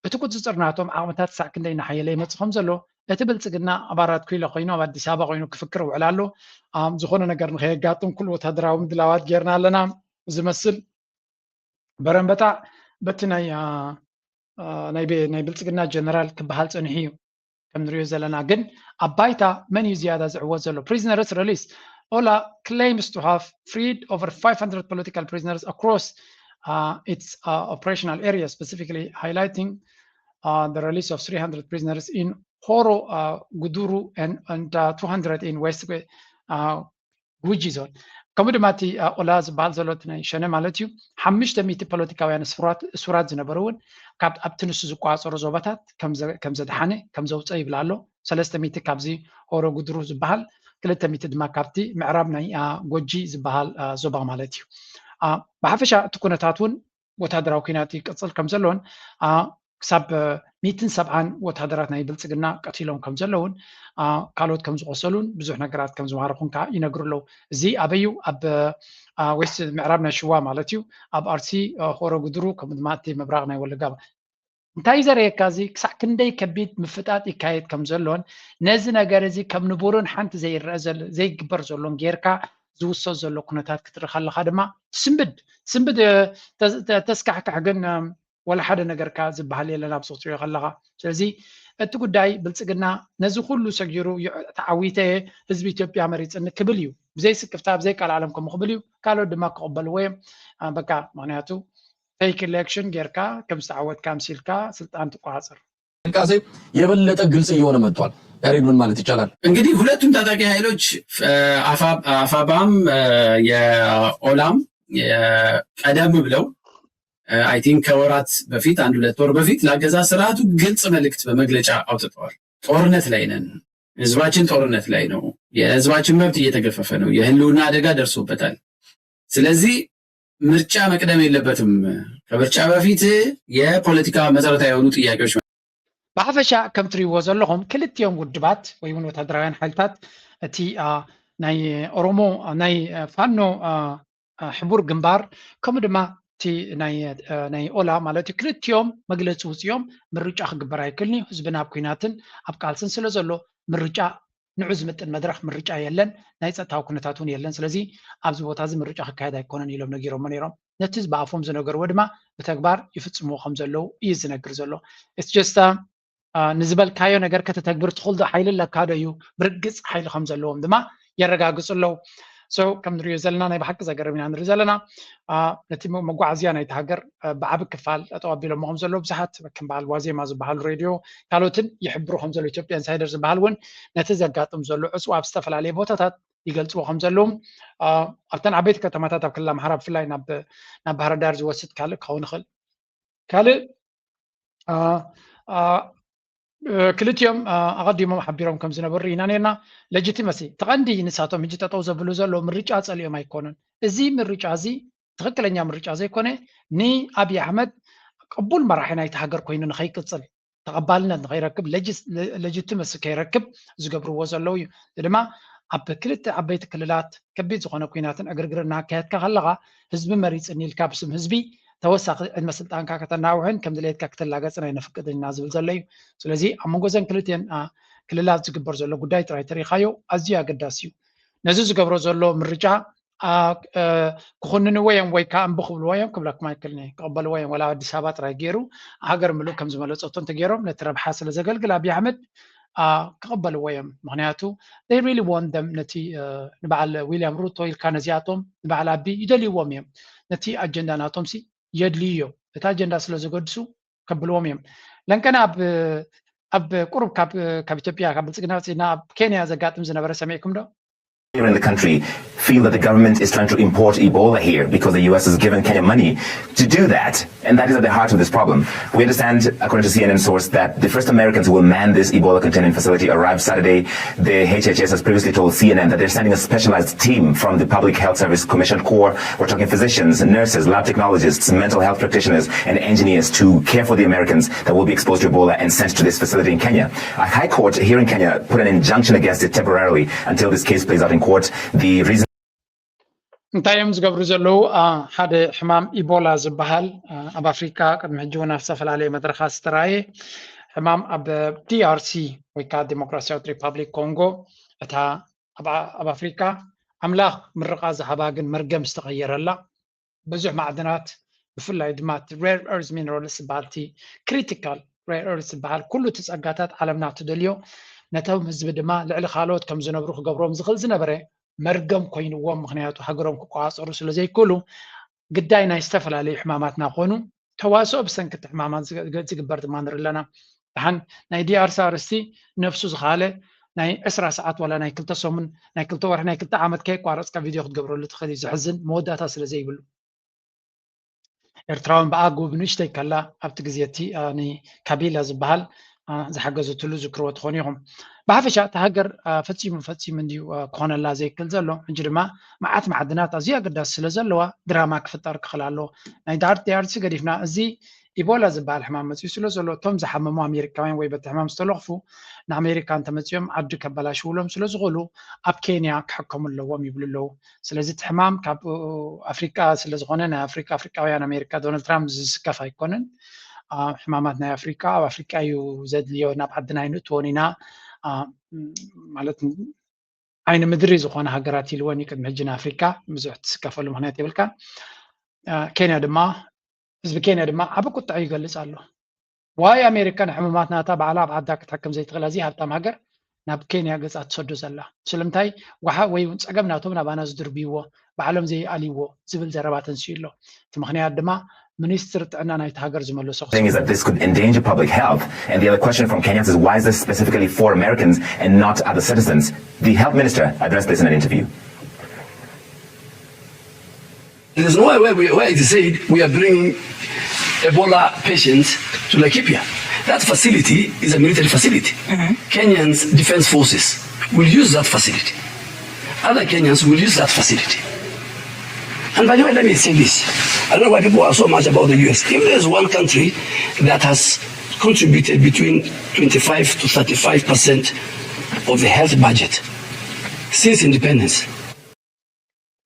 እቲ ቁፅፅር ናቶም ዓቕምታት ሳዕ ክንደይ እናሓየለ ይመፅእ ከም ዘሎ እቲ ብልፅግና ኣብ ኣራት ኪሎ ኮይኑ ኣብ ኣዲስ ኣበባ ኮይኑ ክፍክር ውዕል ኣሎ። ዝኾነ ነገር ንከየጋጥም ኩሉ ወታደራዊ ምድላዋት ጌርና ኣለና ዝመስል በረንበጣ በቲ ናይ ናይ ብልፅግና ጀነራል ክበሃል ፀኒሑ እዩ። ከም ንሪኦ ዘለና ግን ኣብ ባይታ መን እዩ ዝያዳ ዝዕወት ዘሎ? Prisoners release. Ola claims to have freed over five hundred political prisoners across uh, its uh, operational area, specifically highlighting uh, the release of three hundred prisoners in Horo uh, Guduru and, and uh, two hundred in West uh, ጉጂ ዞን። ከምኡ ድማ እቲ ኦላ ዝበሃል ዘሎ እቲ ናይ ሸነ ማለት እዩ ሓሙሽተ ሚእቲ ፖለቲካውያን እሱራት ዝነበሩ እውን ካብ ኣብቲ ንሱ ዝቆፃፀሮ ዞባታት ከም ዘድሓነ ከም ዘውፀ ይብል ኣሎ። ሰለስተ ሚእቲ ካብዚ ሆሮ ጉድሩ ዝበሃል፣ ክልተ ሚእቲ ድማ ካብቲ ምዕራብ ናይ ጎጂ ዝበሃል ዞባ ማለት እዩ። ብሓፈሻ እቲ ኩነታት እውን ወታደራዊ ኩናት ይቅፅል ከም ዘሎን ክሳብ ሚእትን ሰብዓን ወታደራት ናይ ብልፅግና ቀቲሎም ከም ዘለውን ካልኦት ከም ዝቆሰሉን ብዙሕ ነገራት ከም ዝማረኹን ከዓ ይነግሩ ኣለዉ። እዚ ኣበዩ ኣብ ዌስት ምዕራብ ናይ ሽዋ ማለት እዩ። ኣብ ኣርሲ ሆሮ ጉድሩ ከምኡ ድማ እቲ ምብራቕ ናይ ወለጋ። እንታይ ዘርእየካ እዚ ክሳዕ ክንደይ ከቢድ ምፍጣጥ ይካየድ ከም ዘሎን ነዚ ነገር እዚ ከም ንቡርን ሓንቲ ዘይረአ ዘይግበር ዘሎን ጌርካ ዝውሰድ ዘሎ ኩነታት ክትርኢ ከለካ ድማ ትስንብድ ትስንብድ ተስካሕካሕ ግን ወላ ሓደ ነገር ከኣ ዝበሃል የለን ኣብዚ ክትሪኦ ከለኻ። ስለዚ እቲ ጉዳይ ብልጽግና ነዚ ኩሉ ሰጊሩ ተዓዊተ እየ ህዝቢ ኢትዮጵያ መሪጽኒ ክብል እዩ። ብዘይ ስክፍታ ብዘይ ቃል ዓለም ከምኡ ክብል እዩ። ካልኦት ድማ ክቕበልዎ እዮም። በቃ ምክንያቱ ፌክ ኢሌክሽን ጌርካ ከም ዝተዓወትካ ኣምሲልካ ስልጣን ትቆጻጸር። እንቅስቃሴ የበለጠ ግልጽ እየሆነ መጥቷል። ያሬድ ምን ማለት ይቻላል? እንግዲህ ሁለቱም ታጣቂ ኃይሎች አፋባም የኦላም ቀደም ብለው I think ከወራት በፊት አንድ ሁለት ወር በፊት ለአገዛዝ ስርዓቱ ግልጽ መልእክት በመግለጫ አውጥተዋል። ጦርነት ላይ ነን፣ ህዝባችን ጦርነት ላይ ነው፣ የህዝባችን መብት እየተገፈፈ ነው፣ የህልውና አደጋ ደርሶበታል። ስለዚህ ምርጫ መቅደም የለበትም። ከምርጫ በፊት የፖለቲካ መሰረታዊ የሆኑ ጥያቄዎች ብሓፈሻ ከም ትሪእዎ ዘለኹም ክልቲኦም ውድባት ወይ እውን ወታደራውያን ሓይልታት እቲ ናይ ኦሮሞ ናይ ፋኖ ሕቡር ግንባር ከምኡ ድማ እቲ ናይ ኦላ ማለት እዩ ክልቲኦም መግለፂ ውፅኦም ምርጫ ክግበር ኣይክእልን እዩ። ህዝብና ኣብ ኩናትን ኣብ ቃልስን ስለ ዘሎ ምርጫ ንዑ ዝምጥን መድረኽ ምርጫ የለን፣ ናይ ፀጥታዊ ኩነታት እውን የለን። ስለዚ ኣብዚ ቦታ እዚ ምርጫ ክካየድ ኣይኮነን ኢሎም ነጊሮሞ ነይሮም። ነቲ ብኣፎም ዝነገርዎ ድማ ብተግባር ይፍፅምዎ ከም ዘለዉ እዩ ዝነግር ዘሎ። It's just ንዝበልካዮ ነገር ከተተግብር ትኽእል ዶ ሓይሊ ኣለካ ዶ እዩ ብርግፅ ሓይሊ ከም ዘለዎም ድማ የረጋግፁ ኣለዉ። So ከም ንሪኦ ዘለና ናይ ብሓቂ ዘገርም ኢና ንርኢ ዘለና። ነቲ መጓዓዝያ ናይቲ ሃገር ብዓቢ ክፋል ጠጠው ኣቢሎሞ ከም ዘለዉ ብዙሓት ከም በዓል ዋዜማ ዝበሃሉ ሬድዮ ካልኦትን ይሕብሩ ከም ዘለዉ ኢትዮጵያ ኢንሳይደር ዝበሃል እውን ነቲ ዘጋጥም ዘሎ ዕፅዋ ኣብ ዝተፈላለየ ቦታታት ይገልፅዎ ከም ዘለዉ ኣብተን ዓበይቲ ከተማታት ኣብ ክልል ኣምሓራ ብፍላይ ናብ ባህርዳር ዝወስድ ካልእ ክኸውን ይኽእል ካልእ ክልቲኦም ኣቐዲሞም ሓቢሮም ከም ዝነበሩ ርኢና ነርና። ለጅቲመሲ እቲ ቀንዲ ንሳቶም ሕጂ ጠጠው ዘብሉ ዘሎ ምርጫ ጸሊኦም ኣይኮኑን። እዚ ምርጫ እዚ ትኽክለኛ ምርጫ ዘይኮነ ንኣብይ ኣሕመድ ቅቡል መራሒ ናይቲ ሃገር ኮይኑ ንኸይቅፅል ተቐባልነት ንኸይረክብ ለጅቲመሲ ከይረክብ ዝገብርዎ ዘለዉ እዩ። እዚ ድማ ኣብ ክልተ ዓበይቲ ክልላት ከቢድ ዝኾነ ኩናትን ዕግርግርን እናካየድካ ከለኻ፣ ህዝቢ መሪፅኒ ኢልካ ብስም ህዝቢ ተወሳኺ ዕድመ ስልጣንካ ከተናውሕን ከም ድሌትካ ክትላገፅን ኣይነፍቅድን ኢና ዝብል ዘሎ እዩ። ስለዚ ኣብ መንጎ እዘን ክልቲአን ክልላት ዝግበር ዘሎ ጉዳይ ጥራይ ተሪኻዮ ኣዝዩ ኣገዳሲ እዩ። ነዚ ዝገብሮ ዘሎ ምርጫ ክኹንንዎ እዮም ወይ ከዓ እምቢ ክብልዎ እዮም ክብለኩም ኣይክእልን እየ። ክቕበልዎ እዮም። ወላ ኣዲስ ኣበባ ጥራይ ገይሩ ሃገር ምሉእ ከም ዝመለፀቶ እንተገይሮም ነቲ ረብሓ ስለ ዘገልግል ኣብይ ኣሕመድ ክቕበልዎ እዮም። ምክንያቱ they really want them ነቲ ንበዓል ዊልያም ሩቶ ኢልካ ነዚኣቶም ንበዓል ኣቢ ይደልይዎም እዮም። ነቲ ኣጀንዳ ናቶም ሲ የድልዩ እዮም። እቲ ኣጀንዳ ስለ ዘገድሱ ከብልዎም እዮም። ለንቀና ኣብ ኣብ ቁሩብ ካብ ካብ ኢትዮጵያ ካብ ብልፅግና ወፂና ኣብ ኬንያ ዘጋጥም ዝነበረ ሰሚዕኩም ዶ? Here in the country feel that the government is trying to import Ebola here because the U S has given Kenya money to do that. And that is at the heart of this problem. We understand, according to C N N source, that the first Americans who will man this Ebola containment facility arrived Saturday. The H H S has previously told C N N that they're sending a specialized team from the Public Health Service Commission Corps. We're talking physicians, nurses, lab technologists, mental health practitioners, and engineers to care for the Americans that will be exposed to Ebola and sent to this facility in Kenya. A high court here in Kenya put an injunction against it temporarily until this case plays out in court. The reason እንታይ እዮም ዝገብሩ ዘለዉ? ሓደ ሕማም ኢቦላ ዝበሃል ኣብ ኣፍሪካ ቅድሚ ሕጂ እውን ኣብ ዝተፈላለዩ መድረኻት ዝተረኣየ ሕማም ኣብ ዲኣርሲ ወይ ከዓ ዲሞክራሲያዊት ሪፓብሊክ ኮንጎ፣ እታ ኣብ ኣፍሪካ ኣምላኽ ምርቓ ዝሃባ ግን መርገም ዝተቐየረላ፣ ብዙሕ ማዕድናት ብፍላይ ድማ rare earth minerals ዝበሃል፣ critical rare earth ዝበሃል ኩሉ እቲ ፀጋታት ዓለምና ትደልዮ፣ ነቶም ህዝቢ ድማ ልዕሊ ካልኦት ከም ዝነብሩ ክገብሮም ዝኽእል ዝነበረ መርገም ኮይንዎም። ምክንያቱ ሃገሮም ክቆፃፀሩ ስለዘይክእሉ ግዳይ ናይ ዝተፈላለዩ ሕማማትና ኮኑ ተዋስኦ ብሰንኪ እቲ ሕማማት ዝግበር ድማ ንርኢ ኣለና። ደሓን ናይ ዲኣርሲ ኣርእስቲ ነብሱ ዝኸኣለ ናይ ዕስራ ሰዓት ዋላ ናይ ክልተ ሰሙን ናይ ክልተ ወርሒ ናይ ክልተ ዓመት ከየቋረፅካ ቪድዮ ክትገብረሉ ትኽእል እዩ። ዘሕዝን መወዳእታ ስለዘይብሉ ኤርትራውን ብኣግኡ ብንእሽተይ ከላ ኣብቲ ግዜ እቲ ካቢላ ዝበሃል ዝሓገዘትሉ ዝክርዎ ትኾኑ ኢኹም። ብሓፈሻ እቲ ሃገር ፈፂሙ ፈፂሙ እንድዩ ክኾነላ ዘይክእል ዘሎ። ሕጂ ድማ መዓት ማዕድናት ኣዝዩ ኣገዳሲ ስለ ዘለዋ ድራማ ክፍጠር ክኽእል ኣለዎ። ናይ ዳርት ዲኣርሲ ገዲፍና እዚ ኢቦላ ዝበሃል ሕማም መፅኡ ስለ ዘሎ እቶም ዝሓመሙ ኣሜሪካውያን ወይ በቲ ሕማም ዝተለኽፉ ንኣሜሪካ እንተመፂኦም ዓዲ ከበላሽውሎም ስለ ዝኽእሉ ኣብ ኬንያ ክሕከሙ ኣለዎም ይብሉ ኣለዉ። ስለዚ እቲ ሕማም ካብ ኣፍሪቃ ስለ ዝኾነ ናይ ኣፍሪቃ ኣፍሪቃውያን ኣሜሪካ ዶናልድ ትራምፕ ዝስከፍ ኣይኮነን። ሕማማት ናይ ኣፍሪቃ ኣብ ኣፍሪቃ እዩ ዘድልዮ፣ ናብ ዓድና ኣይንእትዎን ኢና ማለት ዓይኒ ምድሪ ዝኾነ ሃገራት ኢልወን እዩ ቅድሚ ሕጂ ንኣፍሪካ ብዙሕ ትስከፈሉ ምክንያት የብልካ። ኬንያ ድማ ህዝቢ ኬንያ ድማ ዓቢ ቁጥዐ ይገልጽ ኣሎ። ዋይ ኣሜሪካ ንሕሙማት ናታ ባዕላ ኣብ ዓዳ ክትሕክም ዘይትኽእል ኣዝያ ሃብታም ሃገር ናብ ኬንያ ገጻ ትሰዶ ዘላ? ስለምንታይ ወሓ ወይ እውን ጸገም ናቶም ናባና ዝድርብይዎ ባዕሎም ዘይኣልይዎ ዝብል ዘረባ ተንስዩ ኣሎ። እቲ ምኽንያት ድማ ሚኒስትር ጥዕና ናይቲ ሃገር ዝመለሶ thing is that this could endanger public health. And the other question from Kenyans is why is this specifically for Americans and not other citizens? The health minister addressed this in an interview. There's no way where, where it is said we are bringing Ebola patients to Laikipia. That facility is a military facility. Kenyans Defense Forces will use that facility. Other Kenyans will use that facility. And by the way, let me say this. I don't know why people are so much about the U S. If there's one country that has contributed between twenty-five to thirty-five percent of the health budget since independence,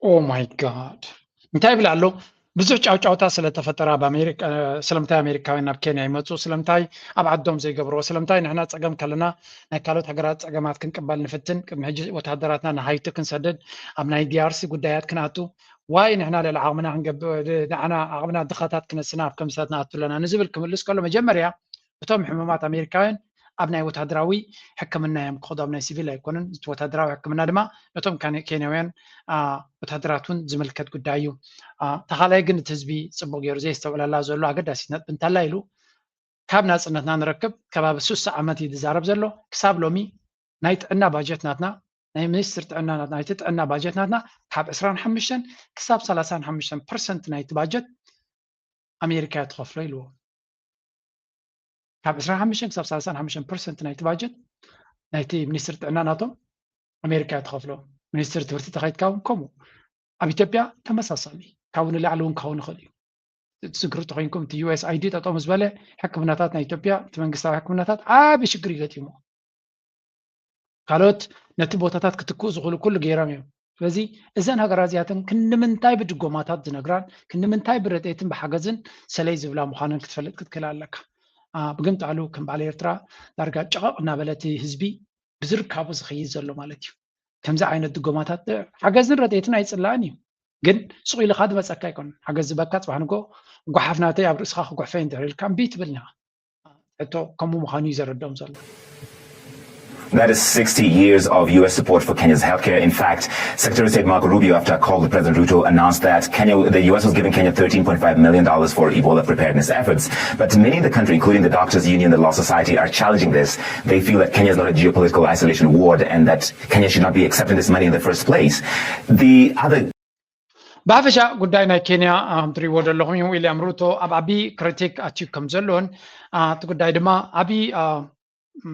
Oh my God. እንታይ ይብል ኣሎ? ብዙሕ ጫውጫውታ ስለተፈጠረ ኣብ ኣሜሪካ ስለምንታይ ኣሜሪካውያን ናብ ኬንያ ይመፁ? ስለምንታይ ኣብ ዓዶም ዘይገብርዎ? ስለምንታይ ንሕና ፀገም ከለና ናይ ካልኦት ሃገራት ፀገማት ክንቅበል ንፍትን? ቅድሚ ሕጂ ወተሃደራትና ንሃይቲ ክንሰድድ ኣብ ናይ ዲኣርሲ ጉዳያት ክንኣቱ ዋይ ንሕና ልዕሊ ዓቕምና ክንገብር ንዓና ዓቕምና ድኻታት ክነስና ኣብ ከምዚታት ንኣቱ ኣለና ንዝብል ክምልስ ከሎ መጀመርያ እቶም ሕሙማት ኣሜሪካውያን ኣብ ናይ ወታደራዊ ሕክምና እዮም ክኸዱ ኣብ ናይ ሲቪል ኣይኮኑን። እቲ ወታደራዊ ሕክምና ድማ ነቶም ኬንያውያን ወታደራት እውን ዝምልከት ጉዳይ እዩ። ተኻላይ ግን እቲ ህዝቢ ፅቡቅ ገይሩ ዘየስተውዕለላ ዘሎ ኣገዳሲት ነጥቢ እንታላ ኢሉ ካብ ናፅነትና ንረክብ ከባቢ ሱሳ ዓመት እዩ ዝዛረብ ዘሎ። ክሳብ ሎሚ ናይ ጥዕና ባጀት ናትና ናይ ሚኒስትር ጥዕና ናይቲ ጥዕና ባጀት ናትና ካብ ዕስራን ሓሙሽተን ክሳብ ሰላሳን ሓሙሽተን ፐርሰንት ናይቲ ባጀት ኣሜሪካ እያ ትኸፍሎ ኢልዎ። ካብ ዕስራን ሓሙሽተን ክሳብ ሰላሳን ሓሙሽተን ፐርሰንት ናይቲ ባጀት ናይቲ ሚኒስትር ጥዕና ናቶም ኣሜሪካ እያ ትኸፍሎ። ሚኒስትር ትምህርቲ ተኸይድካ እውን ከምኡ። ኣብ ኢትዮጵያ ተመሳሳሊ ካብኡ ንላዕሊ እውን ክኸውን ይኽእል እዩ። ትዝክሩ ተኮይንኩም እቲ ዩ ኤስ ኣይ ዲ ጠጠው ምስ በለ ሕክምናታት ናይ ኢትዮጵያ እቲ መንግስታዊ ሕክምናታት ዓቢ ሽግር ይገጢሙ። ካልኦት ነቲ ቦታታት ክትክኡ ዝኽእሉ ኩሉ ገይሮም እዮም። ስለዚ እዘን ሃገራት እዚኣተን ክንምንታይ ብድጎማታት ዝነግራን ክንምንታይ ብረድኤትን ብሓገዝን ሰለይ ዝብላ ምዃነን ክትፈልጥ ክትክእል ኣለካ። ብግምጣሉ ከም በዓል ኤርትራ ዳርጋ ጨቐቕ እናበለ እቲ ህዝቢ ብዝርካቡ ዝኸይድ ዘሎ ማለት እዩ። ከምዚ ዓይነት ድጎማታት ሓገዝን ረድኤትን ኣይፅላእን እዩ። ግን ስቕ ኢልኻ ዝመፀካ ኣይኮነን። ሓገዝ ዝበካ ፅባሕ ንጎ ጓሓፍ ናተይ ኣብ ርእስኻ ክጉሕፈ እንድሕር ኢልካ እምቢ ትብል ኒኻ። ሕቶ ከምኡ ምዃኑ እዩ ዘረድኦም ዘሎ። That is sixty years of U S support for Kenya's healthcare. In fact, Secretary of State Marco Rubio, after a call with President Ruto, announced that Kenya, the U S was giving Kenya thirteen point five million dollars for Ebola preparedness efforts. But many in the country, including the Doctors Union, the Law Society, are challenging this. They feel that Kenya is not a geopolitical isolation ward and that Kenya should not be accepting this money in the first place. The other ብሓፈሻ ጉዳይ ናይ ኬንያ ትሪእዎ ዘለኹም እዩ። ዊልያም ሩቶ ኣብ ዓቢ ክሪቲክ ኣትዩ ከም ዘሎን እቲ ጉዳይ ድማ ዓቢ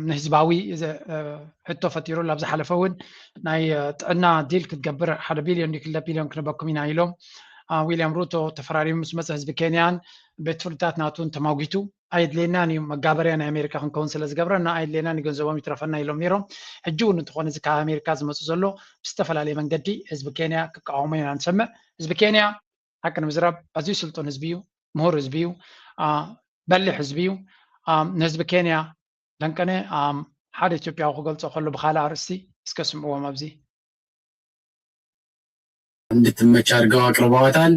ንህዝባዊ ሕቶ ፈጢሩሉ። ኣብ ዝሓለፈ እውን ናይ ጥዕና ዲል ክትገብር ሓደ ቢልዮን ክልተ ቢልዮን ክንበኩም ኢና ኢሎም ዊልያም ሩቶ ተፈራሪሙ ምስ መፀ ህዝቢ ኬንያን ቤት ፍርድታት ናቱን ተማጒቱ። ኣየድልየናን እዩ መጋበርያ ናይ ኣሜሪካ ክንከውን ስለ ዝገብረና ኣየድልየናን እዩ ገንዘቦም ይትረፈና ኢሎም ነይሮም። ሕጂ እውን እንተኾነ እዚ ካብ ኣሜሪካ ዝመፁ ዘሎ ብዝተፈላለየ መንገዲ ህዝቢ ኬንያ ክቃወሞ ኢና ንሰምዕ። ህዝቢ ኬንያ ሓቂ ንምዝራብ ኣዝዩ ስልጡን ህዝቢ እዩ፣ ምሁር ህዝቢ እዩ፣ በሊሕ ህዝቢ እዩ። ንህዝቢ ኬንያ ለንቀነ ሓደ ኢትዮጵያዊ ክገልፆ ከሎ ብካልእ ኣርእስቲ እስከ ስምዕዎም ኣብዚ። እንድትመች አድርገው አቅርበዋታል።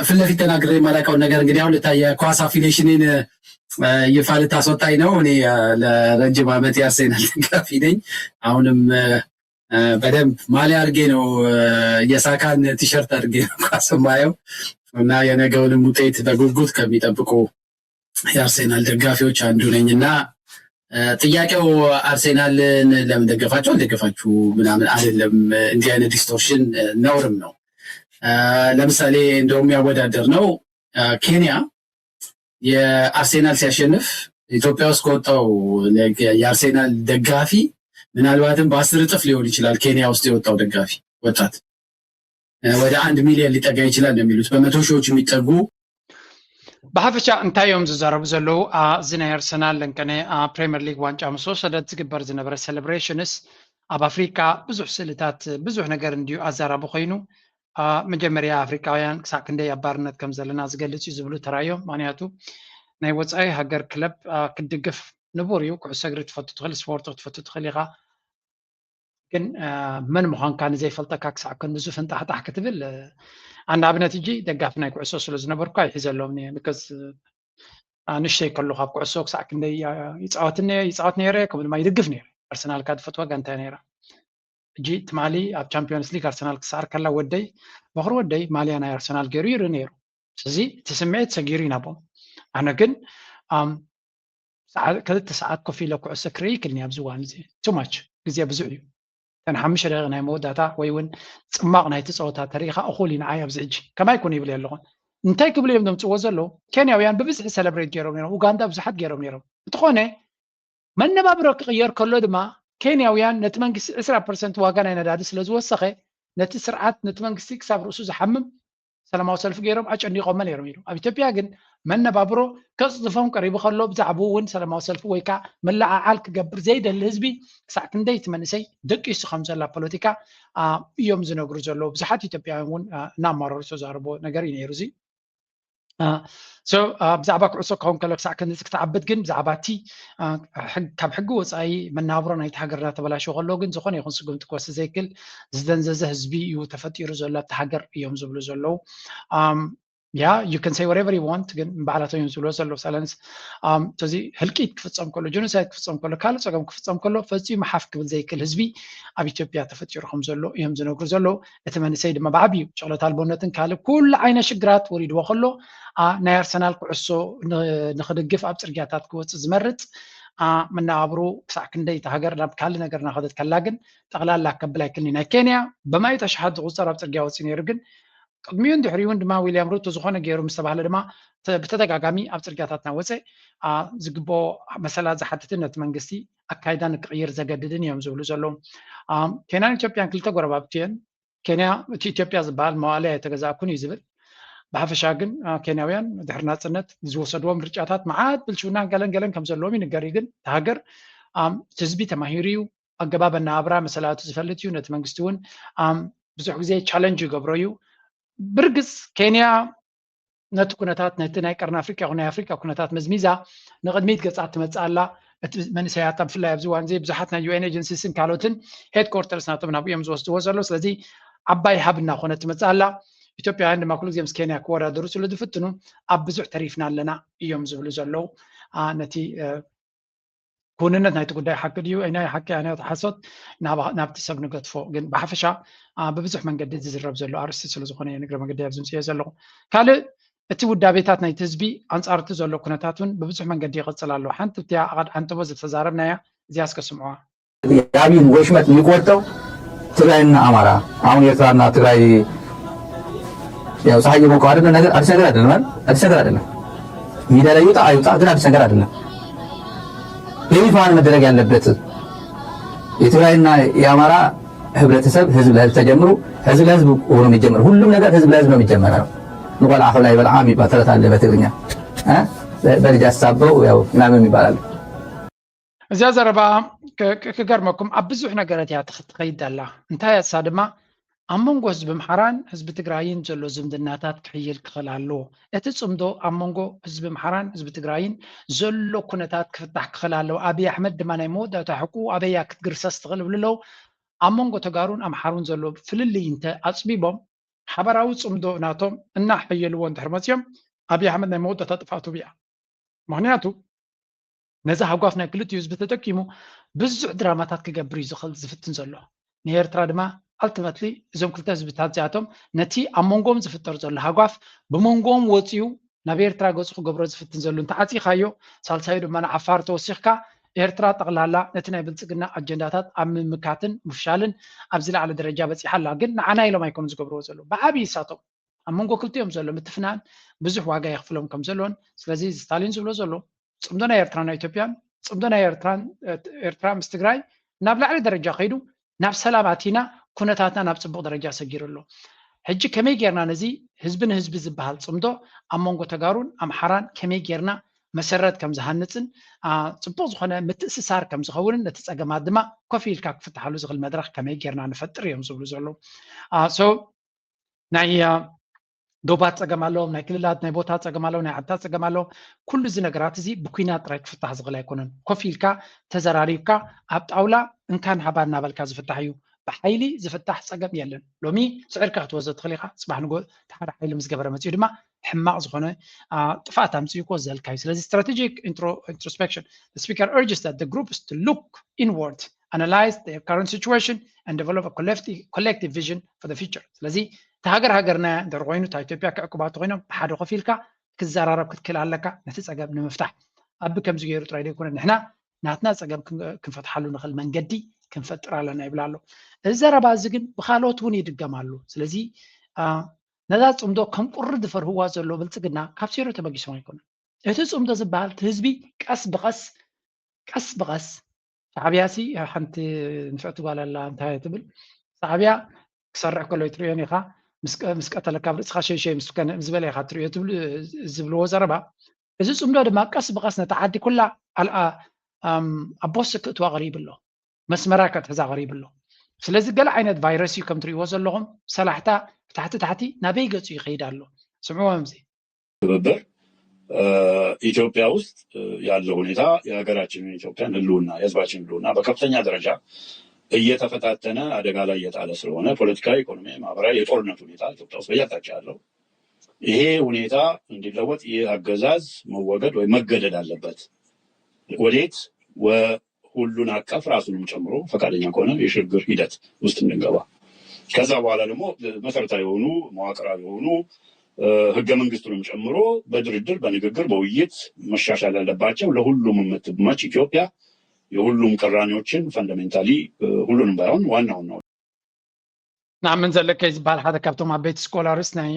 ፊት ለፊት ተናግሬ የማላውቀውን ነገር እንግዲህ አሁን ልታይ የኳስ አፊሌሽኔን ይፋ ልታስወጣኝ ነው። እኔ ለረጅም ዓመት የአርሴናል ደጋፊ ነኝ። አሁንም በደንብ ማሊያ አድርጌ ነው የሳካን ቲሸርት አድርጌ ነው ኳስ የማየው እና የነገውንም ውጤት በጉጉት ከሚጠብቁ የአርሴናል ደጋፊዎች አንዱ ነኝ እና ጥያቄው አርሴናልን ለምን ደገፋችሁ አልደገፋችሁ ምናምን አይደለም። እንዲህ አይነት ዲስቶርሽን ነውርም ነው። ለምሳሌ እንደውም ያወዳደርነው ኬንያ የአርሴናል ሲያሸንፍ ኢትዮጵያ ውስጥ ከወጣው የአርሴናል ደጋፊ ምናልባትም በአስር እጥፍ ሊሆን ይችላል ኬንያ ውስጥ የወጣው ደጋፊ ወጣት ወደ አንድ ሚሊዮን ሊጠጋ ይችላል ነው የሚሉት። በመቶ ሺዎች የሚጠጉ ብሓፈሻ እንታይ እዮም ዝዛረቡ ዘለዉ? እዚ ናይ ኣርሰናል ለንቀነ ፕሪምየር ሊግ ዋንጫ ምስ ወሰደት ዝግበር ዝነበረ ሴሌብሬሽንስ ኣብ ኣፍሪካ ብዙሕ ስእልታት ብዙሕ ነገር እንድዩ ኣዛራቢ ኮይኑ መጀመርያ ኣፍሪካውያን ክሳዕ ክንደይ ኣብ ባርነት ከም ዘለና ዝገልፅ እዩ ዝብሉ ተራዮም። ምክንያቱ ናይ ወፃኢ ሃገር ክለብ ክትድግፍ ንቡር እዩ። ኩዕሶ እግሪ ትፈቱ ትኽእል፣ ስፖርት ክትፈቱ ትኽእል ኢኻ። ግን መን ምዃንካ ንዘይፈልጠካ ክሳዕ ክንድዙ ፍንጣሕጣሕ ክትብል ኣንኣብነት እጂ ደጋፊ ናይ ኩዕሶ ስለ ዝነበርኩ ኣይሕዘሎም because ንእሽተይ ከሎ ካብ ኩዕሶ ክሳዕ ክንደይ ይፃወት ይፃወት ነይረ ከምኡ ድማ ይድግፍ ነይረ። ኣርሰናል ካ ዝፈትዋ ጋንታ ነይራ። እጂ ትማሊ ኣብ ቻምፒዮንስ ሊግ ኣርሰናል ክሰዓር ከላ ወደይ በኽሪ ወደይ ማልያ ናይ ኣርሰናል ገይሩ ይርኢ ነይሩ። ስለዚ እቲ ስምዒት ሰጊሩ ይናቦም። ኣነ ግን ክልተ ሰዓት ኮፍ ኢለ ኩዕሶ ክርኢ ይክልኒ ኣብዚ እዋን እዚ ቱማች ግዜ ብዙሕ እዩ። እተን ሓሙሽተ ደቂቕ ናይ መወዳእታ ወይ እውን ፅማቕ ናይቲ ፀወታ ተሪኢኻ እኹል እዩ ንዓይ ኣብዚ ሕጂ ከማይ ኩን ይብል ኣለኹን። እንታይ ክብሉ እዮም ዘምፅዎ ዘለዉ? ኬንያውያን ብብዝሒ ሰለብሬት ገይሮም ነይሮም፣ ኡጋንዳ ብዙሓት ገይሮም ነይሮም። እንተኾነ መነባብሮ ክቕየር ከሎ ድማ ኬንያውያን ነቲ መንግስቲ ዕስራ ፐርሰንት ዋጋ ናይ ነዳዲ ስለ ዝወሰኸ ነቲ ስርዓት ነቲ መንግስቲ ክሳብ ርእሱ ዝሓምም ሰላማዊ ሰልፊ ገይሮም ኣጨኒቖሞ ነይሮም ኢሉ። ኣብ ኢትዮጵያ ግን መነባብሮ ከፅድፎም ቀሪቡ ከሎ ብዛዕባኡ እውን ሰላማዊ ሰልፊ ወይ ከዓ ምልዓዓል ክገብር ዘይደሊ ህዝቢ ክሳዕ ክንደይ እቲ መንእሰይ ደቂሱ ከም ዘሎ ኣብ ፖለቲካ እዮም ዝነግሩ ዘለዉ። ብዙሓት ኢትዮጵያውያን እውን እናማረሩ ዝተዛረቦ ነገር እዩ ነይሩ እዚ። ብዛዕባ ኩዕሶ ክኸውን ከሎ ክሳዕ ክንዚ ክትዓብድ ግን ብዛዕባ እቲ ካብ ሕጊ ወፃኢ መናብሮ ናይቲ ሃገር እናተበላሸ ከሎ ግን ዝኾነ ይኹን ስጉምቲ ክወስድ ዘይክል ዝደንዘዘ ህዝቢ እዩ ተፈጢሩ ዘሎ ኣብቲ ሃገር እዮም ዝብሉ ዘለዉ። ያ you can say whatever you want ግን ባዕላቶም እዮም ዝብሎ ዘለዉ ሰለንስ እዚ ህልቂት ክፍፀም ከሎ ጀኖሳይድ ክፍፀም ከሎ ካልእ ፀገም ክፍፀም ከሎ ፈፂሙ ሓፍ ክብል ዘይክል ህዝቢ ኣብ ኢትዮጵያ ተፈጢሩ ከም ዘሎ እዮም ዝነግሩ ዘለዉ። እቲ መንእሰይ ድማ ብዓብዩ ሸቕለት ኣልቦነትን ካልእ ኩሉ ዓይነት ሽግራት ወሪድዎ ከሎ ናይ ኣርሰናል ኩዕሶ ንክድግፍ ኣብ ፅርግያታት ክወፅእ ዝመርፅ መነባብሮ ክሳዕ ክንደይ እቲ ሃገር ናብ ካልእ ነገር እናኸደት ከላ ግን ጠቕላላ ከብል ኣይክልኒ ናይ ኬንያ በማይት ኣሽሓት ዝቁፀር ኣብ ፅርግያ ወፂኡ ነይሩ ግን ቅድሚኡ እንድሕሪኡ እውን ድማ ዊልያም ሩቶ ዝኾነ ገይሩ ምስ ተባህለ ድማ ብተደጋጋሚ ኣብ ፅርግያታት እናወፀ ዝግብኦ መሰላት ዝሓትትን ነቲ መንግስቲ ኣካይዳ ንክቕይር ዘገድድን እዮም ዝብሉ ዘለዉ። ኬንያን ኢትዮጵያን ክልተ ጎረባብቲ እየን። ኬንያ እቲ ኢትዮጵያ ዝበሃል መዋእለ ኣይተገዛእኩን እዩ ዝብል። ብሓፈሻ ግን ኬንያውያን ድሕሪ ናፅነት ዝወሰድዎ ምርጫታት መዓት ብልሽውናን ገለን ገለን ከም ዘለዎም ይንገር እዩ። ግን እቲ ሃገር እቲ ህዝቢ ተማሂሩ እዩ። ኣገባብ ኣነባብራ መሰላቱ ዝፈልጥ እዩ። ነቲ መንግስቲ እውን ኣም፣ ብዙሕ ግዜ ቻለንጅ ይገብሮ እዩ። ብርግፅ ኬንያ ነቲ ኩነታት ነቲ ናይ ቀርኒ ኣፍሪቃ ይኹን ናይ ኣፍሪቃ ኩነታት መዝሚዛ ንቕድሚት ገፃ ትመፅእ ኣላ። እቲ መንእሰያት ብፍላይ ኣብዚ እዋን እዚ ብዙሓት ናይ ዩ ኤን ኤጀንሲስን ካልኦትን ሄድኮርተርስ ናቶም ናብ እዮም ዝወስድዎ ዘሎ። ስለዚ ዓባይ ሃብ እናኾነ ትመፅእ ኣላ። ኢትዮጵያውያን ድማ ኩሉ ግዜ ምስ ኬንያ ክወዳደሩ ስለ ዝፍትኑ ኣብ ብዙሕ ተሪፍና ኣለና እዮም ዝብሉ ዘለዉ። አ፣ ነቲ እ፣ ክውንነት ናይቲ ጉዳይ ሓቂ ድዩ? ኣይናይ ሓቂ ኣይናይ ሓሶት ናብ- ናብቲ ሰብ ንገድፎ። ግን ብሓፈሻ አ፣ ብብዙሕ መንገዲ ዝዝረብ ዘሎ ኣርእስቲ ስለ ዝኾነ እየ ንግረ መንገዲ ኣብዚ ምፅዮ ዘለኹ። ካልእ እቲ ውዳቤታት ናይቲ ህዝቢ ኣንጻር እቲ ዘሎ ኩነታት እውን ብብዙሕ መንገዲ ይቕጽል ኣሎ። ሓንቲ እቲያ ኣቐድ ዓንተቦ ዝተዛረብናያ እዚኣ እስከ ስምዑዋ። የአብይን ወሽመጥ የሚቆርጠው ትግራይና አማራ፣ አሁን ኤርትራና ትግራይ ያው ፀሐይ የሞቀው አይደለ? ነገር አዲስ ነገር አይደለም አይደል? አዲስ ነገር አይደለም። ሚዲያ ላይ ይውጣ አይውጣ ግን አዲስ ነገር አይደለም። በይፋ ነው መደረግ ያለበት። የትግራይና የአማራ ህብረተሰብ ህዝብ ለህዝብ ተጀምሩ፣ ህዝብ ለህዝብ ሆኖ የሚጀምር ሁሉም ነገር ህዝብ ለህዝብ ነው የሚጀመረው። ንቆልዓ ከብላ ይበልዓ የሚባል ተረት አለ በትግርኛ እ? በልጅ አሳበው ያው ምናምን ይባላል። እዚኣ ዘረባ ክ- ክ- ክገርመኩም ኣብ ብዙሕ ነገራት እያ ትኽ- ትኸይድ ኣላ። እንታይ እሳ ድማ ኣብ መንጎ ህዝቢ ኣምሓራን ህዝቢ ትግራይን ዘሎ ዝምድናታት ክሕይል ክኽእል ኣለዎ። እቲ ጽምዶ ኣብ መንጎ ህዝቢ ኣምሓራን ህዝቢ ትግራይን ዘሎ ኩነታት ክፍታሕ ክኽእል ኣለዎ። ኣብይ ኣሕመድ ድማ ናይ መወዳእታ ሕቁ ኣበያ ክትግርሰስ ትኽእል ይብሉ ኣለዉ። ኣብ መንጎ ተጋሩን ኣምሓሩን ዘሎ ፍልልይ እንተ ኣጽቢቦም ሓበራዊ ጽምዶ ናቶም እናሐየልዎ እንድሕር መጺኦም ኣብይ ኣሕመድ ናይ መወዳእታ ጥፍኣቱ ብያ ምኽንያቱ ነዚ ሃጓፍ ናይ ክልቲኡ ህዝቢ ተጠቂሙ ብዙሕ ድራማታት ክገብር እዩ ዝኽእል ዝፍትን ዘሎ። ንኤርትራ ድማ ኣልቲመትሊ እዞም ክልተ ህዝብታት እዚኣቶም ነቲ ኣብ መንጎም ዝፍጠር ዘሎ ሃጓፍ ብመንጎም ወፂኡ ናብ ኤርትራ ገፁ ክገብሮ ዝፍትን ዘሎ እንተዓፂኻዮ፣ ሳልሳዩ ድማ ንዓፋር ተወሲኽካ ኤርትራ ጠቕላላ ነቲ ናይ ብልፅግና ኣጀንዳታት ኣብ ምምካትን ምፍሻልን ኣብዚ ላዕሊ ደረጃ በፂሓ ኣላ። ግን ንዓና ኢሎም ኣይኮኑን ዝገብርዎ ዘለዉ፣ ብዓብዪ እሳቶም ኣብ መንጎ ክልቲኦም ዘሎ ምትፍናን ብዙሕ ዋጋ የኽፍሎም ከም ዘሎን፣ ስለዚ ስታሊን ዝብሎ ዘሎ ጽምዶ ናይ ኤርትራን ኢትዮጵያን፣ ጽምዶ ናይ ኤርትራን ኤርትራ ምስ ትግራይ ናብ ላዕሊ ደረጃ ከይዱ ናብ ሰላም ኣቲና ኩነታትና ናብ ጽቡቕ ደረጃ ሰጊሩ ኣሎ። ሕጂ ከመይ ጌርና ነዚ ህዝቢ ንህዝቢ ዝበሃል ጽምዶ ኣብ መንጎ ተጋሩን ኣምሓራን ከመይ ጌርና መሰረት ከም ዝሃንጽን ጽቡቕ ዝኾነ ምትእስሳር ከም ዝኸውንን ነቲ ጸገማት ድማ ኮፍ ኢልካ ክፍትሓሉ ዝኽእል መድረኽ ከመይ ጌርና ንፈጥር እዮም ዝብሉ ዘለዉ። ናይ ዶባት ፀገም ኣለዎም፣ ናይ ክልላት ናይ ቦታ ፀገም ኣለዎም፣ ናይ ዓድታት ፀገም ኣለዎም። ኩሉ እዚ ነገራት እዚ ብኩናት ጥራይ ክፍታሕ ዝኽእል ኣይኮነን። ኮፍ ኢልካ ተዘራሪብካ ኣብ ጣውላ እንካን ሃባ እናበልካ ዝፍታሕ እዩ። ብሓይሊ ዝፍታሕ ፀገም የለን። ሎሚ ስዕርካ ክትወስዶ ትኽእል ኢኻ። ፅባሕ ንጎ ሓደ ሓይሊ ምስ ገበረ መፅኡ ድማ ሕማቕ ዝኾነ ጥፍኣት ኣምፅኡ ክወዘልካ እዩ። ስለዚ strategic introspection, the speaker urges that the groups to look inward, analyze their current situation and develop a collective vision for the future. ስለዚ እቲ ሃገር ሃገርና እንድሕር ኮይኑ እታ ኢትዮጵያ ክዕቅባ እንተኮይኖም ብሓደ ኮፍ ኢልካ ክዘራረብ ክትክእል ኣለካ ነቲ ፀገም ንምፍታሕ። ኣቢ ከምዚ ገይሩ ጥራይ ዘይኮነ ንሕና ናትና ፀገም ክንፈትሓሉ ንኽእል መንገዲ ክንፈጥር ኣለና ይብል ኣሎ። እዚ ዘረባ እዚ ግን ብካልኦት እውን ይድገም ኣሎ። ስለዚ ነዛ ፅምዶ ከም ቁሪ ዝፈርህዋ ዘሎ ብልፅግና ካብ ሴሮ ተበጊሶም ኣይኮኑን። እቲ ፅምዶ ዝበሃል እቲ ህዝቢ ቀስ ብቐስ ቀስ ብቐስ ሻዕብያ ሲ ሓንቲ ንፍዕቲ ጓል ኣላ እንታይ ትብል ሻዕብያ ክሰርሕ ከሎ ትርእዮን ኢኻ ምስ ቀተለካ ኣብ ርእስኻ ሸይሸይ ምስ ዝበለ ኢኻ ትርእዮ ዝብልዎ ዘረባ። እዚ ፅምዶ ድማ ቀስ ብቐስ ነታ ዓዲ ኩላ ኣልኣ ኣብ ቦስ ክእትዋ ቀሪቡ ኣሎ። መስመራ ከትሕዛ ቀሪቡ ኣሎ። ስለዚ ገለ ዓይነት ቫይረስ እዩ ከም ትርእይዎ ዘለኹም ሰላሕታ ብታሕቲ ታሕቲ ናበይ ገፁ ይኸይድ ኣሎ። ስምዕዎም እዚ ትብብር ኢትዮጵያ ውስጥ ያለው ሁኔታ የሀገራችንን ኢትዮጵያን ህልውና የህዝባችን ህልውና በከፍተኛ ደረጃ እየተፈታተነ አደጋ ላይ እየጣለ ስለሆነ ፖለቲካዊ፣ ኢኮኖሚያዊ፣ ማህበራዊ የጦርነት ሁኔታ ኢትዮጵያ ውስጥ በየአቅጣጫ ያለው ይሄ ሁኔታ እንዲለወጥ ይህ አገዛዝ መወገድ ወይም መገደድ አለበት። ወዴት? ሁሉን አቀፍ ራሱንም ጨምሮ ፈቃደኛ ከሆነ የሽግግር ሂደት ውስጥ እንድንገባ ከዛ በኋላ ደግሞ መሰረታዊ የሆኑ መዋቅራዊ የሆኑ ህገ መንግስቱንም ጨምሮ በድርድር በንግግር በውይይት መሻሻል ያለባቸው ለሁሉም የምትመች ኢትዮጵያ የሁሉም ቅራኔዎችን ፈንዳሜንታሊ ሁሉንም ባይሆን ዋና ዋና ንኣምን ዘለከይ ዝበሃል ሓደ ካብቶም ዓበይቲ ስኮላርስ ናይ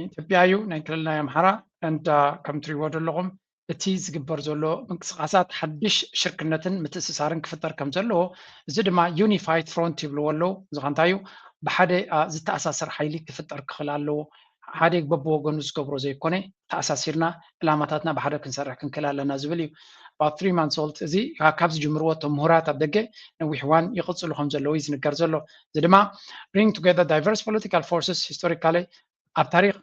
ኢትዮጵያ እዩ ናይ ክልል ናይ ኣምሓራ እንዳ ከም ትሪዎ ዘለኹም እቲ ዝግበር ዘሎ ምንቅስቃሳት ሓድሽ ሽርክነትን ምትእስሳርን ክፍጠር ከም ዘለዎ እዚ ድማ ዩኒፋይድ ፍሮንት ይብልዎ ኣለዉ። እዚ ከ እንታይ እዩ? ብሓደ ዝተኣሳሰር ሓይሊ ክፍጠር ክኽእል ኣለዎ። ሓደ በብወገኑ ዝገብሮ ዘይኮነ ተኣሳሲርና ዕላማታትና ብሓደ ክንሰርሕ ክንክእል ኣለና ዝብል እዩ። about three months old። እዚ ካብ ዝጅምርዎ እቶም ምሁራት ኣብ ደገ ነዊሕ እዋን ይቕፅሉ ከም ዘለዉ እዩ ዝንገር ዘሎ። እዚ ድማ bring together diverse political forces historically ኣብ ታሪኽ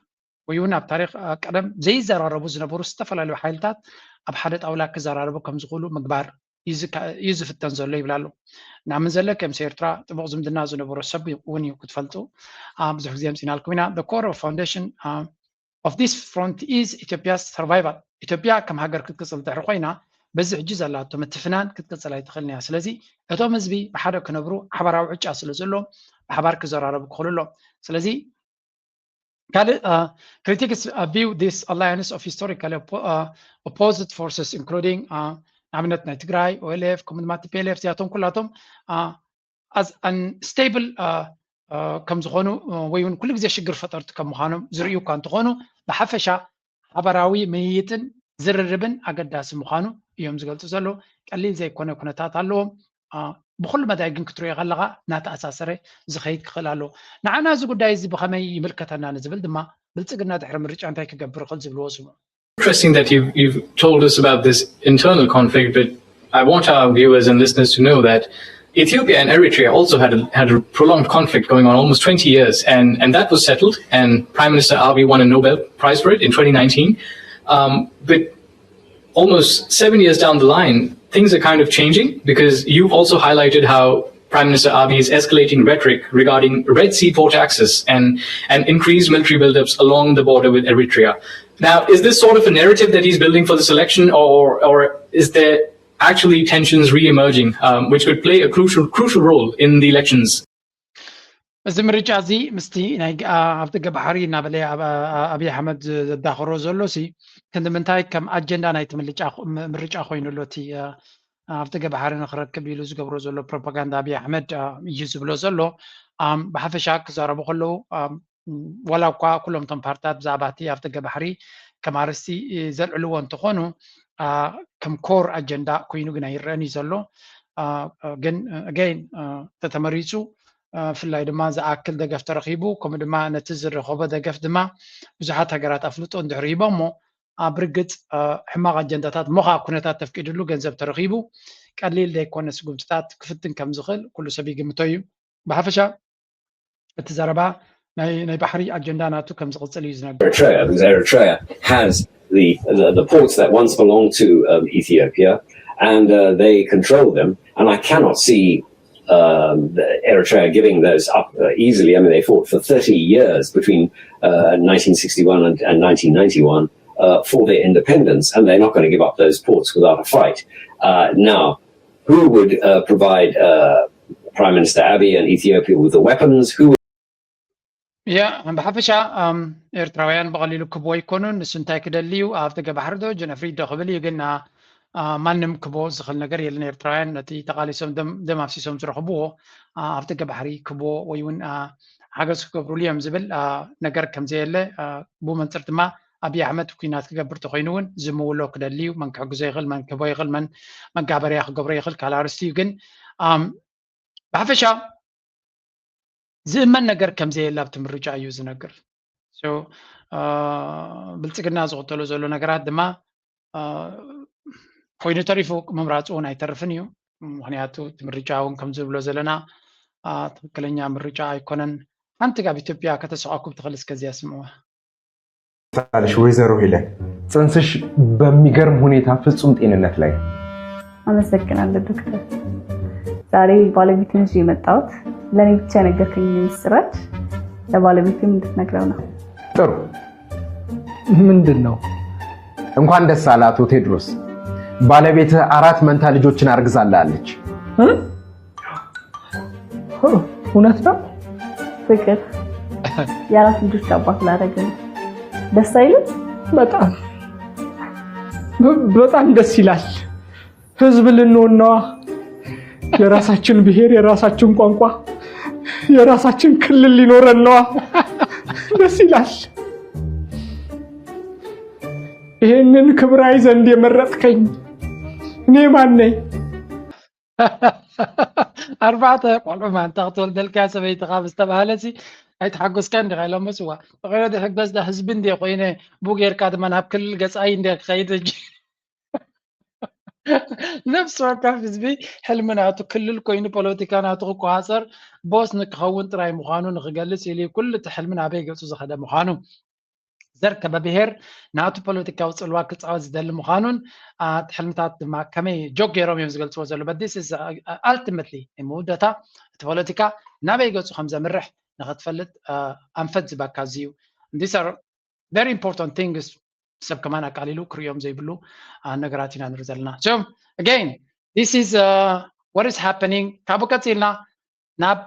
ወይ እውን ኣብ ታሪኽ ቀደም ዘይዘራረቡ ዝነበሩ ዝተፈላለዩ ሓይልታት ኣብ ሓደ ጣውላ ክዘራረቡ ከም ዝኽእሉ ምግባር እዩ ዝፍተን ዘሎ ይብል ኣሎ። ንኣምን ዘለኪ ምስ ኤርትራ ጥቡቕ ዝምድና ዝነበሮ ሰብ እውን እዩ ክትፈልጡ ብዙሕ ግዜ ኣምፂናልኩም ኢና። The core of foundation of this front is Ethiopia's survival። ኢትዮጵያ ከም ሃገር ክትቅፅል ድሕሪ ኮይና በዚ ሕጂ ዘላቶ ምትፍናን ክትቅፅል ኣይትኽእልን እያ። ስለዚ እቶም ህዝቢ ብሓደ ክነብሩ ሓባራዊ ዕጫ ስለ ዘሎ ብሓባር ክዘራረቡ ክኽእሉ ኣሎ። ስለዚ ካልእ critics view this alliance of historically opposed forces including ንኣብነት ናይ ትግራይ ኦኤልኤፍ ከምኡ ድማ ቲፒኤልኤፍ እዚኣቶም ኩላቶም as unstable ከም ዝኾኑ ወይ እውን ኩሉ ግዜ ሽግር ፈጠርቲ ከም ምዃኖም ዝርእዩ እኳ እንትኾኑ ብሓፈሻ ሓባራዊ ምይይጥን ዝርርብን ኣገዳሲ ምዃኑ እዮም ዝገልፁ ዘለዉ። ቀሊል ዘይኮነ ኩነታት ኣለዎም። ብኩሉ መዳይ ግን ክትሪኦ ከለኻ እናተኣሳሰረ ዝኸይድ ክኽእል ኣለዎ። ንዓና እዚ ጉዳይ እዚ ብኸመይ ይምልከተና ንዝብል ድማ ብልፅግና ድሕሪ ምርጫ እንታይ ክገብር ይኽእል ዝብልዎ ስምዑ። Interesting that you've, you've told us about this internal conflict, but I want our viewers and listeners to know that Ethiopia and Eritrea also had a, had a prolonged conflict going on almost twenty years, and, and that was settled, and Prime Minister Abiy won a Nobel Prize for it in twenty nineteen. Um, but almost seven years down the line, things are kind of changing because you've also highlighted how Prime Minister Abiy is escalating rhetoric regarding Red Sea port access and, and increased military buildups along the border with Eritrea. Now, is this sort of a narrative that he's building for this election, or, or is there actually tensions re-emerging, um, which could play a crucial, crucial role in the elections? እዚ ምርጫ እዚ ምስቲ ናይ ኣብ ደገ ባሕሪ እናበለ ኣብይ ኣሕመድ ዘዳኸሮ ዘሎ ሲ ክንዲ ምንታይ ከም ኣጀንዳ ናይቲ ምርጫ ኮይኑ ኣሎ እቲ ኣብ ደገ ባሕሪ ንክረክብ ኢሉ ዝገብሮ ዘሎ ፕሮፓጋንዳ ኣብይ ኣሕመድ እዩ ዝብሎ ዘሎ። ብሓፈሻ ክዛረቡ ከለዉ ዋላ እኳ ኩሎም እቶም ፓርትታት ብዛዕባ እቲ ኣብ ደገ ባሕሪ ከም ኣርእስቲ ዘልዕልዎ እንተኾኑ ከም ኮር ኣጀንዳ ኮይኑ ግን ኣይረአን እዩ ዘሎ። ግን ኣገይን ተተመሪፁ ብፍላይ ድማ ዝኣክል ደገፍ ተረኺቡ ከምኡ ድማ ነቲ ዝረኸቦ ደገፍ ድማ ብዙሓት ሃገራት ኣፍልጦ እንድሕር ሂቦሞ ኣብ ርግፅ ሕማቕ ኣጀንዳታት እሞ ከዓ ኩነታት ተፍቂድሉ ገንዘብ ተረኺቡ ቀሊል ዘይኮነ ስጉምትታት ክፍትን ከም ዝኽእል ኩሉ ሰብ ይግምቶ እዩ። ብሓፈሻ እቲ ዘረባ ናይ ናይ ባሕሪ ኣጀንዳ ናቱ ከም ዝቕፅል እዩ ዝነግር። Eritrea, because Eritrea has the, the, the ports that once belonged to um, Ethiopia, and uh, they control them. And I cannot see um, Eritrea giving those up uh, easily. I mean, they fought for thirty years between uh, nineteen sixty-one and, and nineteen ninety-one uh, for their independence, and they're not going to give up those ports without a fight. Uh, now, who would uh, provide uh, Prime Minister Abiy and Ethiopia with the weapons? Who ያ ብሓፈሻ ኤርትራውያን ብቐሊሉ ክብዎ ኣይኮኑን። ንሱ እንታይ ክደሊ እዩ? ኣብ ደገ ባሕሪ ዶ ጀነፍሪ ዶ ክብል እዩ። ግን ማንም ክብዎ ዝኽእል ነገር የለን። ኤርትራውያን ነቲ ተቓሊሶም ደም ኣፍሲሶም ዝረኽብዎ ኣብ ደገ ባሕሪ ክብዎ ወይ እውን ሓገዝ ክገብሩሉ እዮም ዝብል ነገር ከም ዘየለ ብመንፅር ድማ ኣብይ ኣሕመድ ኩናት ክገብር ተኮይኑ እውን ዝምውሎ ክደሊ እዩ። መን ክሕግዞ ይኽእል፣ መን ክህቦ ይኽእል፣ መን መጋበርያ ክገብሮ ይኽእል ካልእ ኣርእስቲ እዩ። ግን ብሓፈሻ ዝእመን ነገር ከም ዘየለ ኣብቲ ምርጫ እዩ ዝነግር። ብልፅግና ዝኽተሎ ዘሎ ነገራት ድማ ኮይኑ ተሪፉ ምምራፁ እውን ኣይተርፍን እዩ። ምክንያቱ እቲ ምርጫ እውን ከም ዝብሎ ዘለና ትክክለኛ ምርጫ ኣይኮነን። ሓንቲ ካብ ኢትዮጵያ ከተስቋኩብ ትኽእል እስከዚያ ስምዕዋ። ታለሽ ወይዘሮ ሄለን ጽንስሽ በሚገርም ሁኔታ ፍጹም ጤንነት ላይ። አመሰግናለሁ ዶክተር። ዛሬ ባለቤቴን ይዤ የመጣሁት ለእኔ ብቻ የነገርከኝ ምስራች ለባለቤቴም እንድትነግረው ነው። ጥሩ። ምንድን ነው? እንኳን ደስ አለ አቶ ቴድሮስ። ባለቤትህ አራት መንታ ልጆችን አርግዛልሃለች። እውነት ነው? ፍቅር የአራት ልጆች አባት ላደረገ ነው። ደስ አይልም? በጣም በጣም ደስ ይላል። ህዝብ ልንሆን ነዋ። የራሳችን ብሔር፣ የራሳችን ቋንቋ፣ የራሳችን ክልል ሊኖረን ነዋ። ደስ ይላል። ይሄንን ክብር አይ ዘንድ የመረጥከኝ እኔ ማን ነኝ? ኣርባዕተ ቆልዑ ማንታ ክትወልደልካ ሰበይትኻ ምስ ተባህለሲ ኣይተሓጎስካን ዲኻ ኢሎሞ ስዋ ተኸይኖ ድሕግበስ ዳ ህዝቢ እንደ ኮይነ ቡ ጌርካ ድማ ናብ ክልል ገፃይ እንደ ክኸይድ እጅ ነፍሲ ወከፍ ህዝቢ ሕልሚ ናቱ ክልል ኮይኑ ፖለቲካ ናቱ ክቆፃፀር ቦስ ንክኸውን ጥራይ ምዃኑ ንክገልፅ ኢሉ ኩሉ እቲ ሕልሚ ናበይ ገፁ ዝኸደ ምዃኑ ዘር ከበብሄር ናቱ ፖለቲካዊ ፅልዋ ክፃወት ዝደሊ ምዃኑን እቲ ሕልምታት ድማ ከመይ ጆክ ገይሮም እዮም ዝገልፅዎ ዘሎ but this is ultimately መወዳእታ እቲ ፖለቲካ ናበይ ገፁ ከም ዘምርሕ ንክትፈልጥ ኣንፈት ዝበካ እዚ እዩ these are very important things ሰብ ከማን ኣቃሊሉ ክርእዮም ዘይብሉ ነገራት ኢና ንርኢ ዘለና so again this is what is happening ካብኡ ቀፂልና ናብ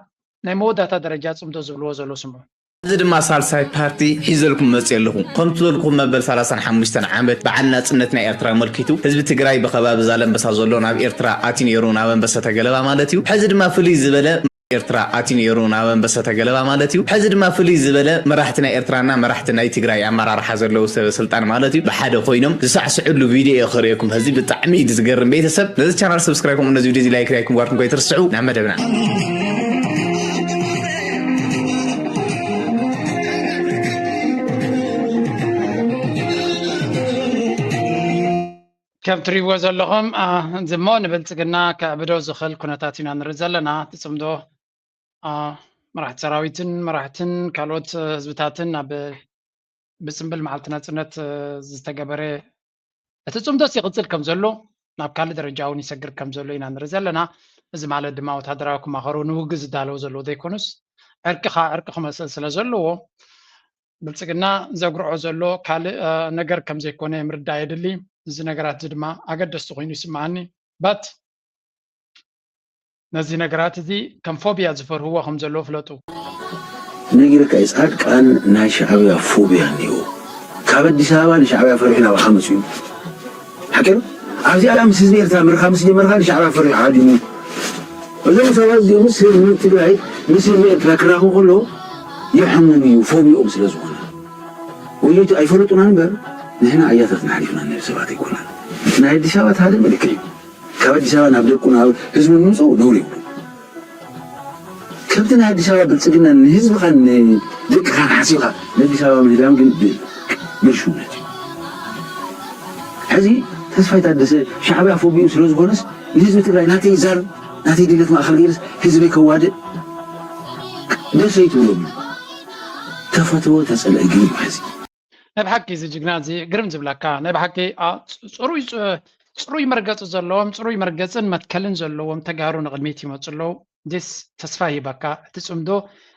ናይ መወዳእታ ደረጃ ፅምዶ ዝብልዎ ዘሎ ስምዑ እዚ ድማ ሳልሳይ ፓርቲ ሒዘልኩም መፅእ ኣለኹ። ከምቲ ዝበልኩም መበል ሰላሳን ሓሙሽተን ዓመት በዓል ናፅነት ናይ ኤርትራ ኣመልኪቱ ህዝቢ ትግራይ ብኸባቢ ዛለንበሳ ዘሎ ናብ ኤርትራ ኣትዩ ነይሩ ናብ ኣንበሳ ተገለባ ማለት እዩ። ሕዚ ድማ ፍልይ ዝበለ ኤርትራ ኣትዩ ነይሩ ናብ ኣንበሳ ተገለባ ማለት እዩ። ሕዚ ድማ ፍልይ ዝበለ መራሕቲ ናይ ኤርትራና መራሕቲ ናይ ትግራይ ኣመራርሓ ዘለዉ ሰብ ስልጣን ማለት እዩ ብሓደ ኮይኖም ዝሳዕስዕሉ ቪድዮ እየ ከርእየኩም። ሕዚ ብጣዕሚ እዩ ዝገርም ቤተሰብ። ነዚ ቻናል ሰብስክራይብ ከምኡ ነዚ ቪድዮ እዚ ላይክ ላይክ ምግባርኩም ከይትርስዑ ናብ መደብና። ከም ትሪእዎ ዘለኹም ዝሞ ንብልፅግና ከዕብዶ ዝኽእል ኩነታት ኢና ንርኢ ዘለና ትፅምዶ መራሕቲ ሰራዊትን መራሕትን ካልኦት ህዝብታትን ኣብ ብፅምብል መዓልቲ ናፅነት ዝተገበረ እቲ ፅምዶስ ይቕፅል ከም ዘሎ ናብ ካልእ ደረጃ እውን ይሰግር ከም ዘሎ ኢና ንርኢ ዘለና እዚ ማለት ድማ ወታደራዊ ክማኸሩ ንውግእ ዝዳለው ዘለዎ ዘይኮኑስ ዕርቂ ከዓ ዕርቂ ክመስል ስለ ዘለዎ ብልፅግና ዘጉርዖ ዘሎ ካልእ ነገር ከም ዘይኮነ ምርዳእ የድሊ እዚ ነገራት እዚ ድማ ኣገደስቲ ኮይኑ ይስምዓኒ but ነዚ ነገራት እዚ ከም ፎብያ ዝፈርህዎ ከም ዘለዉ ፍለጡ። ነጊረካ እዩ ፃድቃን ናይ ሻዕብያ ፎብያ እኒኦ ካብ ኣዲስ ኣበባ ንሻዕብያ ፈሪሑ ናባኻ መፅኡ ሓቂ ኣብዚኣ ምስ ህዝቢ ኤርትራ ምርካ ምስ ጀመርካ ንሻዕብያ ፈሪሑ ሃዲሙ እዞም ሰባት እዚኦም ምስ ህዝቢ ትግራይ ምስ ህዝቢ ኤርትራ ክራኸቡ ከለዉ የሕሙም እዩ ፎብኦም ስለ ዝኾነ ወዮት ኣይፈለጡና እምበር ንሕና ኣያታትና ሓሊፍና ንህብ ሰባት ኣይኮናን ናይ ኣዲስ ኣበባ ተሃደ መልክዕ እዩ ካብ ኣዲስ ኣበባ ናብ ደቁ ናብ ህዝቢ ንምፅኡ ነውር ይብሉ ከምቲ ናይ ኣዲስ ኣበባ ብልፅግና ንህዝብኻን ንደቅኻን ሓሲብካ ንኣዲስ ኣበባ ምህዳም ግን ብልሹነት እዩ ሕዚ ተስፋይ ታደሰ ሻዕብያ ፎቢኡ ስለ ዝኾነስ ንህዝቢ ትግራይ ናተይ ዛር ናተይ ድሌት ማእኸል ገይርስ ህዝበይ ከዋድእ ደስ ኣይትብሎም ተፈትዎ ተፀልአ ግን እዩ ሕዚ ናይ ብሓቂ እዚ ጅግና እዚ ግርም ዝብለካ ናይ ብሓቂ ፅሩይ ፅሩይ መርገፂ ዘለዎም ፅሩይ መርገፅን መትከልን ዘለዎም ተጋሩ ንቅድሚት ይመፁ ኣለዉ ስ ተስፋ ይህበካ እቲ ፅምዶ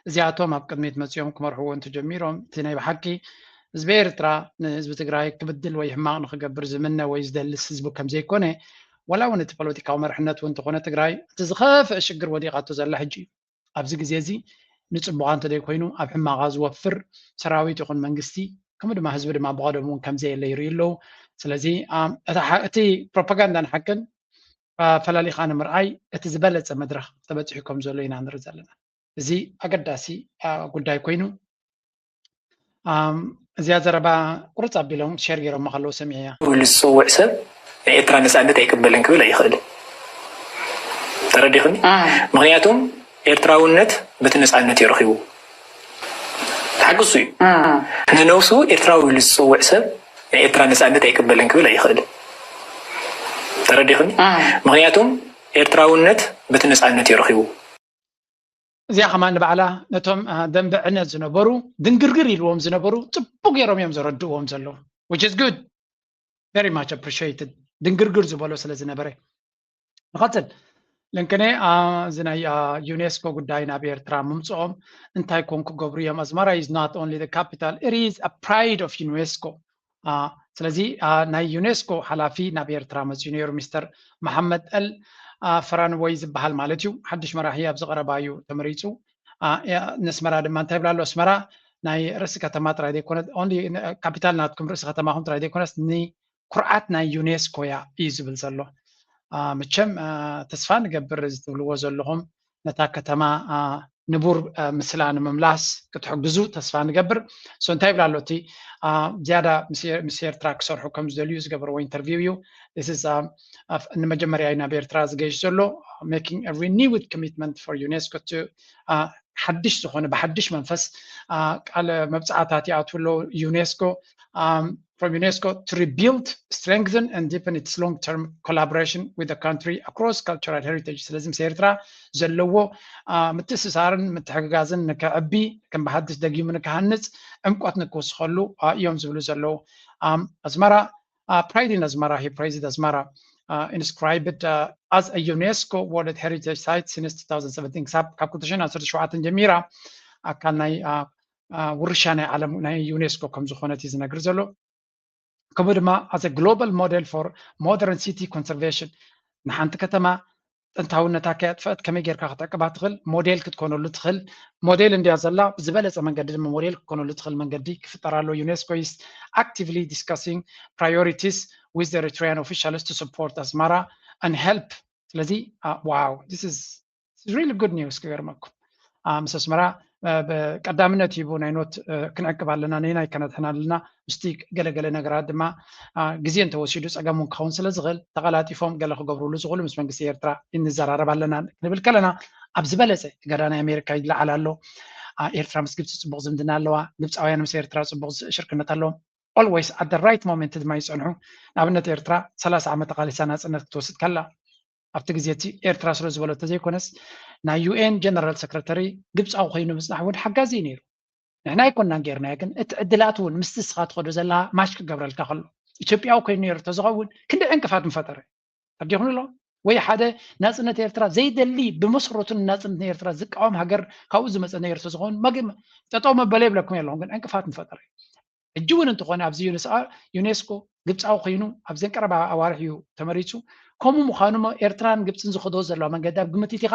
እዚኣቶም ኣብ ቅድሚት መፂኦም ክመርሕዎ እንተጀሚሮም እቲ ናይ ብሓቂ ህዝቢ ኤርትራ ንህዝቢ ትግራይ ክብድል ወይ ሕማቕ ንክገብር ዝምነ ወይ ዝደልስ ህዝቢ ከምዘይኮነ ዋላ እውን እቲ ፖለቲካዊ መርሕነት እውን እንተኾነ ትግራይ እቲ ዝኸፍአ ሽግር ወዲቓቶ ዘላ ሕጂ እዩ ኣብዚ ግዜ እዚ ንፅቡቓ እንተዘይኮይኑ ኣብ ሕማቓ ዝወፍር ሰራዊት ይኹን መንግስቲ ከምኡ ድማ ህዝቢ ድማ ብቐደሙ እውን ከምዘየለ ይርእዩ ኣለዉ ስለዚ እቲ ፕሮፓጋንዳን ሓቅን ፈላሊኻ ንምርኣይ እቲ ዝበለፀ መድረኽ ተበፂሑ ከም ዘሎ ኢና ንርኢ ዘለና እዚ ኣገዳሲ ጉዳይ ኮይኑ እዚኣ ዘረባ ቁርፅ ኣቢሎም ሸር ገይሮማ ከለዉ ሰሚዐያ ዝፅውዕ ሰብ ናይ ኤርትራ ነፃነት ኣይቅበልን ክብል ኣይኽእልን ተረዲኽኒ ምክንያቱም ኤርትራውነት በቲ ነፃነት እዩ ረኺቡ ሓቂ እሱ እዩ ንነብሱ ኤርትራዊ ዝፅውዕ ሰብ ናይ ኤርትራ ነፃነት ኣይቅበልን ክብል ኣይኽእልን ተረዲኽኒ ምክንያቱም ኤርትራውነት በቲ ነፃነት እዩ ረኺቡ እዚኣ ከማን ንባዕላ ነቶም ደንበ ዕነት ዝነበሩ ድንግርግር ኢልዎም ዝነበሩ ፅቡቅ ገይሮም እዮም ዘረድእዎም ዘለዉ which is good very much appreciated ድንግርግር ዝበሎ ስለ ዝነበረ ንቐፅል ልንክነ እዚ ናይ ዩኔስኮ ጉዳይ ናብ ኤርትራ ምምፅኦም እንታይ ኮን ክገብሩ እዮም ኣዝማራ is not only the capital it is a pride of UNESCO ስለዚ ናይ ዩኔስኮ ሓላፊ ናብ ኤርትራ መፅኡ ነይሩ ሚስተር መሓመድ ጠል ፈራንወይ ዝበሃል ማለት እዩ ሓድሽ መራሒ ኣብ ዝቀረባ እዩ ተመሪፁ ነስመራ ድማ እንታይ ይብላ ኣሎ ኣስመራ ናይ ርእሲ ከተማ ጥራይ ዘይኮነት ካፒታል ናትኩም ርእሲ ከተማኹም ጥራይ ዘይኮነስ ንኩርዓት ናይ ዩኔስኮ እያ እዩ ዝብል ዘሎ መቸም ተስፋ ንገብር እዚ ትብልዎ ዘለኹም ነታ ከተማ ንቡር ምስላ ንምምላስ ክትሕግዙ ተስፋ ንገብር so እንታይ ይብላ ኣሎ እቲ ዝያዳ ምስ ኤርትራ ክሰርሑ ከም ዝደልዩ ዝገበርዎ ኢንተርቪው እዩ ንመጀመርያ እዩ ናብ ኤርትራ ዝገይሽ ዘሎ making a renewed commitment for UNESCO to ሓድሽ ዝኾነ ብሓድሽ መንፈስ ቃለ መብፃዕታት ይኣትዉ ኣለዉ ዩኔስኮ from UNESCO to rebuild, strengthen, and deepen its long-term collaboration with the country across cultural heritage. ስለዚ ምስ ኤርትራ ዘለዎ ምትእስሳርን ምትሕግጋዝን ንከዕቢ፣ ከም ብሓድሽ ደጊሙ ንክሃንፅ ዕምቆት ንክውስኸሉ እዮም ዝብሉ ዘለዉ። ኣስመራ፣ pride in Asmara, he praised Asmara, inscribed as a UNESCO World Heritage Site since two thousand seventeen። ክሳብ ካብ ክልተ ሽሕን ዓሰርተ ሸውዓተን ጀሚራ ኣካል ናይ ውርሻ ናይ ዓለም ናይ ዩኔስኮ ከም ዝኾነት እዩ ዝነግር ዘሎ። ከምኡ ድማ as a global model for modern city conservation፣ ንሓንቲ ከተማ ጥንታውነታ ከየጥፈአት ከመይ ጌርካ ክትዕቅባ ትኽእል ሞዴል ክትኮነሉ ትኽእል። ሞዴል እንድያ ዘላ፣ ብዝበለፀ መንገዲ ድማ ሞዴል ክትኮነሉ ትኽእል መንገዲ ክፍጠር ኣሎ። UNESCO is actively discussing priorities with the Eritrean officials to support Asmara and help። ስለዚ wow, this is really good news ክገርመኩም። ምስ ኣስመራ ብቀዳምነት ሂቡ ናይ ኖት ክንዕቅብ ኣለና፣ ነናይ ከነድሕና ኣለና። ምስቲ ገለገለ ነገራት ድማ ግዜ እንተወሲዱ ፀገም እውን ክኸውን ስለ ዝኽእል፣ ተቐላጢፎም ገለ ክገብሩሉ ዝኽእሉ ምስ መንግስቲ ኤርትራ እንዘራረብ ኣለና ክንብል ከለና፣ ኣብ ዝበለፀ እገዳ ናይ ኣሜሪካ ይለዓል ኣሎ። ኤርትራ ምስ ግብፂ ፅቡቕ ዝምድና ኣለዋ። ግብፃውያን ምስ ኤርትራ ፅቡቕ ሽርክነት ኣለዎም። Always at the right moment ድማ ይፀንሑ። ንኣብነት ኤርትራ ሰላሳ ዓመት ተቓሊሳ ናፅነት ክትወስድ ከላ፣ ኣብቲ ግዜ እቲ ኤርትራ ስለ ዝበሎ እንተዘይኮነስ፣ ናይ ዩ ኤን ጀነራል ሰክረተሪ ግብፃዊ ኮይኑ ምፅናሕ እውን ሓጋዚ እዩ ነይሩ። ንሕና ኣይኮንናን ጌርናዮ፣ ግን እቲ ዕድላት እውን ምስቲ ንስኻ ትኸዶ ዘለኻ ማች ክገብረልካ ከሎ፣ ኢትዮጵያዊ ኮይኑ ነይሩ እንተዝኸውን ክንደይ ዕንቅፋት ምፈጠረ። ተረዲእኩም ኣሎ ወይ? ሓደ ናፅነት ኤርትራ ዘይደሊ፣ ብመሰረቱ ንናፅነት ኤርትራ ዝቃወም ሃገር ካብኡ ዝመፀ ነይሩ እንተዝኸውን፣ መግ-፣ ጠጠው መበለ ይብለኩም የለኹም፣ ግን ዕንቅፋት ምፈጠረ። ሕጂ እውን እንተኾነ ኣብዚ ዩኔስኮ ግብፃዊ ኮይኑ ኣብዘን ቀረባ ኣዋርሕ እዩ ተመሪፁ። ከምኡ ምዃኑ እሞ ኤርትራን ግብፅን ዝኸዶ ዘለዋ መንገዲ ኣብ ግምት ኢኻ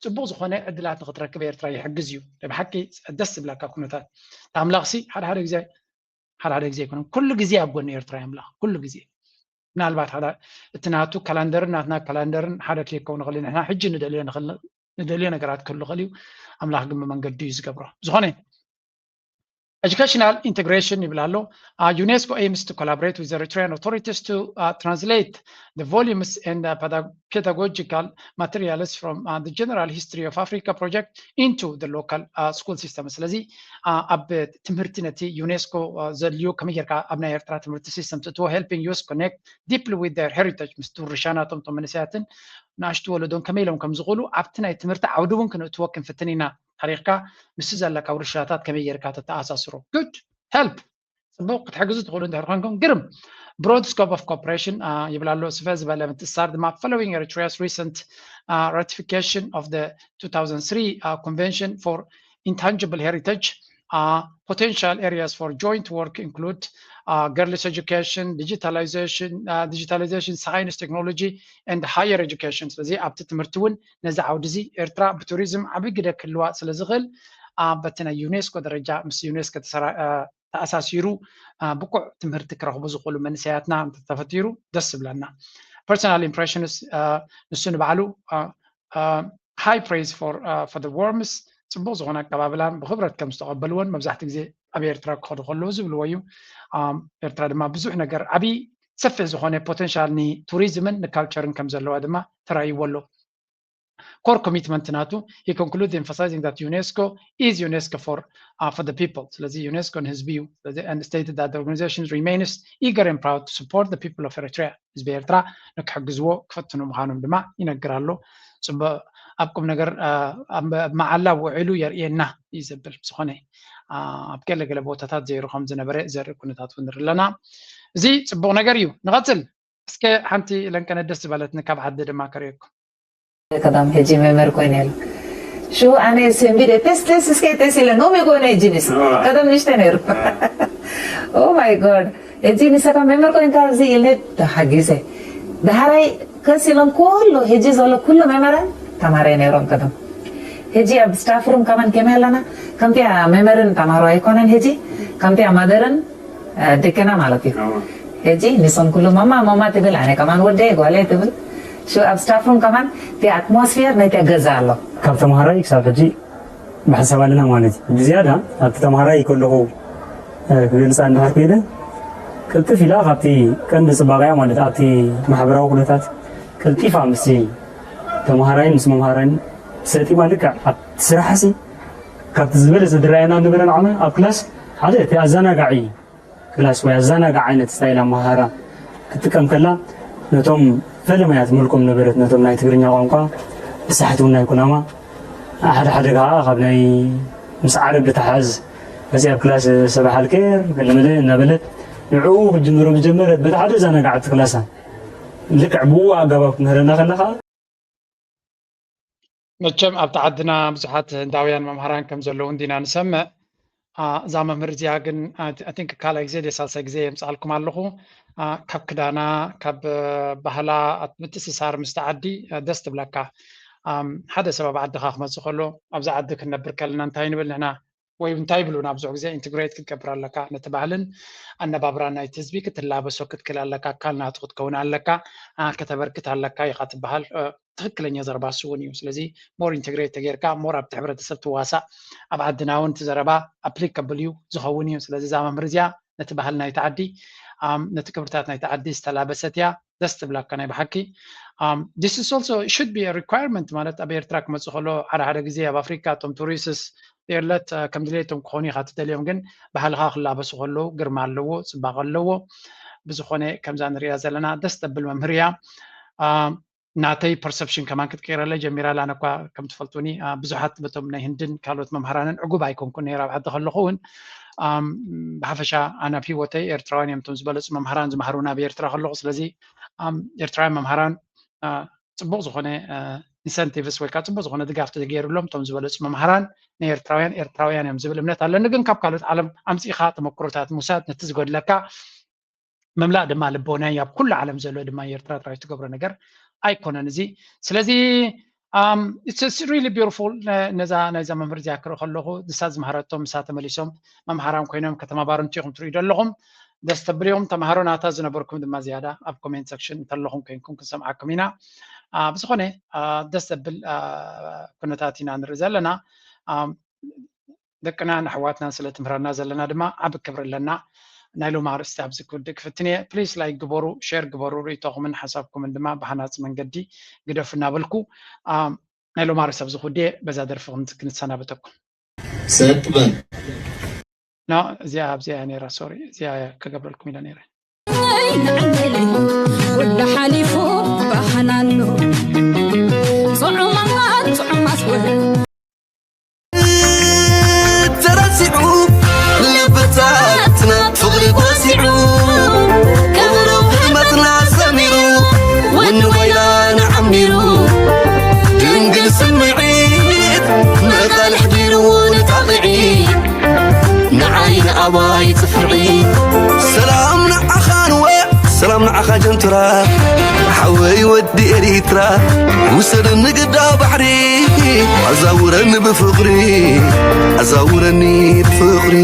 ፅቡቕ ዝኾነ ዕድላት ንክትረክብ ኤርትራ ይሕግዝ እዩ። ናይ ብሓቂ ደስ ዝብለካ ኩነታት። ኣምላኽሲ ሓደ ሓደ ግዜ፣ ሓደ ሓደ ግዜ ኣይኮነን፣ ኩሉ ግዜ ኣብ ጎኒ ኤርትራ እዩ ኣምላኽ፣ ኩሉ ግዜ። ምናልባት ሓደ እቲ ናቱ ካላንደርን ናትና ካላንደርን ሓደ ከይከውን ይኽእል እዩ። ንሕና ሕጂ ንደልዮ ንኽእል፣ ንደልዮ ነገራት ክህሉ ይኽእል እዩ። ኣምላኽ ግን ብመንገዱ እዩ ዝገብሮ። ዝኾነ educational integration ይብል ኣሎ። UNESCO aims to collaborate with Eritrean authorities to translate the volumes and pedagogical materials from the General History of Africa project into the local school system። ስለዚ ኣብ ትምህርቲ ነቲ ዩኔስኮ ዘድልዮ ከመይ ጌርካ ኣብ ናይ ኤርትራ ትምህርቲ ሲስተም ትእትዎ፣ helping youth connect deeply with their heritage፣ ምስ ውርሻናቶም፣ ቶም መንእሰያትን ንኣሽቱ ወለዶን ከመይ ኢሎም ከም ዝኽእሉ ኣብቲ ናይ ትምህርቲ ዓውዲ እውን ክንእትዎ ክንፍትን ኢና። ታሪኽካ ምስቲ ዘለካ ውርሻታት ከመይ ጌርካ ተተኣሳስሮ። Good help። ፅቡቕ ክትሕግዙ ትኽእሉ እንድሕር ኮንኩም ግርም። Broad scope of cooperation ይብል ኣሎ። ስፈ ዝበለ ምትእስሳር ድማ following Eritrea's recent ratification of the two thousand three Convention for Intangible Heritage, potential areas for joint work include girls education, digitalization, digitalization, science, technology and higher education። ስለዚ ኣብቲ ትምህርቲ እውን ነዚ ዓውዲ እዚ ኤርትራ ብቱሪዝም ዓብዪ ግደ ክህልዋ ስለ ዝኽእል በቲ ናይ ዩኔስኮ ደረጃ ምስ ዩኔስኮ ተኣሳሲሩ ብቁዕ ትምህርቲ ክረኽቡ ዝኽእሉ መንእሰያትና እንተተፈጢሩ ደስ ዝብለና። Personal impressions፣ ንሱ ንባዕሉ high praise for the warmth፣ ፅቡቕ ዝኾነ ኣቀባብላን ብኽብረት ከም ዝተቐበልዎን መብዛሕትኡ ግዜ ኣብ ኤርትራ ክኸዱ ከለዉ ዝብልዎ እዩ። ኤርትራ ድማ ብዙሕ ነገር ዓብዪ ሰፊሕ ዝኾነ ፖቴንሻል ንቱሪዝምን ንካልቸርን ከም ዘለዋ ድማ ተራእይዎ ኣሎ። Core commitment ናቱ፣ he concludes emphasizing that UNESCO is UNESCO for for the people። ስለዚ ዩኔስኮ ንህዝቢ እዩ። ስለዚ and stated that the organization remains eager and proud to support the people of Eritrea። ህዝቢ ኤርትራ ንክሕግዝዎ ክፈትኑ ምዃኖም ድማ ይነግር ኣሎ። ፅቡቅ ኣብ ቁም ነገር ኣብ መዓላ ውዕሉ የርእየና እዩ ዘብል። ብዝኾነ ኣብ ገለ ገለ ቦታታት ዘይሩ ከም ዝነበረ ዘርኢ ኩነታት እውን ንርኢ ኣለና። እዚ ፅቡቅ ነገር እዩ። ንቐፅል። እስከ ሓንቲ ለንቀነ ደስ ዝበለትኒ ካብ ዓዲ ድማ ከርእየኩም። ቀዳም ሕጂ መምህር ኮይነ ኢሉ ሹ ኣነ ሰንቢደ ቴስ ቴስ እስከ ቴስ ኢለ ኖሚ ኮይነ ሕጂ ንስ ቀደም ንሽተ ነይሩ። Oh my God። ሕጂ ንሰካ መምህር ኮይንካ ኣብዚ ኢለ ተሓጊሰ። ዳሕራይ ከስ ኢሎም ኩሉ ሕጂ ዘሎ ኩሉ መምህራን ተማሃራይ ነይሮም ቀደም። ሕጂ ኣብ ስታፍ ሩም ከማን ከመይ ኣለና? ከምቲኣ መምህርን ተማሃሮ ኣይኮነን ሕጂ ከምቲኣ ማደርን ደቅና ማለት እዩ። ሕጂ ንሶም ኩሉ ማማ ማማ ትብል፣ ኣነ ከማን ወደይ ጓለይ ትብል። ሹ ኣብ ስታፍ ሩም ከማን እቲ ኣትሞስፌር ናይቲ ገዛ ኣሎ። ካብ ተማሃራይ ክሳብ ሕጂ ብሓሳብ ኣለና ማለት እዩ። ብዝያዳ ኣብቲ ተማሃራይ ከለኹ ክገልፃ እንድሕር ኮይነ ቅልጥፍ ኢላ ካብቲ ቀንዲ ፅባቐያ ማለት ኣብቲ ማሕበራዊ ኩነታት ቀልጢፋ ምስቲ ተማሃራይን ምስ መምሃራይን ሰጢማ ልክዕ ኣብቲ ስራሕሲ ካብቲ ዝበለፀ ዝረኣየና ዝነበረ ንዓና ኣብ ክላስ ሓደ እቲ ኣዘናጋዒ ክላስ ወይ ኣዘናጋዕ ዓይነት ስታይል ኣመሃህራ ክትጥቀም ከላ፣ ነቶም ፈለማያት ምልኮም ነበረት፣ ነቶም ናይ ትግርኛ ቋንቋ ብሳሕቲ እውን ናይ ኩናማ፣ ሓደ ሓደ ከዓ ካብ ናይ ምስ ዓረብ ዝተሓዝ፣ በዚ ኣብ ክላስ ሰባሕ ኣልኬር ገለመለ እናበለት ንዕኡ ክትጅምሮ ዝጀመረት፣ በቲ ሓደ ዘናጋዕቲ ክላሳ ልክዕ ብኡ ኣገባብ ክትምህረና ከለኻ። መቸም ኣብቲ ዓድና ብዙሓት ህንዳውያን መምሃራን ከም ዘለዉ እንዲና ንሰምዕ። እዛ መምህር እዚኣ ግን ቲንክ ካልኣይ ግዜ ሳልሳይ ግዜ የምፅኣልኩም ኣለኹ። ካብ ክዳና ካብ ባህላ ምትእስሳር ምስቲ ዓዲ ደስ ትብለካ። ሓደ ሰብ ኣብ ዓድኻ ክመፅእ ከሎ ኣብዚ ዓዲ ክንነብር ከለና እንታይ ንብል ንሕና ወይ እንታይ ይብሉና ብዙሕ ግዜ ኢንትግሬት ክትገብር ኣለካ ነቲ ባህልን ኣነባብራ ናይቲ ህዝቢ ክትላበሶ ክትክል ኣለካ ኣካል ናቱ ክትከውን ኣለካ። ከተበርክት ኣለካ ኢኻ ትበሃል። ትክክለኛ ዘረባ እሱ እውን እዩ። ስለዚ ሞር ኢንተግሬት ተጌርካ ሞር ኣብቲ ሕብረተሰብ ትዋሳእ ኣብ ዓድና እውን እቲ ዘረባ ኣፕሊካብል እዩ ዝኸውን እዩ። ስለዚ እዛ መምህር እዚኣ ነቲ ባህል ናይቲ ዓዲ ነቲ ክብርታት ናይቲ ዓዲ ዝተላበሰት እያ። ደስ ትብላካ ናይ ብሓቂ። This is also should be requirement ማለት ኣብ ኤርትራ ክመፅእ ከሎ ሓደ ሓደ ግዜ ኣብ ኣፍሪካ እቶም ቱሪስትስ የለት ከም ድሌቶም ክኾኑ ኢኻ ትደልዮም ግን ባህልኻ ክላበሱ ከለዉ ግርማ ኣለዎ ፅባቐ ኣለዎ። ብዝኾነ ከምዛ ንሪኣ ዘለና ደስ ተብል መምህር እያ። ናተይ ፐርሰፕሽን ከማን ክትቀይረለይ ጀሚራ ኣላ ነኳ ከም ትፈልጡኒ ብዙሓት በቶም ናይ ህንድን ካልኦት መምሃራንን ዕጉብ ኣይኮንኩን ነይረ ኣብ ዓዲ ከለኹ እውን። ብሓፈሻ ኣነ ኣብ ሂወተይ ኤርትራውያን እዮም እቶም ዝበለፁ መምሃራን ዝመሃሩና ኣብ ኤርትራ ከለኹ ስለዚ ኤርትራውያን መምሃራን ፅቡቅ ዝኾነ ኢንሰንቲቭስ ወይ ከዓ ፅቡቅ ዝኾነ ድጋፍ ተገይሩሎም እቶም ዝበለፁ መምሃራን ናይ ኤርትራውያን ኤርትራውያን እዮም ዝብል እምነት ኣለኒ ግን ካብ ካልኦት ዓለም ኣምፂእኻ ተመክሮታት ምውሳድ ነቲ ዝጎድለካ ምምላእ ድማ ልቦና እዩ ኣብ ኩሉ ዓለም ዘሎ ድማ ኤርትራ ጥራይ ትገብሮ ነገር ኣይኮነን እዚ ስለዚ it's really beautiful ነዛ ናይዛ መምህር እዚኣ ክርኢ ከለኹ ንሳ ዝመሃረቶም ምሳ ተመሊሶም መምሃራን ኮይኖም ከተማባርንቱ ኢኹም ትርእዩ ዘለኹም ደስ ተብል እዮም ተምሃሮ ናታ ዝነበርኩም ድማ ዝያዳ ኣብ ኮሜንት ሰክሽን እንተለኹም ኮይንኩም ክንሰምዓኩም ኢና ብዝኾነ ደስ ዘብል ኩነታት ኢና ንርኢ ዘለና ደቅናን ኣሕዋትናን ስለ ትምህረና ዘለና ድማ ዓቢ ክብሪ ኣለና ናይ ሎም ኣርእስቲ ኣብዚ ክውድእ ክፍትን እየ ፕሊስ ላይክ ግበሩ ሸር ግበሩ ርእቶኹምን ሓሳብኩምን ድማ ብሃናፂ መንገዲ ግደፉ እናበልኩ ናይ ሎም ኣርእስቲ ኣብዚ ክውድእ በዛ ደርፊ ክንሰናበተኩም ሰጥ በል ና እዚኣ ኣብዚኣ እያ ነይራ ሶሪ እዚኣ እያ ክገብረልኩም ኢለ ነይረ ወላ ሓሊፉ ባህናኑ ጽዑማት ጽዑማት ወ ተረሲዑ ልብታትና ፍቕሪ ጎሲዑ ከበሮ ህልመትና ሰሚሩ ወኒ ጎይላና ዓሚሩ ድንግል ስምዒት መቓልሕ ገይርዎ ንጣቕዒ ንዓይ ንኣባይ ጽፍዒ ሰላም ንዓኻ ንወ ሰላም ንዓኻ ጀንትራ ሓወይ ወዲ ኤሪትራ ውሰደኒ ግዳ ባሕሪ ኣዛውረኒ ብፍቕሪ ኣዛውረኒ ብፍቕሪ